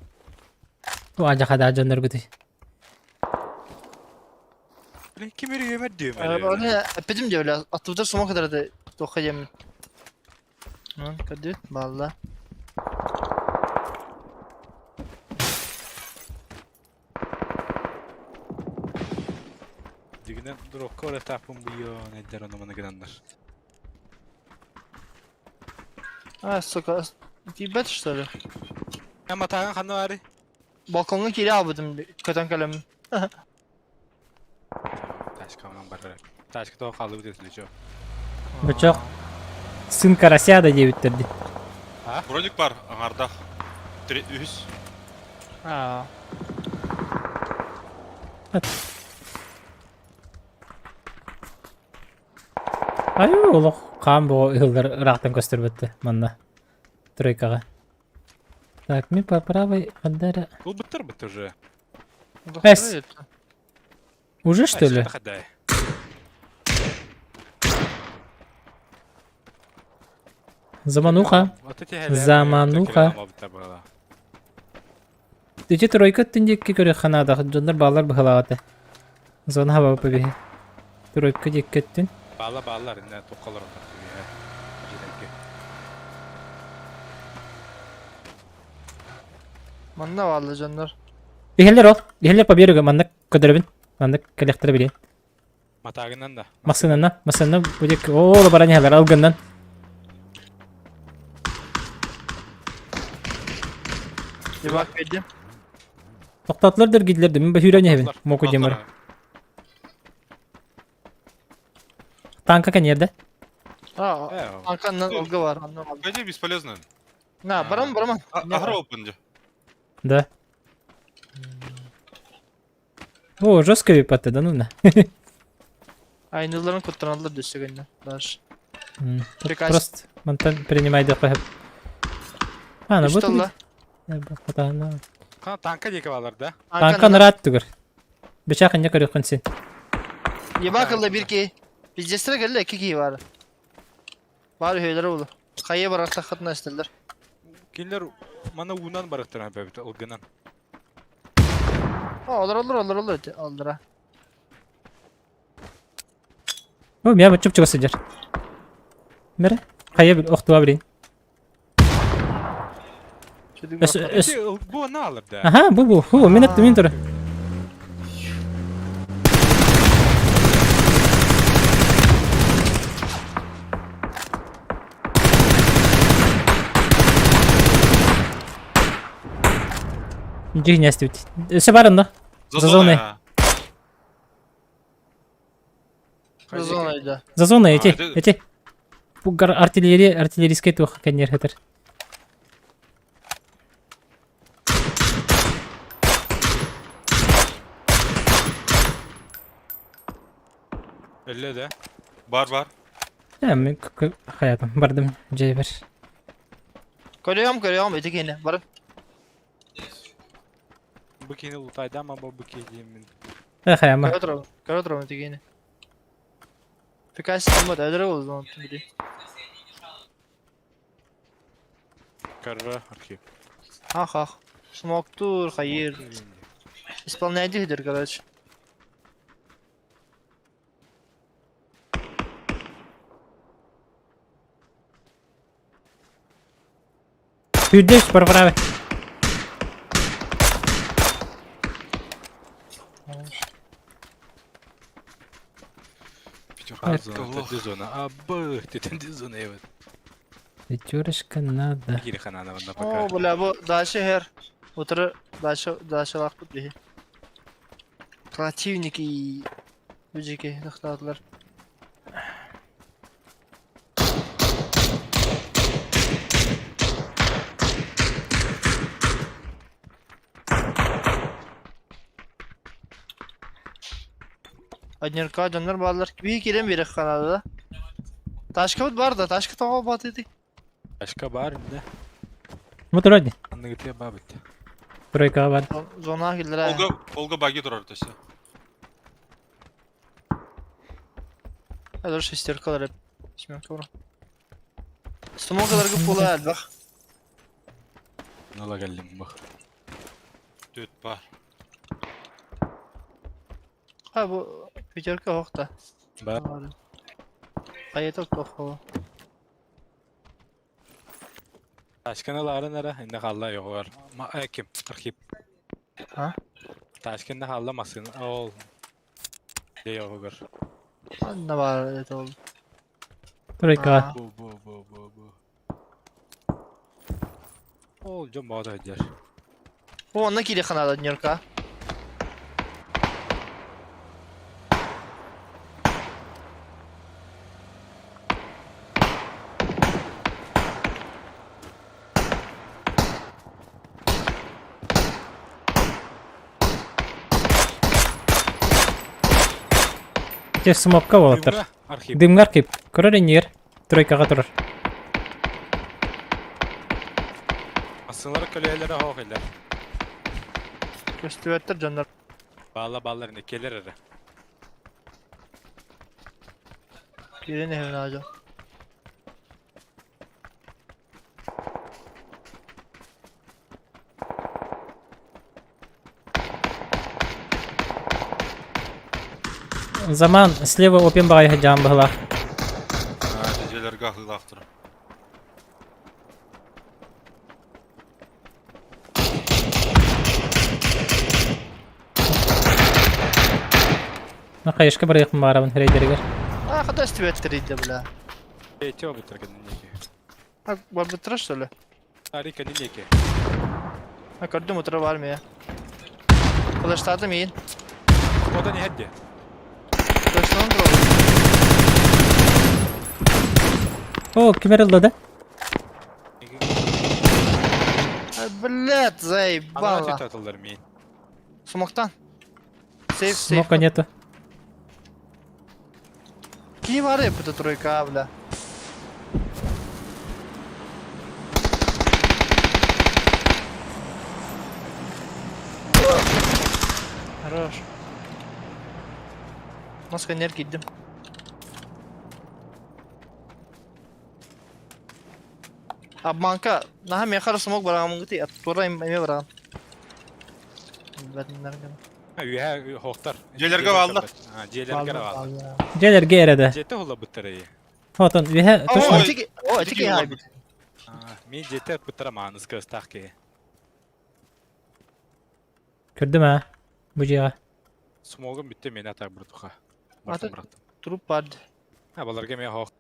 Бу ажаха дьонноргутуй. Блин, ким өрүгөмөр диэм. Оны эппитим диэбилэ. Аттыбытар смок атар тоққа диэмин. Көрдүт, балла. Дигинен дурокка ола тапын буйо, неддер ону маны гынаннар. А, сука, тибет что ли? Ама тагын ханна бары? Балконга кире албытым, көтөн кэлем. Тачка онан бар. Тачка того калды бит өтүлүчү. Бычок. Сын карася да диэбиттэрди. Броник бар, аңардах. Үс. А. Ай, олох хаан бу ыһыллар ыраахтан көстөрбөттө манна. Тройкаҕа. Так, ми по правой хандара. Бул быттыр быт уже. Эс. Уже что ли? Замануха. Замануха. Ити тройка түндекке көрө ханаадах дьоннор баалар быһалаата. Зона хаба побеги. Тройка диэккэттин. Баалар баалар инне токкалар Манна баалар дьоннор. Иһэллэр ол. Иһэллэр по берегу маннык көдөрөбүн. Маннык кэлэхтэрэ билин. Матаагынан да. Массыынанна. Массыынанна бу диэки оо баран иһэллэр алгыннан. Ебак кэлдим. Тоқтатылар да эргийдилэр да мин бөһүүрэн иһэбин. Моку диэмэр. Танка кэньиэрдэ. А, танканнан олга бар. Пойди бесполезно. На, барам, барам. Ахра опен Да. О, жестко випатты, да ну на. Айныларын куттаналар дөссөгөннө. Дальше. Просто мантан принимай да қойып. А, ну вот. Танка диэки балар да? Танка нырат түгөр. Бечах инне көрөккүн син. Ебакылда бир ки. Биздестре келди эки ки бар. Бар өйлөр болду. Кайя барар тахатына истелдер. Кинилер мана уунан барыктыран бэбит ылгынан. Олар олар олар олар олдура. О, мя бу чуп-чуга сылдьар. Мере, хайа бил охтуа билин. Өс өс. Бу ана алыр да. Аха, бу бу. Ху, мен эттим мин тура. Дьиҥ эстибит. Өссө бар онно. За зоной. За зоной, да. За зоной эти, эти. Бу артиллерия, артиллерийскай туох кэннер хэтэр. Өллө да. Бар бар. Э, мен хайатым бардым дьиэбэр. Көрүөм, көрүөм, ити киһини. Бары. Бу киһини лутайдаан ма бу киһи диэммин. Эх, ама. Көрө турабын, көрө турабын ити киһини. Пикассо алмат, өлөрө болду онтун били. Көрө архив. Ах, ах. Смоктур, хайыр. Исполняйды хидер, короче. Сүүрдэ парварабы. Пятерка зона, ты зона. А, б, ты там зона evet. Пятерочка надо. Кири ханана на пока. О, бля, бу дальше хер. Утыры дальше дальше лакпыт биһи. Противники бүжеке тохтаатылар. Однерка дьоннор бааллар. Биһи киирэн биэрэх Канадада. Ташкабыт бар да, ташка тоҕо бат ити. Ташка бар да. Бу турар дии. Анныгытыа баабыт. Тройкаҕа бар. Зонаҕа киллэрэ. Олга, Олга баги турар төсө. Хәзер шестеркалар семерка бар. Смокаларга пула элбэх. Нала кэллим бах. Түт бар. Ha бу пятерка ох да. Бар. Хайата тохо. Ташканы ларын ара, инде халла йоҕор. Ма ким? Архип. А? Ташкында халла масын. Ол. Де йоҕор. Анна бар это ол. Тройкаҕа. Бу бу бу бу бу. Ол дьон баҕа сылдьар. О, онно киирэ ханаада Нюрка. Те смокка уолаттар. Дымҥа архив. Дымҥа архив. Көрөр иннигэр. Тройкаҕа турар. Массыналар көлөһөлөрө оһох илэр. Көстүбэттэр дьоннор. Баалла бааллар инде келер эрэ. Киирэн иһэбин аадьа. Заман слева опен баҕайы сылдьаҕын быһылаах. Дьиэлэргэ аһыылаахтара. Хайышка барыахпын баҕарабын рейдеригэр. А, хата истибэттэр бля. Эти обыттар кэнники. А, барбыттара что ли? Ари кэнники. А, көрдүм утра бар мия. Флештатым иин. Ода не хедде. Флештанан турабын. О, ким эрэ ылла да? Блядь, Ана заебало. атылар мин. Смоктан. Сейф, сейф. Смока нету. Кини бар это тройка, бля. Хорош. Маска киддим. Обманка. Наха мехар смог барамын гыты. Тура эме барам. Үһэ хоқтар. Дьиэлэргэ бааллар. Дьиэлэргэ бааллар. Дьиэлэргэ эрэ да. Дьиэтэ хула буттара. Отон үһэ О, точно. этики, о, этики хайбит. Мин дьиэтэ буттара мааныс кыстаах ки. Көрдүм аа. Бу дьиэҕэ. Смогум бүтте мени атар бұрдуха. Аты- Бартым бырақтым. Труп бар. Ha баларга мен хоқ.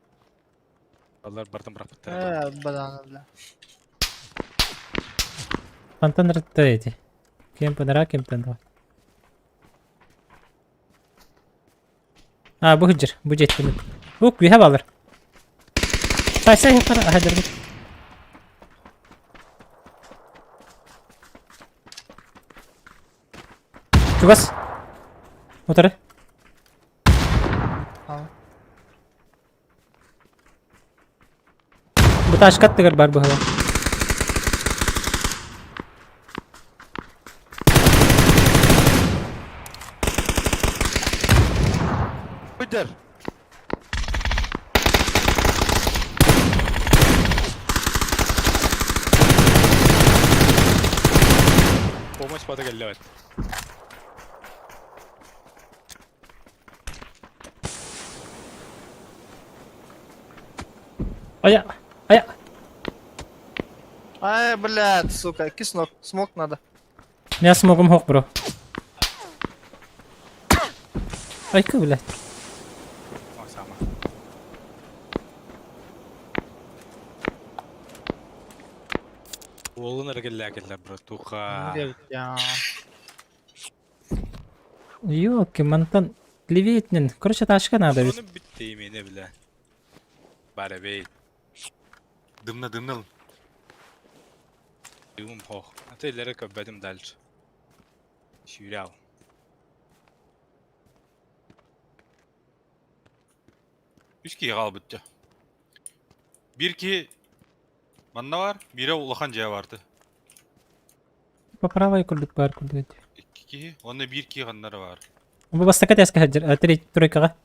Балар бартым бырақ буттара. Э, бадана, бля. Фонтан ырытта эти. Кем панара, кем тандыға. А, бу хыджыр, бу жеттім. Ук, үһэ балар. Тайса хепар, ахадыр. Чугас. Утары. А. Бу ташкат тыгар бар быһыла. Биирдэр. Помощь бата кэллэбэт. Ая, ая. Ай, блядь, сука, киснок, смок надо. Я смогум хок, бро. Айка, блядь. О, сама. Уолун эрэ кэллээ братуха. Я. Ёлки, мантан левейтнен. Короче, тачка надо ведь. Соны битти имени бля. Барабей. Дымна дымна. Дым хох. А ты лere көббедим дальше. Сүйрял. Үс киһи хаалбыт дьэ. Биир киһи манна баар, биирэ улахан дьиэ барды. По правой курдук бар курдук. Икки киһи, уонна биир киһи ханнара баар. Бу бастакы тэскэ сылдьар, тройкаҕа.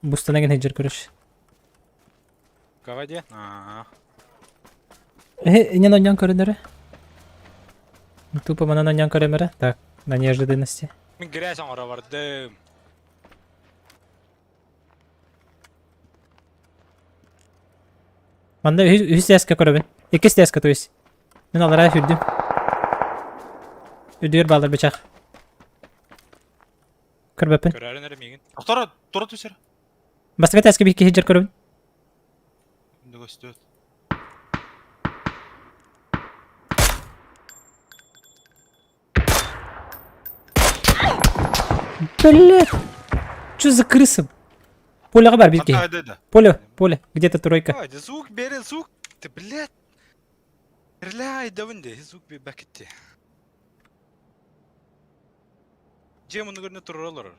Бустана гэн сылдьар көрүш. Кого де? Аа. Инен онньон көрүнөрө. Тупо манан онньон көрөмөрө. Так, на неожиданности. Мин грязь оҥоро бардым. Манна үһүс тэскэ көрөбүн. Иккис тэскэ, то есть. Мин алараа үрдүм. Үрдүгэр баалар бычах. Көрбөппүн. Көрөөрүн эрэ миигин. Тора, тура түсэр. Бастакы тэскэ биир киһи дьэр көрөбүн. Көстүөт. Блядь! Что за крыса? Полеға бар бир киһи. Ханна да. Поле, поле, где-то тройка. Ой, звук бери, звук. Ты, блядь. Стреляй, давын де, звук би бакетти. Дьиэ муннугар турар олорор.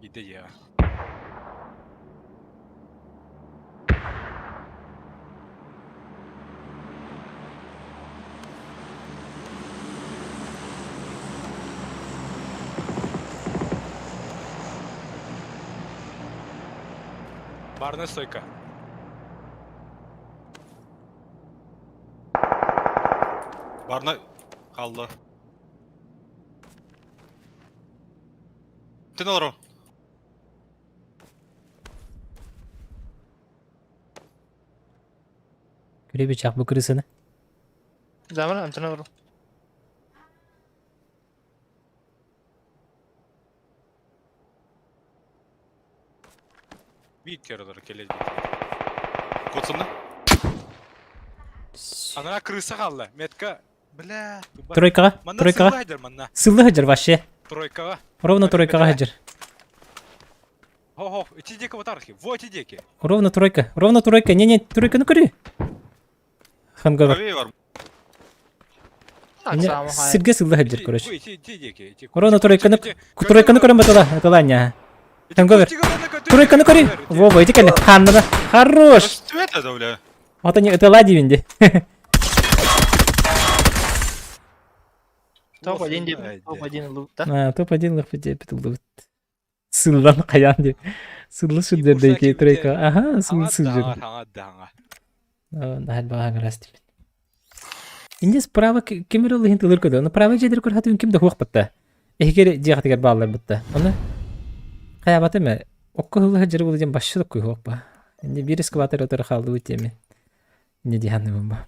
Иди я. Барная стойка. Барна хаалла. Тэн олоро. Көрө бычах бу крысаны. Замыр, антена бар. Биир керолор келе. Куотсанна. Ана крыса хаалла. Метка. Бля. Тройкаҕа, Манна тройкаҕа. сыллайдыр манна. Сылла сылдьар вообще. Тройкаҕа. Ровно тройкаҕа сылдьар. Хо-хо, ити диэки батархи. Во ити диэки. Ровно тройка, ровно тройка. Не-не, тройка, ну көрү. Ханговер. Правее бар. Сиргэ сылла сылдьар, короче. Ити ити диэки. Ити. Ровно тройканы, тройканы көрөн батала, эталаня. Ханговер. Тройканы көрү. Вова, иди кэлэ. Ханна. Хорош. Что это, да, бля? Вот они, это лади винди. Топ-1 деп, топ-1 лут, да? А, топ-1 лохпите лут. Сыллан каян деп. Сыллы сылдыр дейки тройка. Ага, сыллы сылдыр. Нахал бага раз деп. Инде справа кемер ол хин тылыр көдө. Направо жедер көр хатын ким да хуак батта. Эхгер жиахтыгар баалар батта. Оны каябаты ме? Окко хылы жер бул дем башчылык куй хуак ба. Инде бир эскаватор отор халды үтеме. Не диханы бомба.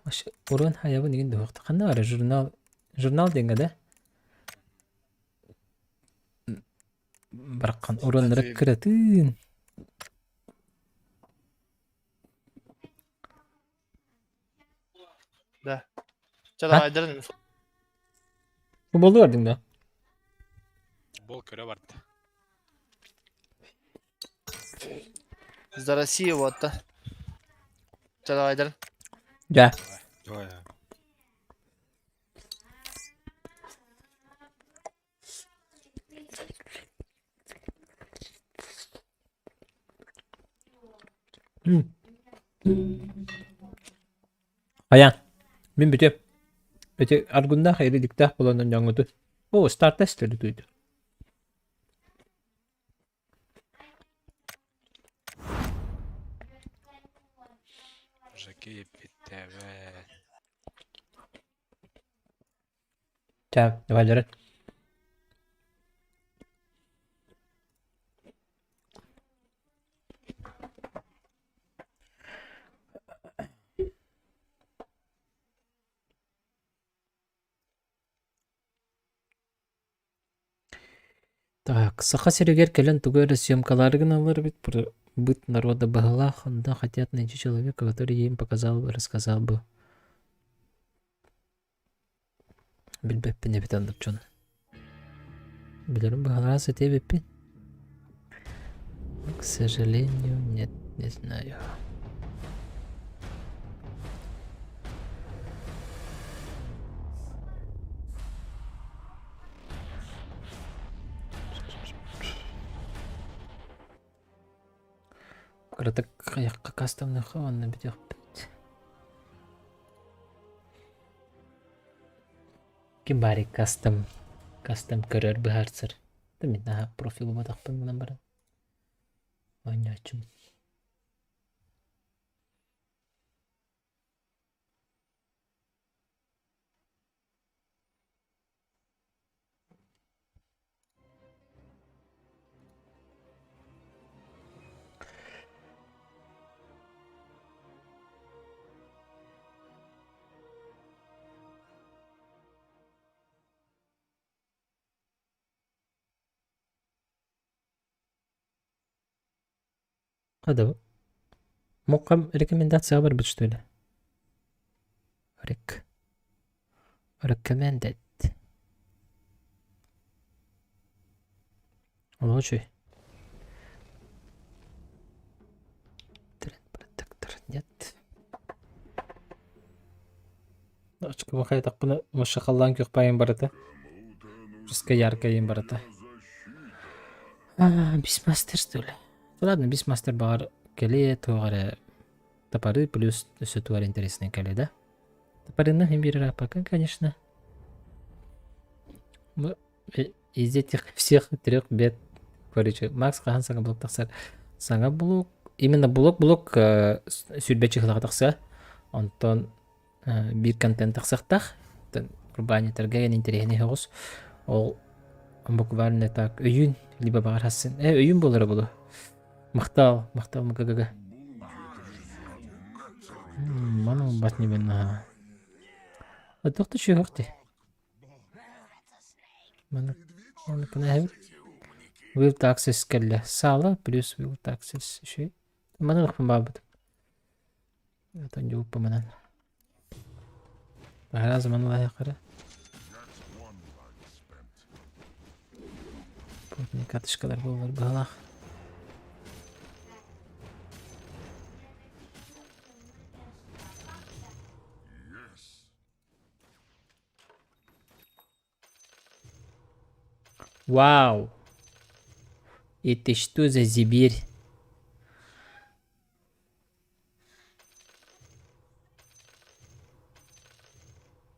Вообще, урон хаябы деген дуакты. Кандай бар журнал? Журнал денге да? Бараккан уроннары кыратын. Да. Чада айдырын. Бу болду бардың да? Бол көрө барды. За Россию вот да. Чада айдырын. Да. Давай. Айаан, мин бүтүөм. Ити аргуннаах эриликтээх буолан дьоҥҥутун Оо, старт эстэр Мужики эппиттээбэт. Чэ, давай дьөрөт. Так, Саха сиригэр кэлэн тугу эрэ съемкалаары гыналлар эбит, быт народа быһалаах, онно хотят найти человека, который им показал бы, рассказал бы. Билбэппин эбит оннук дьону. Билэрим быһалаан сытыа эбиппин. К сожалению, нет, не знаю. Кыратык хайахха кастомныхха уонна бүтүөхпүт. Ким баарый кастом кастом көрөр быһаарсар. Да мин наһаа профилубатахпын гынан баран. Оонньооччум. Хада Муккам рекомендацияҕа барбыт что ли? Рек. Recommended. Олох үчүгэй. Протектор нет. Очкобун хайатахпына мышахаллаан күөх барыта. Жестко яркайын барыта. Бисмастер что ли? Ладно, бисмастер баҕар кэлиэ туох эрэ топоры плюс өссө туох эрэ интересный кэлиэ да. Топорына иһин биэрэр пока, конечно. Из этих всех трех бед, короче, Макс хаһан саҥа блок тахсар? Саҥа блок, именно блок-блок сүүрбэ чыһылаҕа тахса. Онтон биир контент тахсыахтаах. Урбаанньыттарга эн интэриэһинэй соҕус. Ол буквально так өйүүн, либо баҕар хассын. Өйүүн буолара буолуо. Махтал, махтал МГГ. Маны бат не бен. Туох да үчүгэй дии. Маны маны Will Taxis кэллэ. Саала плюс Will Taxis үчүгэй. Маны ылыахпын баҕарбытым. Отон дьууппа манан. Араас маны лайахара. Путный карточкалар буолар быһалаах. Вау! Это что за зибирь?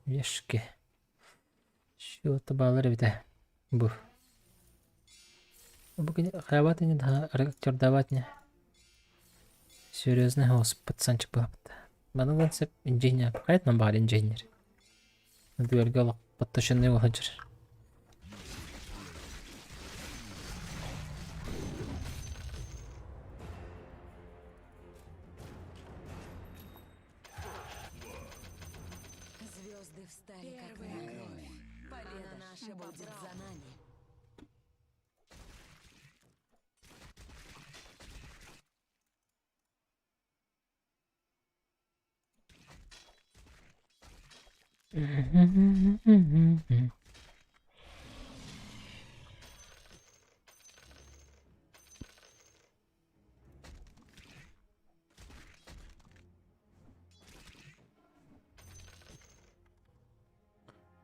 Вешки. Что-то балар эбитэ. Бу. Бу хайабат ини да чордабат не. Серьезно, хос пацанчик буолбут. Манылан сөп инженер. Хайат баар инженер. Дверге олох подточенный сылдьар. Звезды встали, как на кровь. Победа наша будет за нами.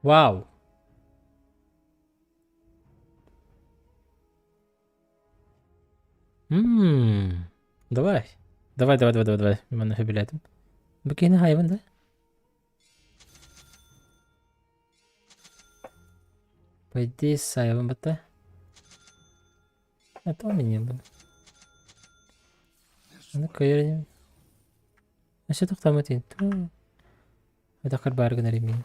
Вау! Ммм, давай. Давай, давай, давай, давай, давай. Манна сөбүлээтим. Бу киһини хайабын да? По идее, сайабын батта. Это у меня был. Ну, кайрым. Өссө тохтоомот ин. Этакар баар гынар имин.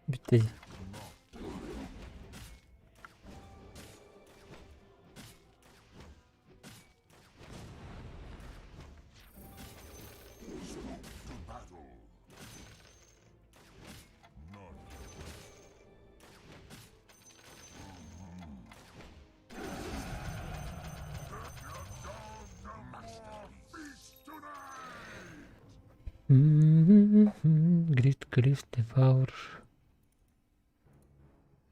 Бүттэ дии. Great Cliff Devour.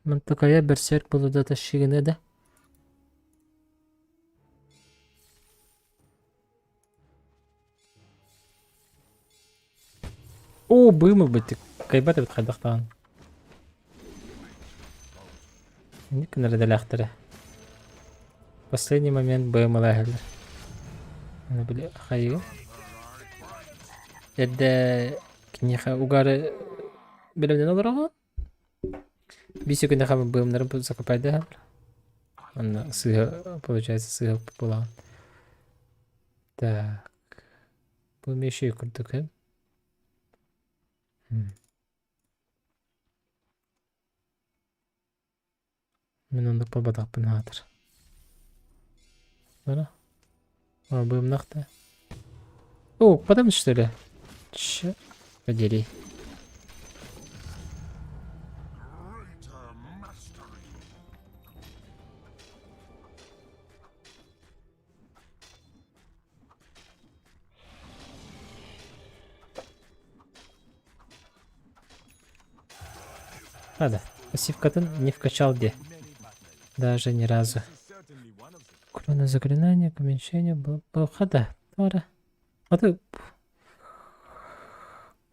Мантыкайа берсерк булуда тащигіне да. Оо, быымы быттык. Кайбат эбит хайдахтаан. Инник гынар идэлээхтэрэ. Последний момент быымалааһылар. Аны били хайыы. Эрдэ киниэхэ угары бэлэмнэн олороҕун. Биир секунда быымнарын закопайдаһар. Онно сыыһа получается сыыһа булаҕын. Так. Бу эмиэ курдук ээ. Мин оннук буолбатахпын аатыр. Бара. А, быымнах да. О, потом что ли? Че? Подери. Ладно, пассивкатын не вкачал где. Даже ни разу. Крона заклинание, к уменьшению хада. Пора. А ты...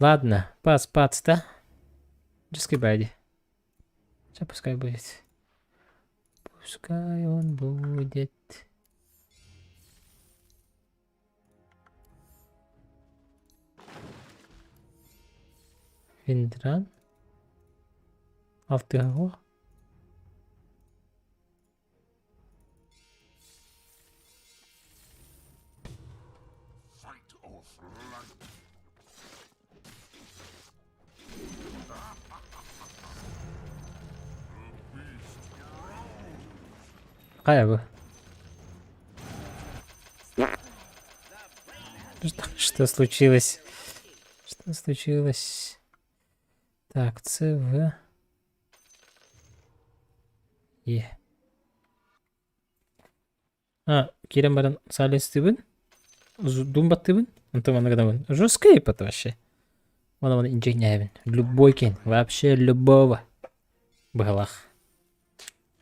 Ладно, пас, пац, да? Джески байди. Все, пускай будет. Пускай он будет. Виндран. Алтыһа Хайа бу? Что, что случилось? Что случилось? Так, С, В, Е. А, киирэн баран саалестыыбын, дуумбаттыыбын, онтон манна гынабын. Жесткий это вообще. Мана мана инженербин. Любой кин, вообще любого. Быһалах.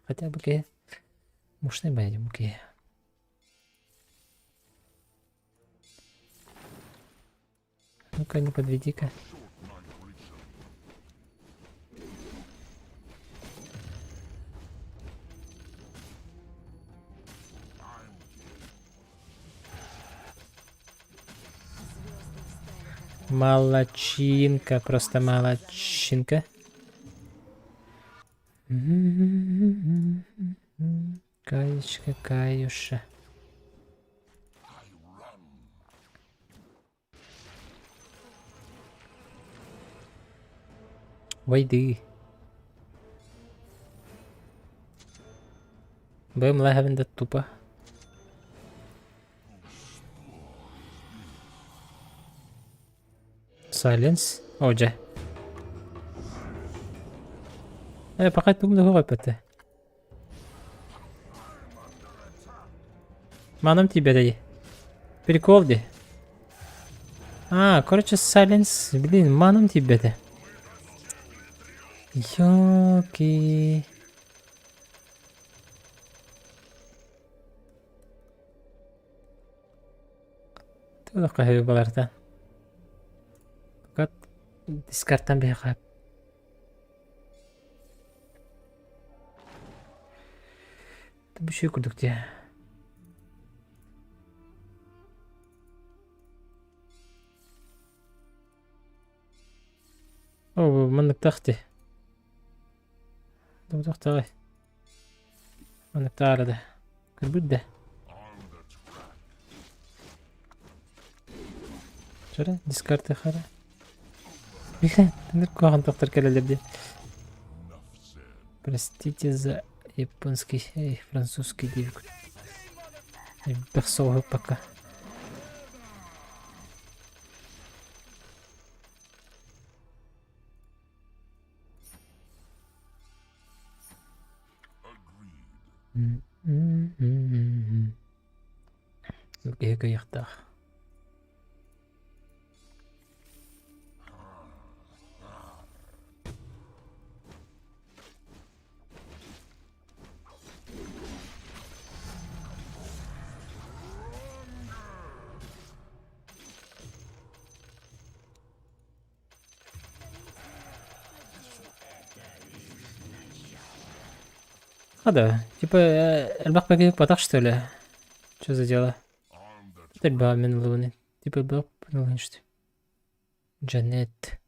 Хотя бы ке. Мощный байдым ке. Ну-ка, не подведи-ка. Молодчинка, просто молодчинка. Каечка, Каюша. Войды. Бэм лэхэвин да тупо. Silence. Оо дьэ. Э, пока тугум да суох эппэтэ. Манам тиийбэтэй. Прикол дии. А, короче, Silence, блин, манам тиийбэтэ. Ёки. Туох хаһыы баларта. Пока дискартан биһиэхэ. Бүшүй курдук дии. О, манныктаах дии. Тохтоҕой. Манныктаах да. Көрбүт да. Чөрө, дискарты хара. Тыныр куһаҕан тохтор кэлэлэр дии. Простите за японский, эй, французский диэбит. Элбэх соҕуһу пока. Киһи кыайыахтаах. А да, типа элбэх пакет потах что ли? Что за дело? Элбэх мен ылыбын. Типа элбэх ылын что Джанет.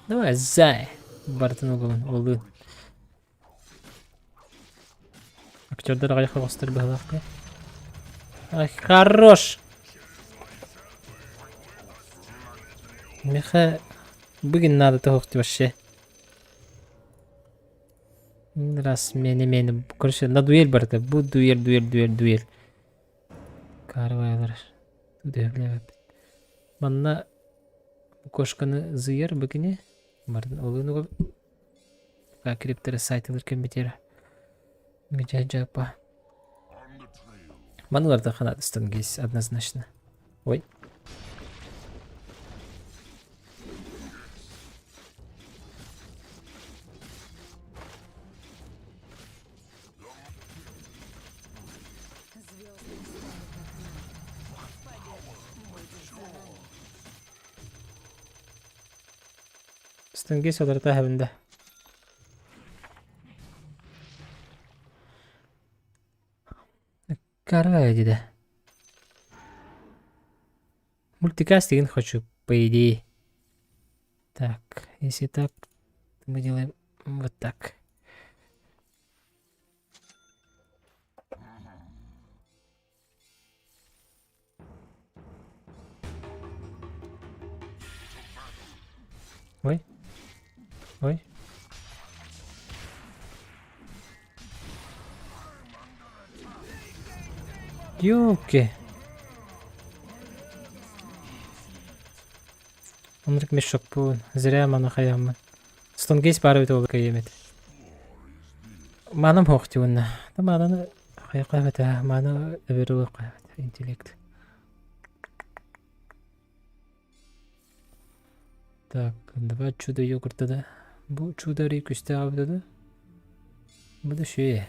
Давай, зай. Бартын угулун, олуун. Актердар аҕай хоҕостор быһалаах дии. Ай, хорош! Миэхэ бүгүн надо туһук вообще. Раз мени мени короче на дуэль барда. Бу дуэль дуэль дуэль дуэль. Карвайлар. Манна кошканы зыйар быкини. Бардын олуун Криптері сайтылыр кембитер. Жапа. Мануларда ханат гейс однозначно. Ой. Звезды стали как надо. Победа будет за нами. Стангейс оларда хабында. Карвай диде. Мультикаст деген хочу, по идее. Так, если так, то мы делаем вот так. Ой. Ой. Ёлки. Онрик мешок буун. Зря маны хаяммын. Стонгейс бары бит ол кайемет. Манам хоох тиунна. Та мананы хайқабата, маны эберу кайбат интеллект. Так, два чудо йогурта да. Бу чудо рикүсте абдыды. Бу да шуе.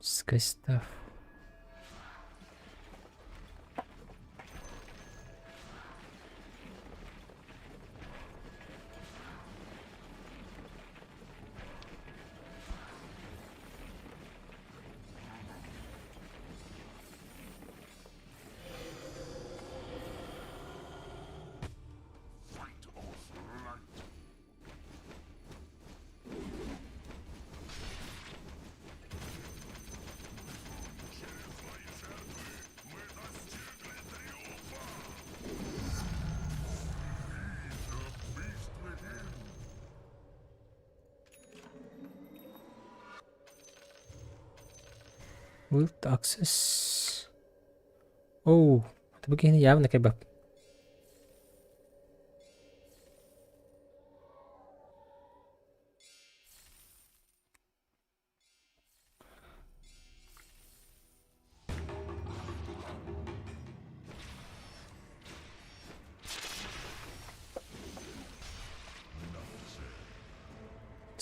Скостав. Wild access. Оу, это бу явно кебаб.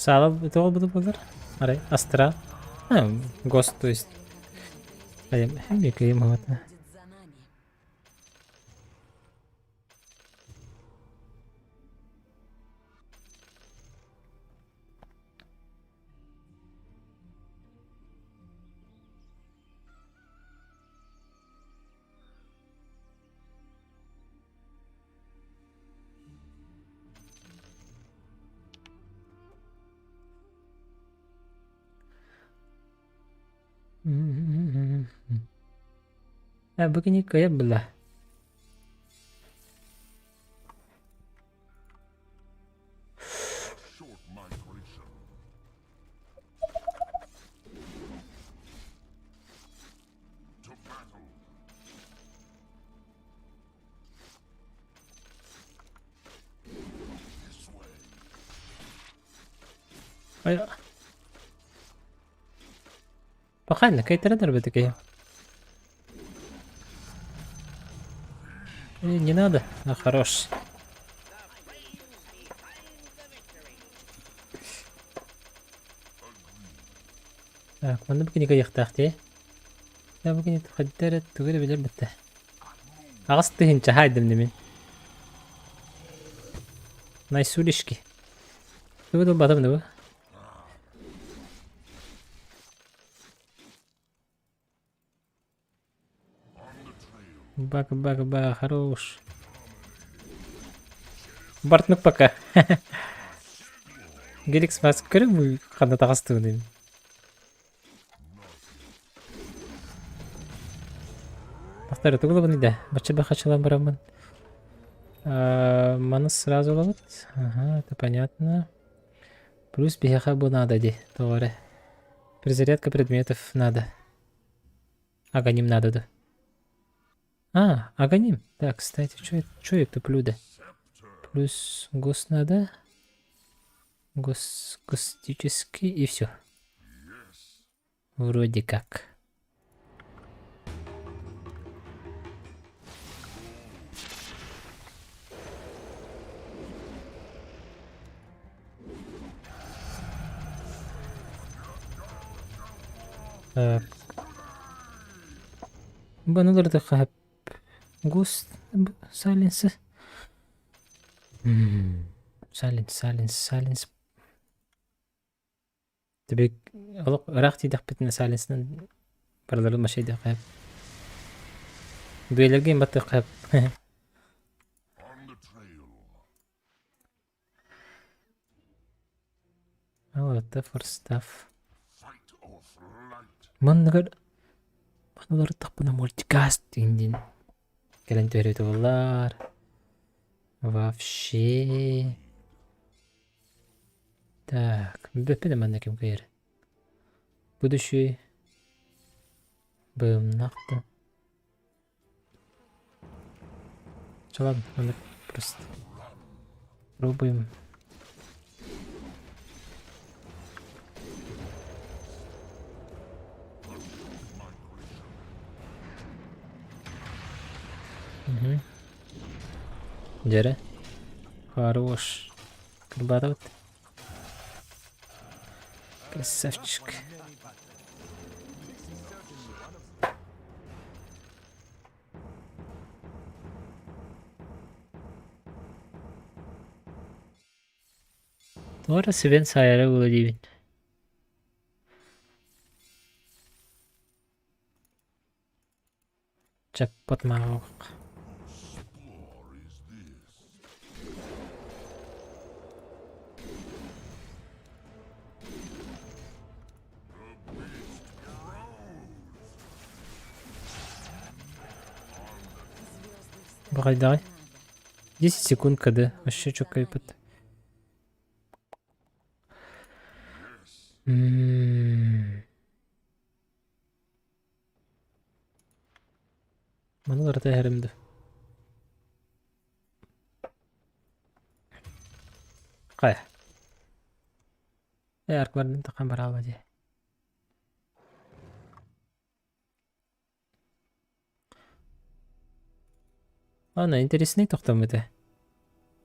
Саала тоҕо буду буолар? Арай Астра. А, Гост, то есть. Кыйым хавата. Будет за нами. Э, бу кини кыайар была. Паханна, кайтара такие. Не надо, а хорош. Так, манна бу кинигэ ыйыахтаах дии. Бу кини хайда эрэ тугу эрэ билэр бэтэ. Аҕыс тыһыынча хаайдым димин. Найсулишки. Тугу да да бу? Бак, бак, бак, хорош. Бартнук пока. Геликс маск көрүң ханна таҕастыгын Тахтары тугулабын иде. Бачча бахачылан барамын. Маны сразу ылабыт. Ага, это понятно. Плюс биһиэхэ бу надо ди, тоҕо эрэ. Перезарядка предметов надо. Аганим надо да. А, аганим. Так, кстати, что я туплю да? Плюс гос надо. Гос, гостический и все. Вроде как. Так. Баналарды хап. Гост сайленс. Сайленс, сайленс, сайленс. Тебе олох ыраах тиийдэхпитинэ сайленсынан барыларын машайдыахха сөп. Дуэлэргэ баттыахха сөп. Ол for stuff. Манныгар мануларыттахпына мультикаст диэн кэлэн түһэрэ буоллар. Вообще. Так, бүппүт манна ким кыйар. Будущий бымнахта. Чё, ладно, надо просто пробуем. Угу. Дьэрэ. Хорош. Кырбатабыт. Красавчик. Тоҕо эрэ сүбэн саайара буолуо диибин. Чаппат маҕаҕах. Баҕайдаҕай. 10 секунд КД. Вообще чөккөйбүт. Маны барыта иһэрим дуу. Хайа. Ээ аркылардан таххан бараалла дии. Ладно, интересный тохтоммут ээ.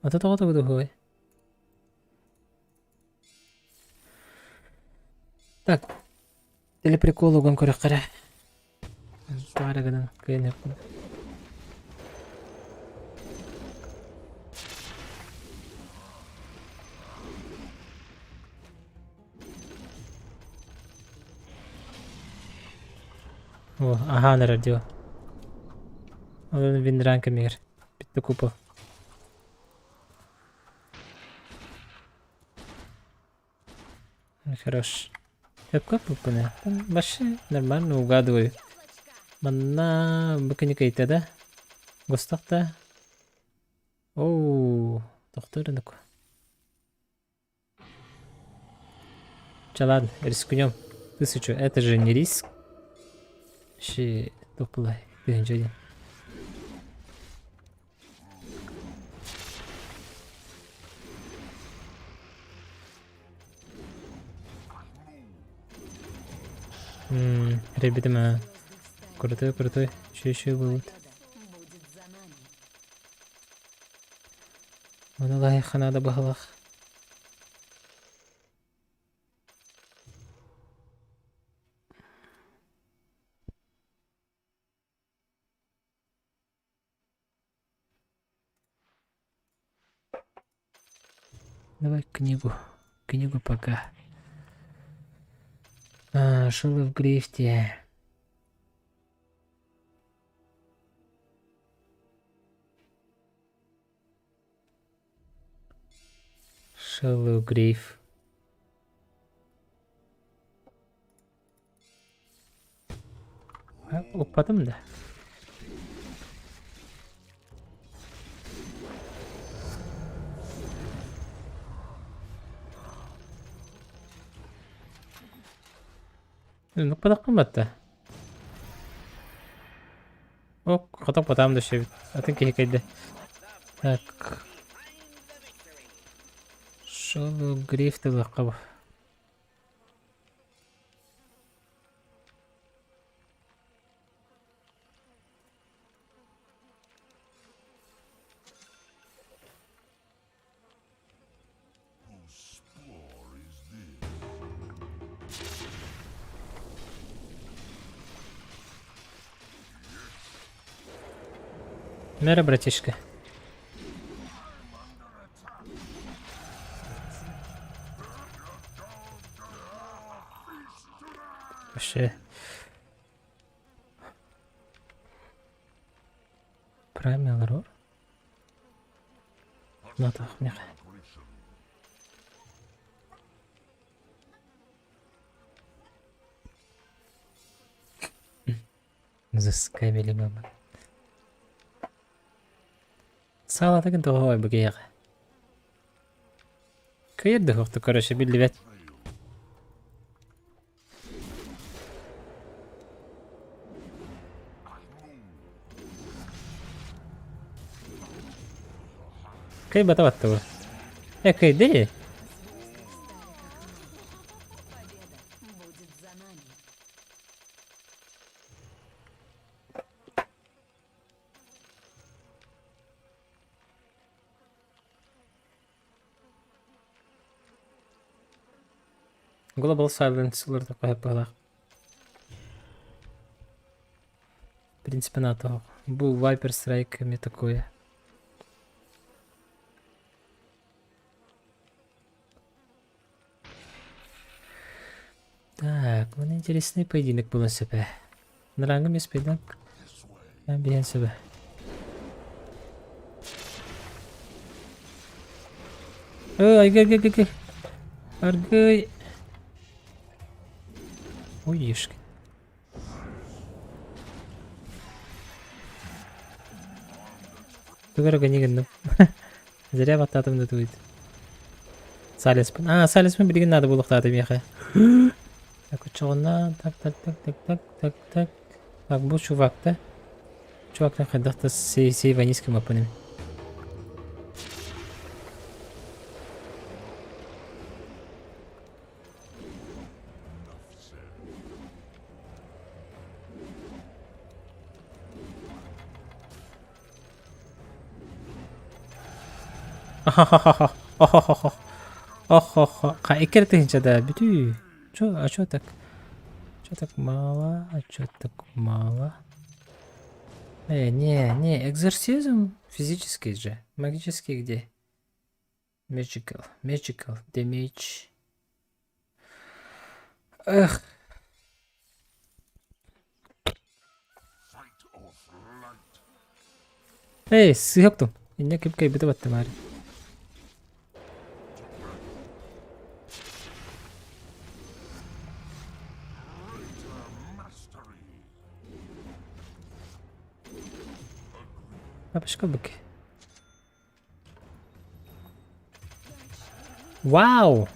Ата тоҕо тугу туһуой? Так, телеприкол уган көрөххө эрэ. Тоҕо эрэ гынан кыайан О, аһаан эрэр дии. Ол виндран кэмигэр. Бүттэ купол. Хорош. Сөпкө эппиппин Вообще нормально угадываю. Манна бу киникейте да? Гостах да? Оу, тохтор рынок. Ча ладно, рискнем. 1000, это же не риск. Вообще, топлай. 1001. Ребята, крутой, крутой. Еще еще будет. Будет за нами. Оны лайыққа надо баһылах. Давай книгу. Книгу пока. А, Шило в грифте. Шеллоу Грейв. Укпатым да. Укпатахпын батта. Ок, хоток потам да шебит. Атын киһи кайда. Так. Шеллоу Грейв тылыахха Мера, братишка. Вообще. Primal Roar? Натах меха. Заскамили мама. Саалатыгын тоҕо быгыйаҕа. Кыйыр да суохтук короче биллибэт. Кыйбата баттыбы. Э, кыйды. Победа будет за нами. Global Silence ылар такой быһыылаах. В принципе, НАТО. Бу Viper Strike эмиэ такое. Так, маны интересный поединок буолан сөп ээ. Нарааҥҥа эмиэ поединок. Биһэн сөбө. Ой, аргый, аргый, аргый. Аргый. Ой, ешки. Тугу эрэ гынньыгынным. Зря баттаатым да тугуйт. Салеспын. А, салеспын билигин наада буолуохтаата миэхэ. Так, оччоҕуна так так так так так так так. Так, бу чувак да? Чувактан хайдах да сейваниским аппаним. Охо-хо-хо. Охо-хо-хо. Охо-хо. Ха, икки эрэ тыһыынча да бүтүү. Чё, а чё так? Чё так мало? А чё так мало? Не, не, экзорсизм физический же. Магический где? Magical, magical, damage. Эх. Эй, сыһыптым. Инне ким кэйбити баттым ари. Бабушка бык. Вау!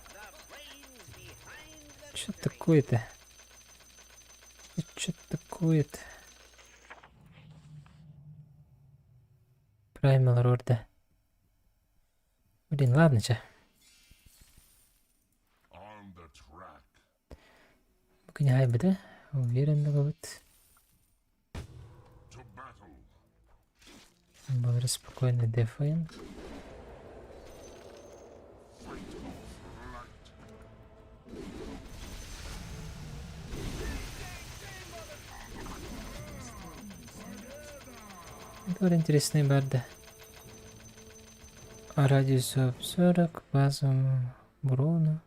Что такое-то? Что такое-то? Primal Roar да. Блин, ладно, че. Бу да? Уверен вот. Бары спокойно дефаем. Это интересный барда. Радиус 40, база урона.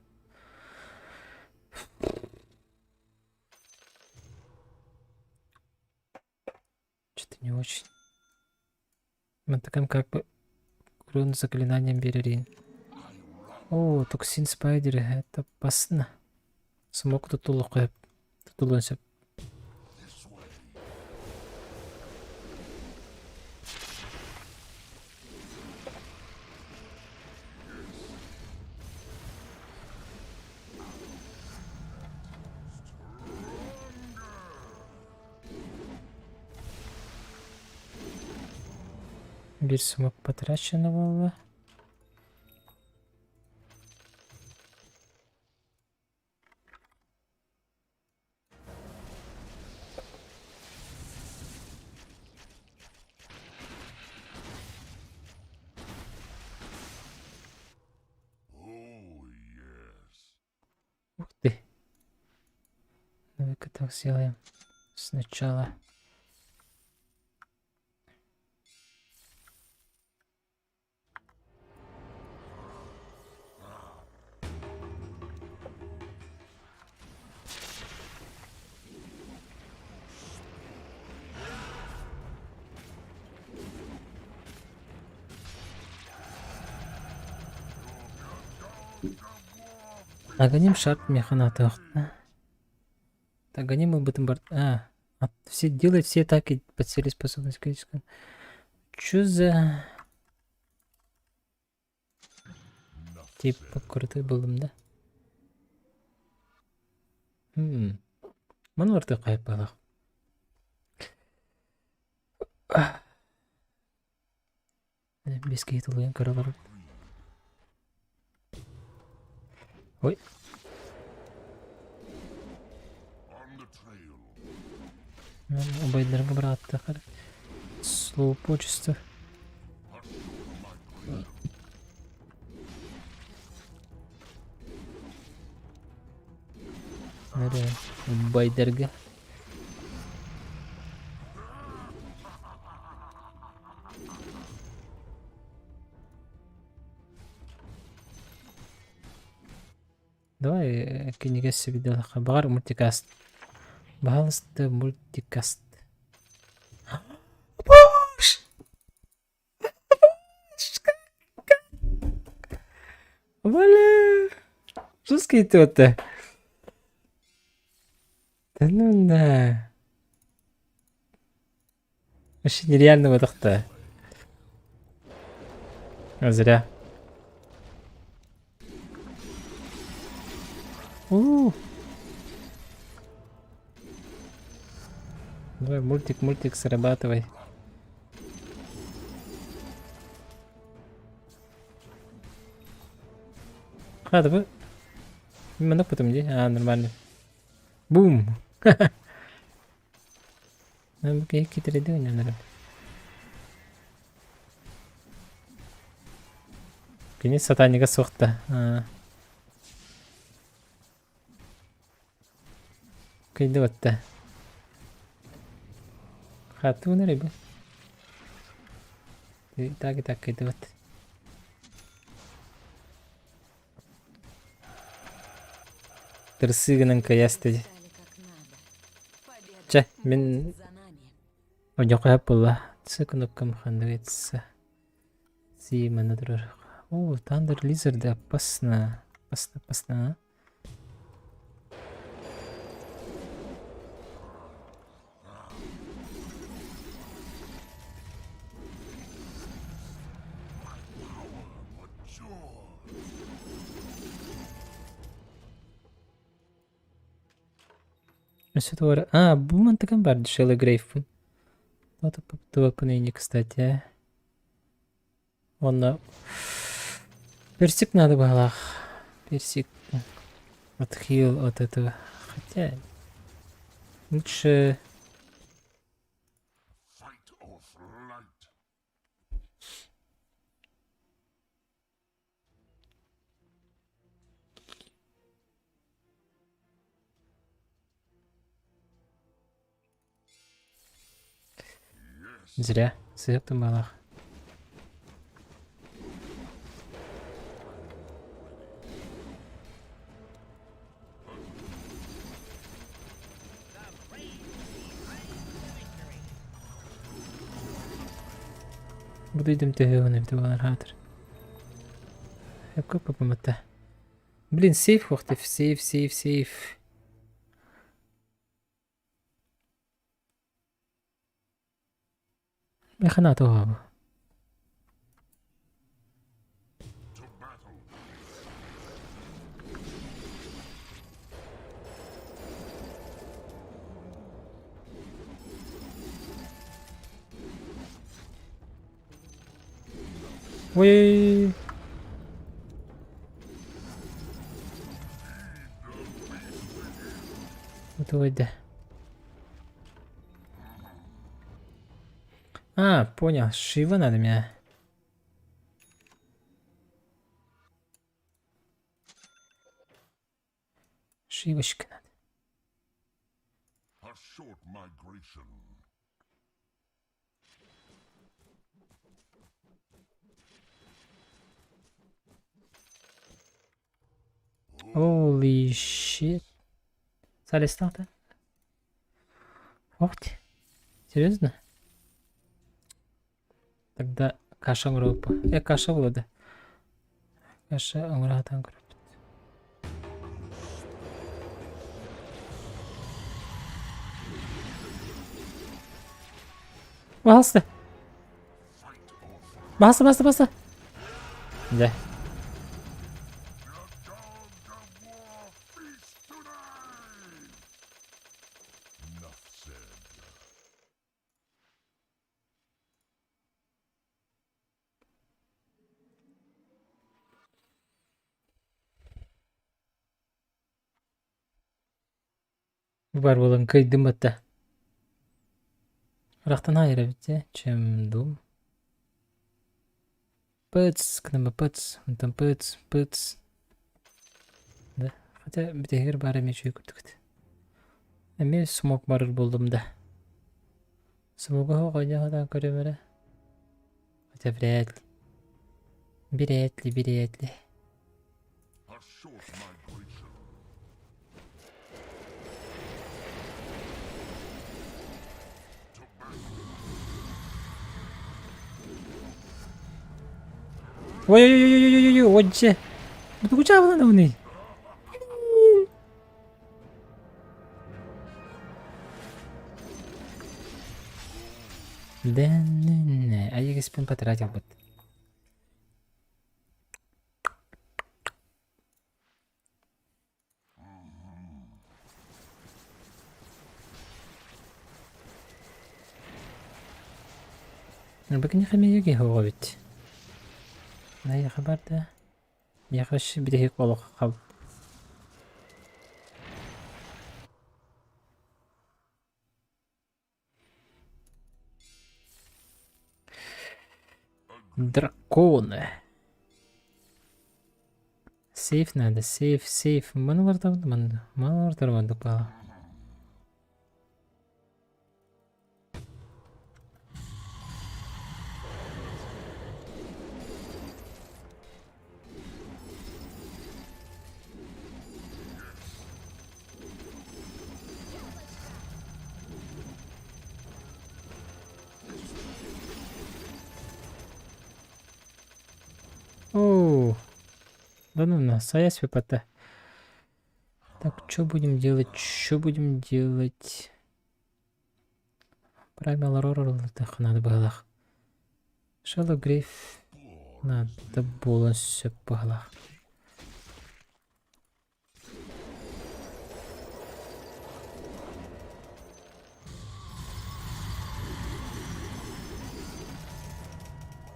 Что-то не очень. Мы таким как бы урон заклинанием берерин. О, токсин спайдер, это опасно. Смог тутулук тутулун сөп. Биир смог потрачено буолла. Ух ты. Давай-ка так сделаем. Сначала. Аганим шарт механатахта. Аганим ылбытым бар. А, все делают все атаки по цели способность критическая. Чё за... Типа крутой был да? Хм. Маны орта кайпалах. Беске тулуйан көрө Ой. Убайдарга бырааттахар. Слово почта. Убайдарга. Давай кинигэ сэбидэлэххэ баҕар мультикаст. Баһаалыста мультикаст. Боже! Бля! Жесткий то-то. Да ну на. Вообще нереально выдохта. А зря. У. Давай мультик, мультик срабатывай. А, давай. Манок потом где? А, нормально. Бум! Кини сатанига суохта. Кыйдыбатта. Хатуун эрэ бу. Так и так кыйдыбат. Тырсыы гынан кыйас дии. Стали как надо. Победа Чэ, мин будет за нами. одьохо буолла. Ц кнопкам ханныгытса. Си манна турар. О, Thunder Lizard опасно. Опасно, опасно. Өссө туора... А, бу мантыкан бар Шелли Грейфпун. Туоппун кстати. Уонна персик надо быһалаах. Персик отхил от этого. Хотя лучше зря. Сыһык тумалаах. Бу дойдум төһө эбитэ буолар хаатыр. Эпкэ Блин, сейф хохтев, сейф, сейф, сейф. Механа туһа Ой. Вот А, понял. Шива надо меня. Шивочка надо. A short migration. Holy shit. Салистата? Ох ты. Серьезно? Тогда каша группа. Каша была, да. Каша оҥоро группа. Баста. Баста, баста, баста. Да. Бар буолан кыйдым батта. Ырахтан айра битте, чем дум. Пыц, кнопка пыц, там пыц, пыц. Да, хотя битегер бары мечүй күрдүкт. Эми смок барыр болдум да. Смогу койдодан көрөмөрө. Хотя вряд ли. Вряд ли, вряд ли. A short migration. Ой-ой-ой-ой-ой-ой, отже. Бу чабылан уни. Да, не, а я спин потратил вот. Бакини хамияги хоговит. Най хабарда. Яхаш бидеһик олох хал. Драконы. Сейф надо, сейф, сейф. Маны бар маны. Маны бар Да ну на, Сая СВПТ. Так, что будем делать? Что будем делать? Primal Roar надо было. Shallow Grave надо было сөп быһалаах.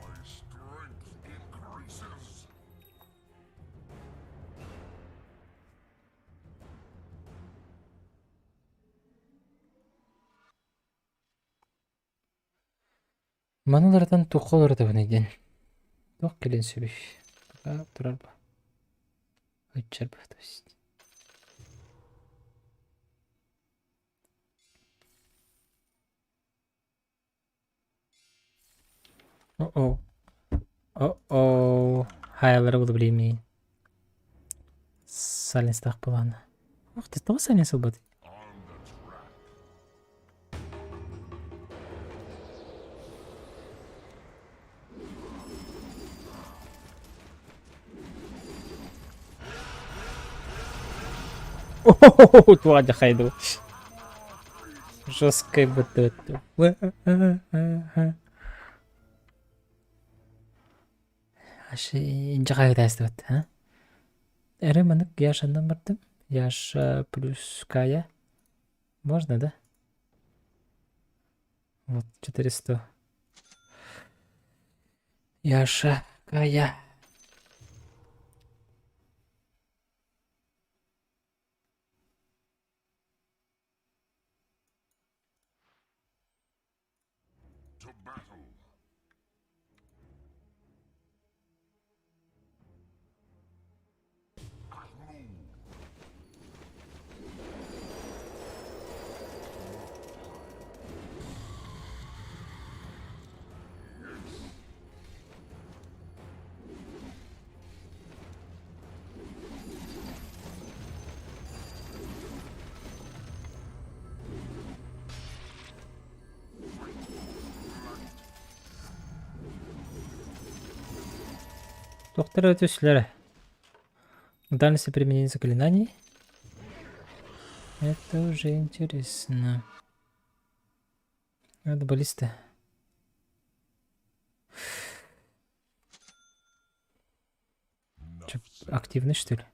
My strength increases. Маны уларытан туохха уларытабыный диэн. Туох кэлиэн сөбүй? Пока турар ба. Ыччар ба, то есть. О-о. О-о. Хайалары булу билимин. Сайленстаах буолаана. Ух ты, тоҕо сайленс ылбатый? On the track. О-хо-хо-хо, туох дьахайдыбыт. Жесткой бытыт. Аш инче хаһыытаастыбыт, а? Эрэ маннык Яшаннан бардым. Яша плюс Кая. Можно, да? Вот, 400. Яша, Кая. To battle. I move. Доктор түсләре. Дальность применения заклинаний. Это уже интересно. Это баллиста. Чё, активный, что ли?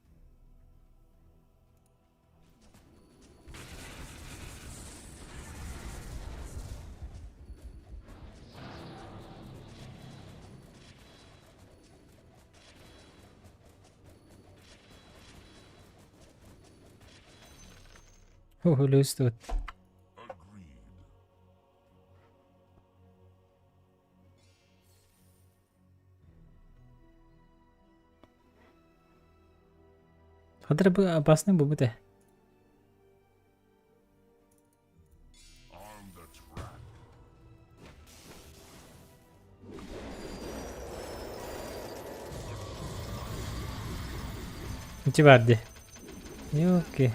Ого, тут. Agreed. Хадыр бы опасный бу бute. On the track. Ити баар дии. Ёлки.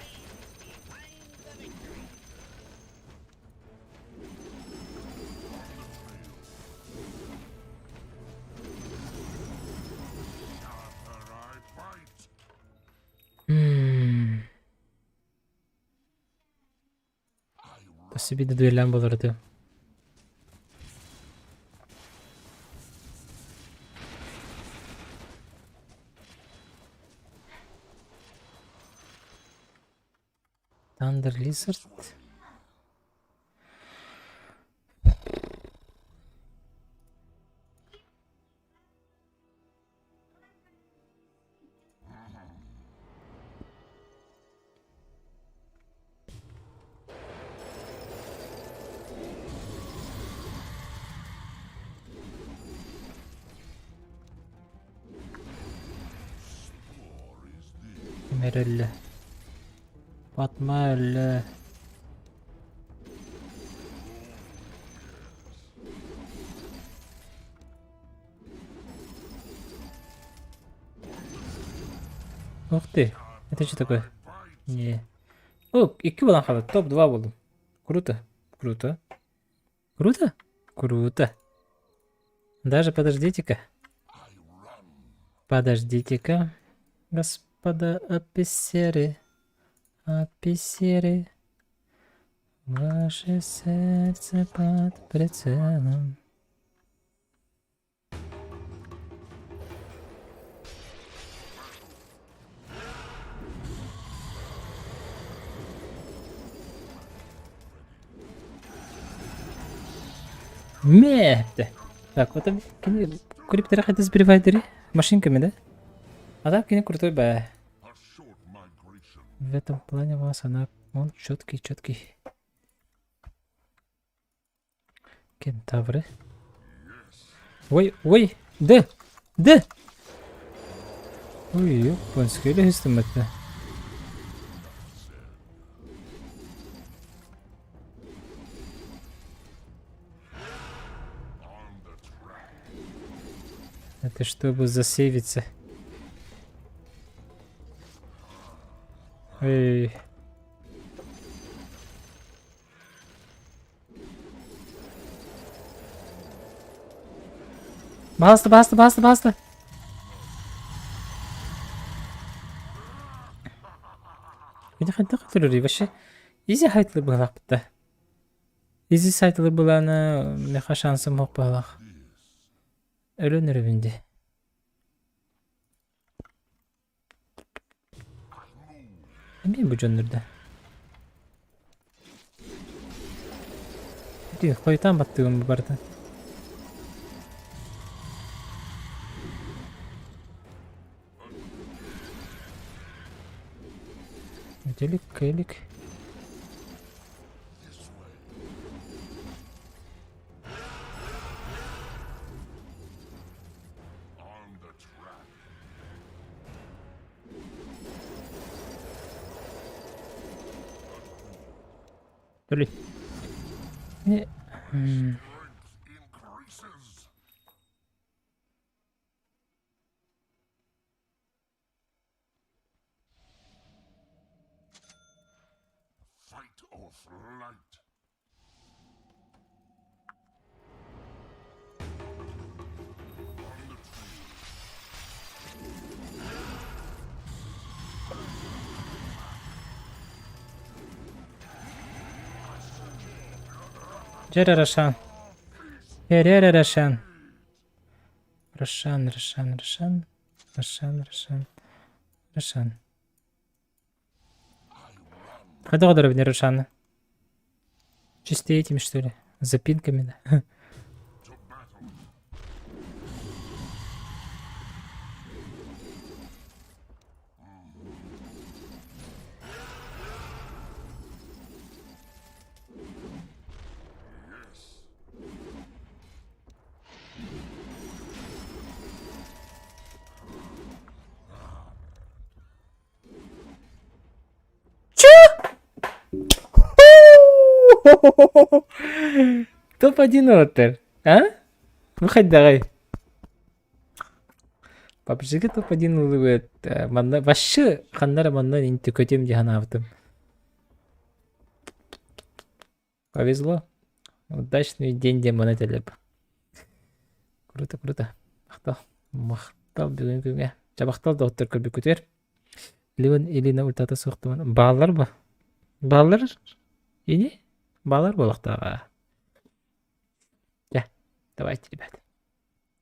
Sharper I bite. М. I Өссө биирдэ дуэллээн буолар этэ. Thunder Lizard. Ким эрэ өллө. Батма өллө. Ух ты, это что такое? Не. О, икки буолан хаалла, топ-2 буоллум. Круто, круто. Круто? Круто. Даже подождите-ка. Подождите-ка. Господа офицеры, офицеры, ваше сердце под прицелом. Мээттэ. Так, вот кини куриптера хатыс сбривайдери машинками, да? А так кини крутой бэ. В этом плане вас она он четкий, четкий. Кентавры. Ой, ой, да, да. Ой, японский или это? Это чтобы засейвиться. Эй. Bastı bastı bastı bastı. Кини хайдах өлөрүй вообще? Изи хайтылыр быһалаахпыт да. Изи сайтылыр былаана меха шансым суох быһалаах. Өлөн өрөбүн дии. Эмиэ бу дьоннор да. Ити хойутаан баттыгым бу барыта. Делик, келик. Төли. Не. Fight or flight. Дьэ эрэ Рошан. Эрэ эрэ Рошан. Рошан, Рошан, Рошан. Рошан, Рошан. Рошан. Хайдах одоробин Рошана? Чисто этими, что ли? Запинками, да? Топ-1 отер. А? Выходи давай. PUBG-га топ-1 ылыбыт. Манна вообще ханнара манна инти көтем дии санаабытым. Повезло. Удачный день диэн маны этэллэр. Круто, круто. Махтал. Махтал бүгүн күҥҥэ. Чабахтал доҕоттор көрбүккүтүгэр. Ливан Илина ультата суохтуман. Бааллар ба? Бааллар? Ини? Баалар буолуохтааҕа. Дьэ, давайте, ребята.